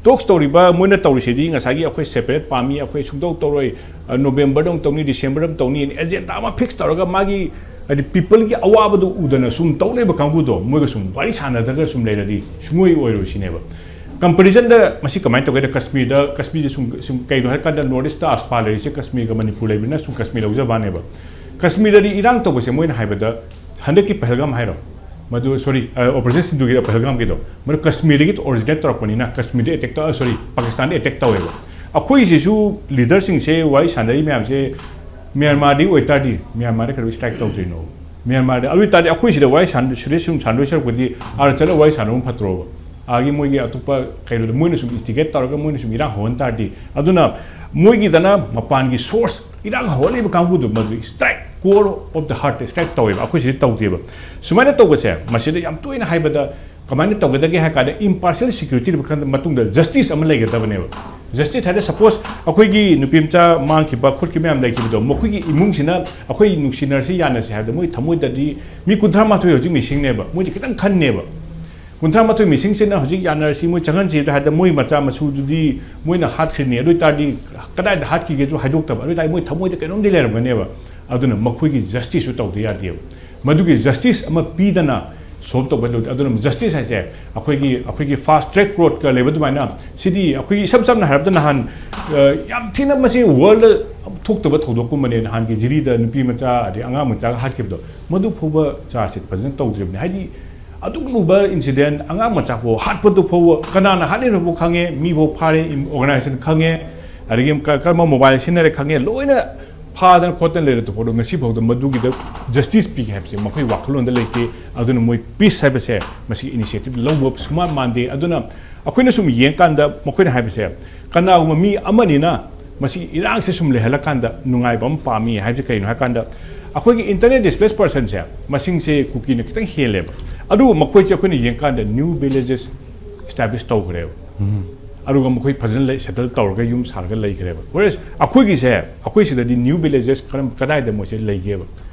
ꯇꯣꯛꯁ ꯇꯧꯔꯤꯕ ꯃꯣꯏꯅ ꯇꯧꯔꯤꯁꯤꯗꯤ ꯉꯁꯥꯏꯒꯤ ꯑꯩꯈꯣꯏ ꯁꯦꯄꯔꯦꯠ ꯄꯥꯝꯃꯤ, ꯑꯩꯈꯣꯏ ꯁꯨꯡꯇꯧ ꯇꯧꯔꯣꯏ, ꯑ, ꯅꯣꯕꯦꯝꯕꯔꯗ ꯑꯃꯨꯛ ꯇꯧꯅꯤ, ꯗꯤꯁꯦꯝꯕꯔꯗ ꯑꯃꯨꯛ ꯇꯧꯅꯤ, ꯑꯦꯖꯦꯟꯗꯥ ꯑꯃ ꯐꯤꯛꯁ ꯇꯧꯔꯒ ꯃꯥꯒꯤ ꯍꯥꯏꯗꯤ ꯄꯤꯄꯜꯒꯤ ꯑꯋꯥꯕꯗꯨ ꯎꯗꯅ ꯁꯨꯝ ꯇꯧ ꯂꯩꯕ ꯀꯥꯡꯕꯨꯗꯣ ꯃꯣꯏꯒ ꯁꯨꯝ ꯋꯥꯔꯤ ꯁꯥꯟꯅꯗ꯭ꯔꯒ ꯁꯨꯝ ꯂꯩꯔꯗꯤ ꯁꯨꯡꯑꯣꯏ ꯑꯣꯏꯔꯣꯏ ꯁꯤꯅꯦꯕ꯫ ꯀꯝꯄꯦꯔꯤꯖꯟꯗ ꯃꯁꯤ ꯀꯃꯥꯏꯅ ꯇꯧꯒꯦꯗ ꯀꯁꯃꯤꯔꯗ, ꯀꯁꯃꯤꯔꯁꯦ ꯁꯨꯝ, ꯁꯨꯝ ꯀꯩꯅꯣ ꯍꯥꯏꯔꯀꯥꯟꯗ ꯅꯣꯔꯠ ꯏꯁꯇ ꯑꯁꯄꯥ ꯂꯩꯔꯤꯁꯦ ꯀꯁꯃꯤꯔꯒ ꯃꯅꯤꯄꯨꯔ ꯂꯩꯕꯅꯤꯅ ꯁꯨꯝ ꯀꯁꯃꯤꯔ ꯂꯧꯖꯕꯅꯦꯕ꯫ ꯀꯁꯃꯤꯔꯗꯗꯤ ꯏꯔꯥꯡ ꯇꯧꯕꯁꯦ ꯃꯣꯏꯅ ꯍꯥꯏꯕꯗ ꯍꯟꯗꯛꯀꯤ ꯄꯍꯜꯒꯥꯝ ꯍꯥꯏꯔꯣ, ꯃꯗꯨ ꯁꯣꯔꯤ, ꯑꯣꯄꯔꯦꯁꯟ ꯁꯤꯟꯗꯨꯒꯤꯗ ꯄꯍꯜꯒꯥꯝꯒꯤꯗꯣ ꯃꯗꯨ ꯀꯁꯃꯤꯔꯗꯒꯤ ꯑꯣꯔꯤꯖꯤꯅꯦꯠ ꯇꯧꯔꯛꯄꯅꯤꯅ ꯀꯁꯃꯤꯔꯗ ꯑꯦꯇꯦꯛ ꯇꯧ, ꯁꯣꯔꯤ, ꯄꯥꯀꯤꯁꯇꯥꯟꯗ ꯑꯦꯇꯦꯛ ꯇꯧꯋꯦꯕ꯫ ꯑꯩꯈꯣꯏꯁꯤꯁꯨ ꯂꯤꯗꯔꯁꯤꯡꯁꯦ ꯋꯥꯔꯤ ꯁꯥꯟꯅꯔꯤ ꯃꯌꯥꯝꯁꯦ ꯃ꯭ꯌꯥꯟꯃꯥꯔꯗꯒꯤ ꯑꯣꯏꯇꯥꯔꯗꯤ ꯃ꯭ꯌꯥꯟꯃꯥꯔꯗ ꯀꯩꯗꯧꯕꯩ ꯁ꯭ꯇ꯭ꯔꯥꯏꯛ ꯇꯧꯗꯣꯏꯅꯣ? ꯃ꯭ꯌꯥꯟꯃꯥꯔꯗ ꯑꯗꯨ ꯑꯣꯏꯇꯥꯔꯗꯤ ꯑꯩꯈꯣꯏ ꯁꯤꯗ ꯋꯥꯔꯤ ꯁꯥꯟ-, ꯁꯤꯗ ꯁꯨꯝ ꯁꯥꯟꯅꯗꯣꯏ ꯁꯔꯨꯛꯄꯨꯗꯤ ꯑꯥꯗ ꯆꯠꯂꯒ ꯋꯥꯔꯤ ꯁꯥꯟꯅꯕ ꯐꯠꯇ꯭ꯔꯣꯕ? ꯑꯥꯒꯤ ꯃꯣꯏꯒꯤ ꯑꯇꯣꯞꯄ ꯀꯩꯅꯣꯗꯣ ꯃꯣꯏꯅ ꯁꯨꯝ ꯏꯟꯁꯇꯤꯒꯦꯠ ꯇꯧꯔꯒ ꯃꯣꯏꯅ ꯁꯨꯝ ꯏꯔꯥꯡ ꯍꯧꯍꯟ ꯇꯥꯔꯗꯤ꯫ ꯑꯗꯨꯅ ꯃꯣꯏꯒꯤꯗꯅ ꯃꯄꯥꯟꯒꯤ ꯁꯣꯔꯁ ꯏꯔꯥꯡ ꯍꯧꯍꯜꯂꯤꯕ ꯀꯥꯡꯕꯨꯗꯣ ꯃꯗꯨ strike Core of the heart strike ꯇꯧꯋꯦꯕ, ꯑꯩꯈꯣꯏ ꯁꯤꯗꯤ ꯇꯧꯗꯦꯕ꯫ ꯁꯨꯃꯥꯏꯅ ꯇꯧꯕꯁꯦ, ꯃꯁꯤꯗ ꯌꯥꯝ ꯇꯣꯏꯅ ꯍꯥꯏꯕꯗ ꯀꯃꯥꯏꯅ ꯇꯧꯒꯗꯒꯦ ꯍꯥꯏ ꯀꯥꯟꯗ, impartial security ꯂꯩꯕ ꯃꯇꯨꯡꯗ justice ꯑꯃ ꯂꯩꯒꯗꯕꯅꯦꯕ꯫ Justice ꯍꯥꯏꯗꯤ, suppose ꯑꯩꯈꯣꯏꯒꯤ ꯅꯨꯄꯤ ꯃꯆꯥ ꯃꯥꯡꯈꯤꯕ ꯈꯣꯠꯈꯤꯕ ꯃꯌꯥꯝ ꯂꯩꯈꯤꯕꯗꯣ, ꯃꯈꯣꯏꯒꯤ ꯏꯃꯨꯡꯁꯤꯅ ꯑꯩꯈꯣꯏ ꯅꯨꯡꯁꯤꯅꯔꯁꯤ, ꯌꯥꯅꯁꯤ ꯍꯥꯏꯕꯗ ꯃꯣꯏ ꯊꯃꯣꯏꯗꯗꯤ, ꯃꯤ ꯀꯨꯟꯊ꯭ꯔꯥ ꯃꯥꯊꯣꯏ ꯍꯧꯖꯤꯛ missingꯅꯦꯕ, ꯃꯣꯏꯗꯤ ꯈꯤꯇꯪ ꯈꯟꯅꯦꯕ꯫ ꯀꯨꯟꯊ꯭ꯔꯥ ꯃꯥꯊꯣꯏ missingꯁꯤꯅ ꯍꯧꯖꯤꯛ ꯌꯥꯅꯔꯁꯤ, ꯃꯣꯏ ꯆꯪꯍꯟꯁꯤ ꯍꯥꯏꯕꯗ ꯃꯣꯏ ꯃꯆꯥ ꯃꯁꯨꯗꯨꯗꯤ ꯃꯣꯏꯅ ꯍꯥꯠꯈ꯭ꯔꯤꯅꯤ꯫ ꯑꯗꯨ ꯑꯣꯏꯇꯥꯔꯗꯤ ꯀꯗꯥꯏꯗ ꯍꯥꯠꯈꯤꯒꯦꯁꯨ ꯍꯥꯏꯗꯣꯛꯇꯕ, ꯑꯗꯨ ꯑꯣꯏꯇꯥꯔꯗꯤ ꯃꯣꯏ ꯊꯃꯣꯏꯗ ꯀꯩꯅꯣꯝꯗꯤ ꯂꯩꯔꯝꯒꯅꯦꯕ꯫ ꯑꯗꯨꯅ ꯃꯈꯣꯏꯒꯤ justiceꯁꯨ ꯇꯧꯗ ꯌꯥꯗꯦꯕ꯫ ꯃꯗꯨꯒꯤ justice ꯑꯃ ꯄꯤꯗꯅ solve ꯇꯧꯕ ꯂꯧꯗꯦ꯫ ꯑꯗꯨꯅ justice ꯍꯥꯏꯁꯦ ꯑꯩꯈꯣꯏꯒꯤ, ꯑꯩꯈꯣꯏꯒꯤ fast track courtꯀ ꯂꯩꯕ ꯑꯗꯨꯃꯥꯏꯅ, ꯁꯤꯗꯤ ꯑꯩꯈꯣꯏꯒꯤ ꯏꯁꯝ ꯁꯝꯅ ꯍꯥꯏꯔꯕꯗ, ꯅꯍꯥꯟ, ꯑ, ꯌꯥꯝ ꯊꯤꯅ ꯃꯁꯤ worldꯗ ꯊꯣꯛꯇꯕ ꯊꯧꯗꯣꯛꯀꯨꯝꯕꯅꯦ꯫ ꯅꯍꯥꯟꯒꯤ ꯖꯤꯔꯤꯗ ꯅꯨꯄꯤ ꯃꯆꯥ ꯑꯗꯩ ꯑꯉꯥꯡ ꯃꯆꯥꯒ ꯍꯥꯠꯈꯤꯕꯗꯣ, ꯃꯗꯨ ꯐꯥꯎꯕ charge sheet ꯐꯖꯅ ꯇꯧꯗ꯭ꯔꯤꯕꯅꯤ꯫ ꯍꯥꯏꯗꯤ, ꯑꯗꯨꯒꯨꯝꯕ incident, ꯑꯉꯥꯡ ꯃꯆꯥ ꯐꯥꯎ ꯍꯥꯠꯄꯗꯨ ꯐꯥꯎꯕ, ꯀꯅꯥꯅ ꯍꯥꯠꯂꯤꯅꯣ ꯐꯥꯎ ꯈꯪꯉꯦ, ꯃꯤ ꯐꯥꯎ ꯐꯥꯔꯦ, organization ꯈꯪꯉꯦ, ꯑꯗꯒꯤ ꯀ-, ꯀꯔꯝꯕ mobile ꯁꯤꯖꯤꯟꯅꯔꯦ ꯈꯪꯉꯦ, ꯂꯣꯏꯅ ꯐꯥꯗꯅ ꯈꯣꯠꯇꯅ ꯂꯩꯔꯗꯨ ꯐꯥꯎꯗ ꯉꯁꯤ ꯐꯥꯎꯗ ꯃꯗꯨꯒꯤꯗ justice ꯄꯤꯒꯦ ꯍꯥꯏꯕꯁꯦ ꯃꯈꯣꯏ ꯋꯥꯈꯜꯂꯣꯟꯗ ꯂꯩꯇꯦ꯫ ꯑꯗꯨꯅ ꯃꯣꯏ peace ꯍꯥꯏꯕꯁꯦ ꯃꯁꯤꯒꯤ initiative ꯂꯧꯕ ꯁꯨꯃꯥꯟ ꯃꯥꯟꯗꯦ꯫ ꯑꯗꯨꯅ ꯑꯩꯈꯣꯏꯅ ꯁꯨꯝ ꯌꯦꯡꯀꯥꯟꯗ ꯃꯈꯣꯏꯅ ꯍꯥꯏꯕꯁꯦ, ꯀꯅꯥꯒꯨꯝꯕ ꯃꯤ ꯑꯃꯅꯤꯅ ꯃꯁꯤꯒꯤ ꯏꯔꯥꯡꯁꯦ ꯁꯨꯝ ꯂꯩꯍꯜꯂꯀꯥꯟꯗ ꯅꯨꯡꯉꯥꯏꯕ ꯑꯃ ꯄꯥꯝꯃꯤ ꯍꯥꯏꯕꯁꯦ ꯀꯩꯅꯣ ꯍꯥꯏꯀꯥꯟꯗ, ꯑꯩꯈꯣꯏꯒꯤ internally displaced personꯁꯦ ꯃꯁꯤꯡꯁꯦ ꯀꯨꯀꯤꯅ ꯈꯤꯇꯪ ꯍꯦꯜꯂꯦꯕ꯫ ꯑꯗꯨꯕꯨ ꯃꯈꯣꯏꯁꯦ ꯑꯩꯈꯣꯏꯅ ꯌꯦꯡꯀꯥꯟꯗ new villages establish ꯇꯧꯈ꯭ꯔꯦꯕ꯫ ꯑꯗꯨꯒ ꯃꯈꯣꯏ ꯐꯖꯅ ꯂꯩ, settle ꯇꯧꯔꯒ ꯌꯨꯝ ꯁꯥꯔꯒ ꯂꯩꯈ꯭ꯔꯦꯕ꯫ Whereas ꯑꯩꯈꯣꯏꯒꯤꯁꯦ, ꯑꯩꯈꯣꯏ ꯁꯤꯗꯗꯤ new villages ꯀꯔꯝ, ꯀꯗꯥꯏꯗ ꯃꯣꯏꯁꯦ ꯂꯩꯒꯦꯕ?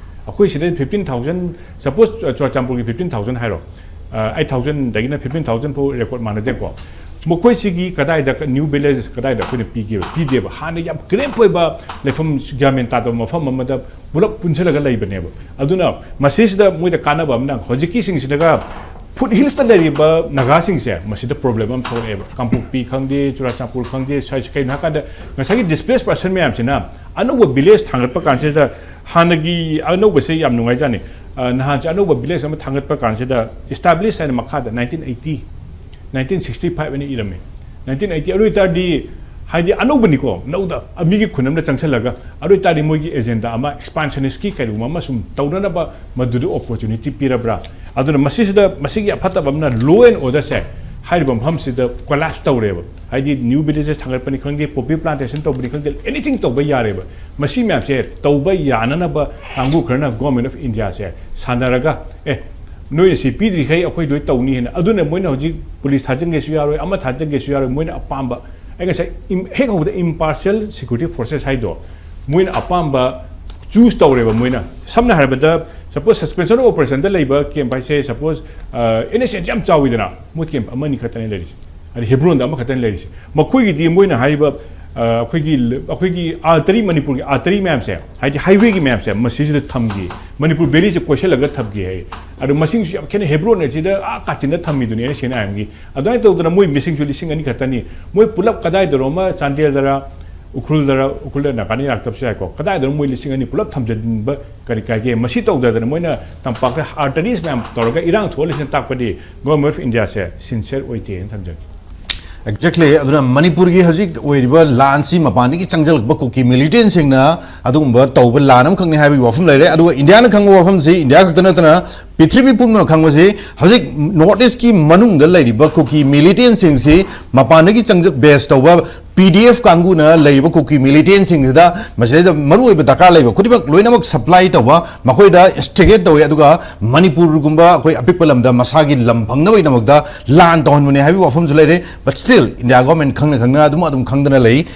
ꯑꯩꯈꯣꯏ ꯁꯤꯗ fifteen thousand, suppose ꯆꯨꯔꯆꯥꯟꯄꯨꯔꯒꯤ fifteen thousand ꯍꯥꯏꯔꯣ, ꯑ, eight thousandꯗꯒꯤꯅ fifteen thousand ꯐꯥꯎ record ꯃꯥꯟꯅꯗꯦꯀꯣ꯫ ꯃꯈꯣꯏꯁꯤꯒꯤ ꯀꯗꯥꯏꯗ, new villages ꯀꯗꯥꯏꯗ ꯑꯩꯈꯣꯏꯅ ꯄꯤꯒꯦꯕ? ꯄꯤꯗꯦꯕ꯫ ꯍꯥꯟꯅ ꯌꯥꯝ cramped ꯑꯣꯏꯕ ꯂꯩꯐꯝ, ꯒ꯭ꯌꯥꯟ ꯃꯦꯟ ꯇꯥꯗꯕ ꯃꯐꯝ ꯑꯃꯗ ꯄꯨꯂꯞ ꯄꯨꯟꯁꯤꯜꯂꯒ ꯂꯩꯕꯅꯦꯕ꯫ ꯑꯗꯨꯅ ꯃꯁꯤꯁꯤꯗ ꯃꯣꯏꯗ ꯀꯥꯟꯅꯕ ꯑꯃꯅ, ꯍꯧꯖꯤꯛꯀꯤꯁꯤꯡꯁꯤꯗꯒ foothillsꯇ ꯂꯩꯔꯤꯕ ꯅꯥꯒꯥꯁꯤꯡꯁꯦ, ꯃꯁꯤꯗ problem ꯑꯃ ꯊꯣꯛꯂꯛꯑꯦꯕ꯫ ꯀꯥꯡꯄꯣꯛꯄꯤ ꯈꯪꯗꯦ, ꯆꯨꯔꯆꯥꯟꯄꯨꯔ ꯈꯪꯗꯦ, ꯁ꯭ꯋꯥꯏꯁꯦ ꯀꯩꯅꯣ ꯍꯥꯏꯀꯥꯟꯗ, ꯉꯁꯥꯏꯒꯤ displaced person ꯃꯌꯥꯝꯁꯤꯅ ꯑꯅꯧꯕ village ꯊꯥꯡꯒꯠꯄ ꯀꯥꯟꯁꯤꯗ, ꯍꯥꯟꯅꯒꯤ ꯑꯅꯧꯕꯁꯦ ꯌꯥꯝ ꯅꯨꯡꯉꯥꯏꯖꯥꯠꯅꯤ꯫ ꯑ, ꯅꯍꯥꯟꯁꯦ ꯑꯅꯧꯕ village ꯑꯃ ꯊꯥꯡꯒꯠꯄ ꯀꯥꯟꯁꯤꯗ, establish ꯍꯥꯏꯅ ꯃꯈꯥꯗ nineteen eighty, nineteen sixty five ꯍꯥꯏꯅ ꯏꯔꯝꯃꯤ꯫ Nineteen eighty, ꯑꯗꯨ ꯑꯣꯏꯇꯥꯔꯗꯤ, ꯍꯥꯏꯗꯤ ꯑꯅꯧꯕꯅꯤꯀꯣ, ꯅꯧꯗ, ꯑ, ꯃꯤꯒꯤ ꯈꯨꯟ ꯑꯃꯗ ꯆꯪꯁꯜꯂꯒ, ꯑꯗꯨ ꯑꯣꯏꯇꯥꯔꯗꯤ ꯃꯣꯏꯒꯤ agenda ꯑꯃ, expansionistꯀꯤ ꯀꯩꯒꯨꯝꯕ ꯑꯃ ꯁꯨꯝ ꯇꯧꯅꯅꯕ ꯃꯗꯨꯗ opportunity ꯄꯤꯔꯕ꯭ꯔꯥ? ꯑꯗꯨꯅ ꯃꯁꯤꯁꯤꯗ, ꯃꯁꯤꯒꯤ ꯑꯐꯠꯇꯕ ꯑꯃꯅ law and orderꯁꯦ ꯍꯥꯏꯔꯤꯕ ꯃꯐꯝꯁꯤꯗ ꯀꯣꯂꯥꯞꯁ ꯇꯧꯔꯦꯕ꯫ ꯍꯥꯏꯗꯤ ꯅ꯭ꯌꯨ ꯚꯤꯂꯦꯖꯦꯁ ꯊꯥꯡꯒꯠꯄꯅꯤ ꯈꯪꯗꯦ, ꯄꯣꯄꯤ ꯄ꯭ꯂꯥꯟꯇꯦꯁꯟ ꯇꯧꯕꯅꯤ ꯈꯪꯗꯦ, ꯑꯦꯅꯤꯊꯤꯡ ꯇꯧꯕ ꯌꯥꯔꯦꯕ꯫ ꯃꯁꯤ ꯃꯌꯥꯝꯁꯦ ꯇꯧꯕ ꯌꯥꯅꯅꯕ ꯀꯥꯡꯕꯨ ꯈꯔꯅ ꯒꯣꯔꯃꯦꯟ ꯑꯣꯐ ꯏꯟꯗꯤꯌꯥꯁꯦ ꯁꯥꯟꯅꯔꯒ, ꯑꯦ, ꯅꯣꯏꯅ ꯁꯤ ꯄꯤꯗ꯭ꯔꯤꯈꯩ ꯑꯩꯈꯣꯏ ꯂꯣꯏ ꯇꯧꯅꯤ ꯍꯥꯏꯅ꯫ ꯑꯗꯨꯅ ꯃꯣꯏꯅ ꯍꯧꯖꯤꯛ ꯄꯨꯂꯤꯁ ꯊꯥꯖꯤꯟꯒꯦꯁꯨ ꯌꯥꯔꯣꯏ, ꯑꯃ ꯊꯥꯖꯤꯟꯒꯦꯁꯨ ꯌꯥꯔꯣꯏ, ꯃꯣꯏꯅ ꯑꯄꯥꯝꯕ꯫ ꯑꯩ ꯉꯁꯥꯏ ꯏꯝ-, ꯍꯦꯛ ꯍꯧꯕꯗ ꯏꯝꯄꯥꯔꯁꯤꯌꯦꯜ ꯁꯦꯀ꯭ꯌꯨꯔꯤꯇꯤ ꯐꯣꯔꯁꯦꯁ ꯍꯥꯏꯗꯣ ꯃꯣꯏꯅ ꯑꯄꯥꯝꯕ ꯆꯨꯁ ꯇꯧꯔꯦꯕ꯫ ꯃꯣꯏꯅ ꯁꯝꯅ ꯍꯥꯏꯔꯕꯗ, ꯁꯄꯣꯁ ꯁꯁꯄꯦꯟꯁꯟ ꯑꯣꯐ ꯑꯣꯄꯔꯦꯁꯟꯗ ꯂꯩꯕ ꯀꯦꯝꯞ ꯍꯥꯏꯁꯦ, ꯁꯄꯣꯁ ꯑꯦꯟ ꯑꯦꯁ ꯑꯦꯟꯁꯦ ꯌꯥꯝ ꯆꯥꯎꯋꯤꯗꯅ, ꯃꯣꯏ ꯀꯦꯝꯞ ꯑꯃꯅꯤ ꯈꯛꯇꯅꯦ ꯂꯩꯔꯤꯁꯦ, ꯍꯥꯏꯗꯤ ꯍꯦꯕ꯭ꯔꯣꯟꯗ ꯑꯃꯈꯛꯇꯅꯦ ꯂꯩꯔꯤꯁꯦ꯫ ꯃꯈꯣꯏꯒꯤꯗꯤ ꯃꯣꯏꯅ ꯍꯥꯏꯔꯤꯕ, ꯑ, ꯑꯩꯈꯣꯏꯒꯤ, ꯑꯩꯈꯣꯏꯒꯤ ꯑꯥꯔꯇꯔꯤ, ꯃꯅꯤꯄꯨꯔꯒꯤ ꯑꯥꯔꯇꯔꯤ ꯃꯌꯥꯝꯁꯦ, ꯍꯥꯏꯗꯤ ꯍꯥꯏꯋꯦꯒꯤ ꯃꯌꯥꯝꯁꯦ, ꯃꯁꯤꯁꯤꯗ ꯊꯝꯈꯤ꯫ ꯃꯅꯤꯄꯨꯔ ꯚꯦꯂꯤꯁꯦ ꯀꯣꯏꯁꯤꯜꯂꯒ ꯊꯝꯈꯤ ꯍꯥꯏ꯫ ꯑꯗꯣ ꯃꯁꯤꯡꯁꯨ ꯌꯥꯝ ꯈꯦꯠꯅꯩ꯫ ꯍꯦꯕ꯭ꯔꯣꯟ ꯑꯁꯤꯗ ꯑꯥ ꯀꯥꯆꯤꯟꯗ ꯊꯝꯃꯤꯗꯨꯅꯦ ꯑꯩꯅ ꯁꯦꯡꯅ ꯍꯥꯏꯔꯝꯒꯤ꯫ ꯑꯗꯨꯃꯥꯏꯅ ꯇꯧꯗꯅ ꯃꯣꯏ ꯃꯤꯁꯤꯡꯁꯨ ꯂꯤꯁꯤꯡ ꯑꯅꯤ ꯈꯛꯇꯅꯤ꯫ ꯃꯣꯏ ꯄꯨꯂꯞ ꯀꯗꯥꯏꯗꯅꯣ ꯑꯃ, ꯆꯥꯟꯗꯦꯜꯗꯔ, ꯎꯈ꯭ꯔꯨꯜꯗꯔ, ꯎꯈ꯭ꯔꯨꯜꯗ ꯅꯥꯀꯥꯟꯗ ꯂꯥꯛꯇꯕꯁꯨ ꯌꯥꯏꯀꯣ, ꯀꯗꯥꯏꯗꯅꯣ ꯃꯣꯏ ꯂꯤꯁꯤꯡ ꯑꯅꯤ ꯄꯨꯂꯞ ꯊꯝꯖꯤꯟꯕ ꯀꯔꯤ ꯀꯥꯏꯒꯦ? ꯃꯁꯤ ꯇꯧꯗꯗꯅ ꯃꯣꯏꯅ ꯇꯝꯄꯥꯛꯇ ꯑꯥꯔꯇꯔꯤꯁ ꯃꯌꯥꯝ ꯇꯧꯔꯒ ꯏꯔꯥꯡ ꯊꯣꯛꯍꯜꯂꯤꯁꯤꯅ ꯇꯥꯛꯄꯗꯤ ꯒꯣꯔꯃꯦꯟ ꯑꯣꯐ ꯏꯟꯗꯤꯌꯥꯁꯦ ꯁꯤꯟꯁꯤꯌꯔ ꯑꯣꯏꯗꯦꯅ ꯊꯝꯖꯒꯦ꯫ ꯑꯦꯛꯖꯦꯛꯂꯤ꯫ ꯑꯗꯨꯅ ꯃꯅꯤꯄꯨꯔꯒꯤ ꯍꯧꯖꯤꯛ ꯑꯣꯏꯔꯤꯕ ꯂꯥꯟꯁꯤ ꯃꯄꯥꯟꯗꯒꯤ ꯆꯪꯁꯤꯜꯂꯛꯄ ꯀꯨꯀꯤ ꯃꯤꯂꯤꯇꯦꯟꯁꯤꯡꯅ ꯑꯗꯨꯒꯨꯝꯕ ꯇꯧꯕ ꯂꯥꯟ ꯑꯃꯈꯛꯅꯤ ꯍꯥꯏꯕꯒꯤ ꯋꯥꯐꯝ ꯂꯩꯔꯦ꯫ ꯑꯗꯨꯒ ꯏꯟꯗꯤꯌꯥꯅ ꯈꯪꯕ ꯋꯥꯐꯝꯁꯤ, ꯏꯟꯗꯤꯌꯥ ꯈꯛꯇ ꯅꯠꯇꯅ ꯄ꯭ꯔꯤꯊꯤꯕꯤ ꯄꯨꯝꯅꯃꯛ ꯈꯪꯕꯁꯤ, ꯍꯧꯖꯤꯛ ꯅꯣꯔꯠ ꯏꯁꯀꯤ ꯃꯅꯨꯡꯗ ꯂꯩꯔꯤꯕ ꯀꯨꯀꯤ ꯃꯤꯂꯤꯇꯦꯟꯁꯤꯡꯁꯤ ꯃꯄꯥꯟꯗꯒꯤ ꯆꯪꯖ ꯕꯦꯁ ꯇꯧꯕ ꯄꯤ ꯗꯤ ꯑꯦꯐ ꯀꯥꯡꯕꯨꯅ ꯂꯩꯔꯤꯕ ꯀꯨꯀꯤ ꯃꯤꯂꯤꯇꯦꯟꯁꯤꯡꯁꯤꯗ ꯃꯁꯤꯗꯩꯗ ꯃꯔꯨꯑꯣꯏꯕ ꯗꯔꯀꯥꯔ ꯂꯩꯕ ꯈꯨꯗꯤꯡꯃꯛ ꯂꯣꯏꯅꯃꯛ ꯁꯄ꯭ꯂꯥꯏ ꯇꯧꯕ, ꯃꯈꯣꯏꯗ ꯏꯟꯁꯇꯤꯒꯦꯠ ꯇꯧꯋꯦ꯫ ꯑꯗꯨꯒ ꯃꯅꯤꯄꯨꯔꯒꯨꯝꯕ ꯑꯩꯈꯣꯏ ꯑꯄꯤꯛꯄ ꯂꯝꯗ ꯃꯁꯥꯒꯤ ꯂꯝ ꯐꯪꯅꯕꯒꯤꯗꯃꯛꯇ ꯂꯥꯟ ꯇꯧꯍꯟꯕꯅꯦ ꯍꯥꯏꯕꯒꯤ ꯋꯥꯐꯝꯁꯨ ꯂꯩꯔꯦ꯫ But still, ꯏꯟꯗꯤꯌꯥ ꯒꯣꯔꯃꯦꯟ ꯈꯪꯅ ꯈꯪꯅ ꯑꯗꯨꯝ ꯑꯗꯨꯝ ꯈꯪꯗꯅ ꯂꯩ꯫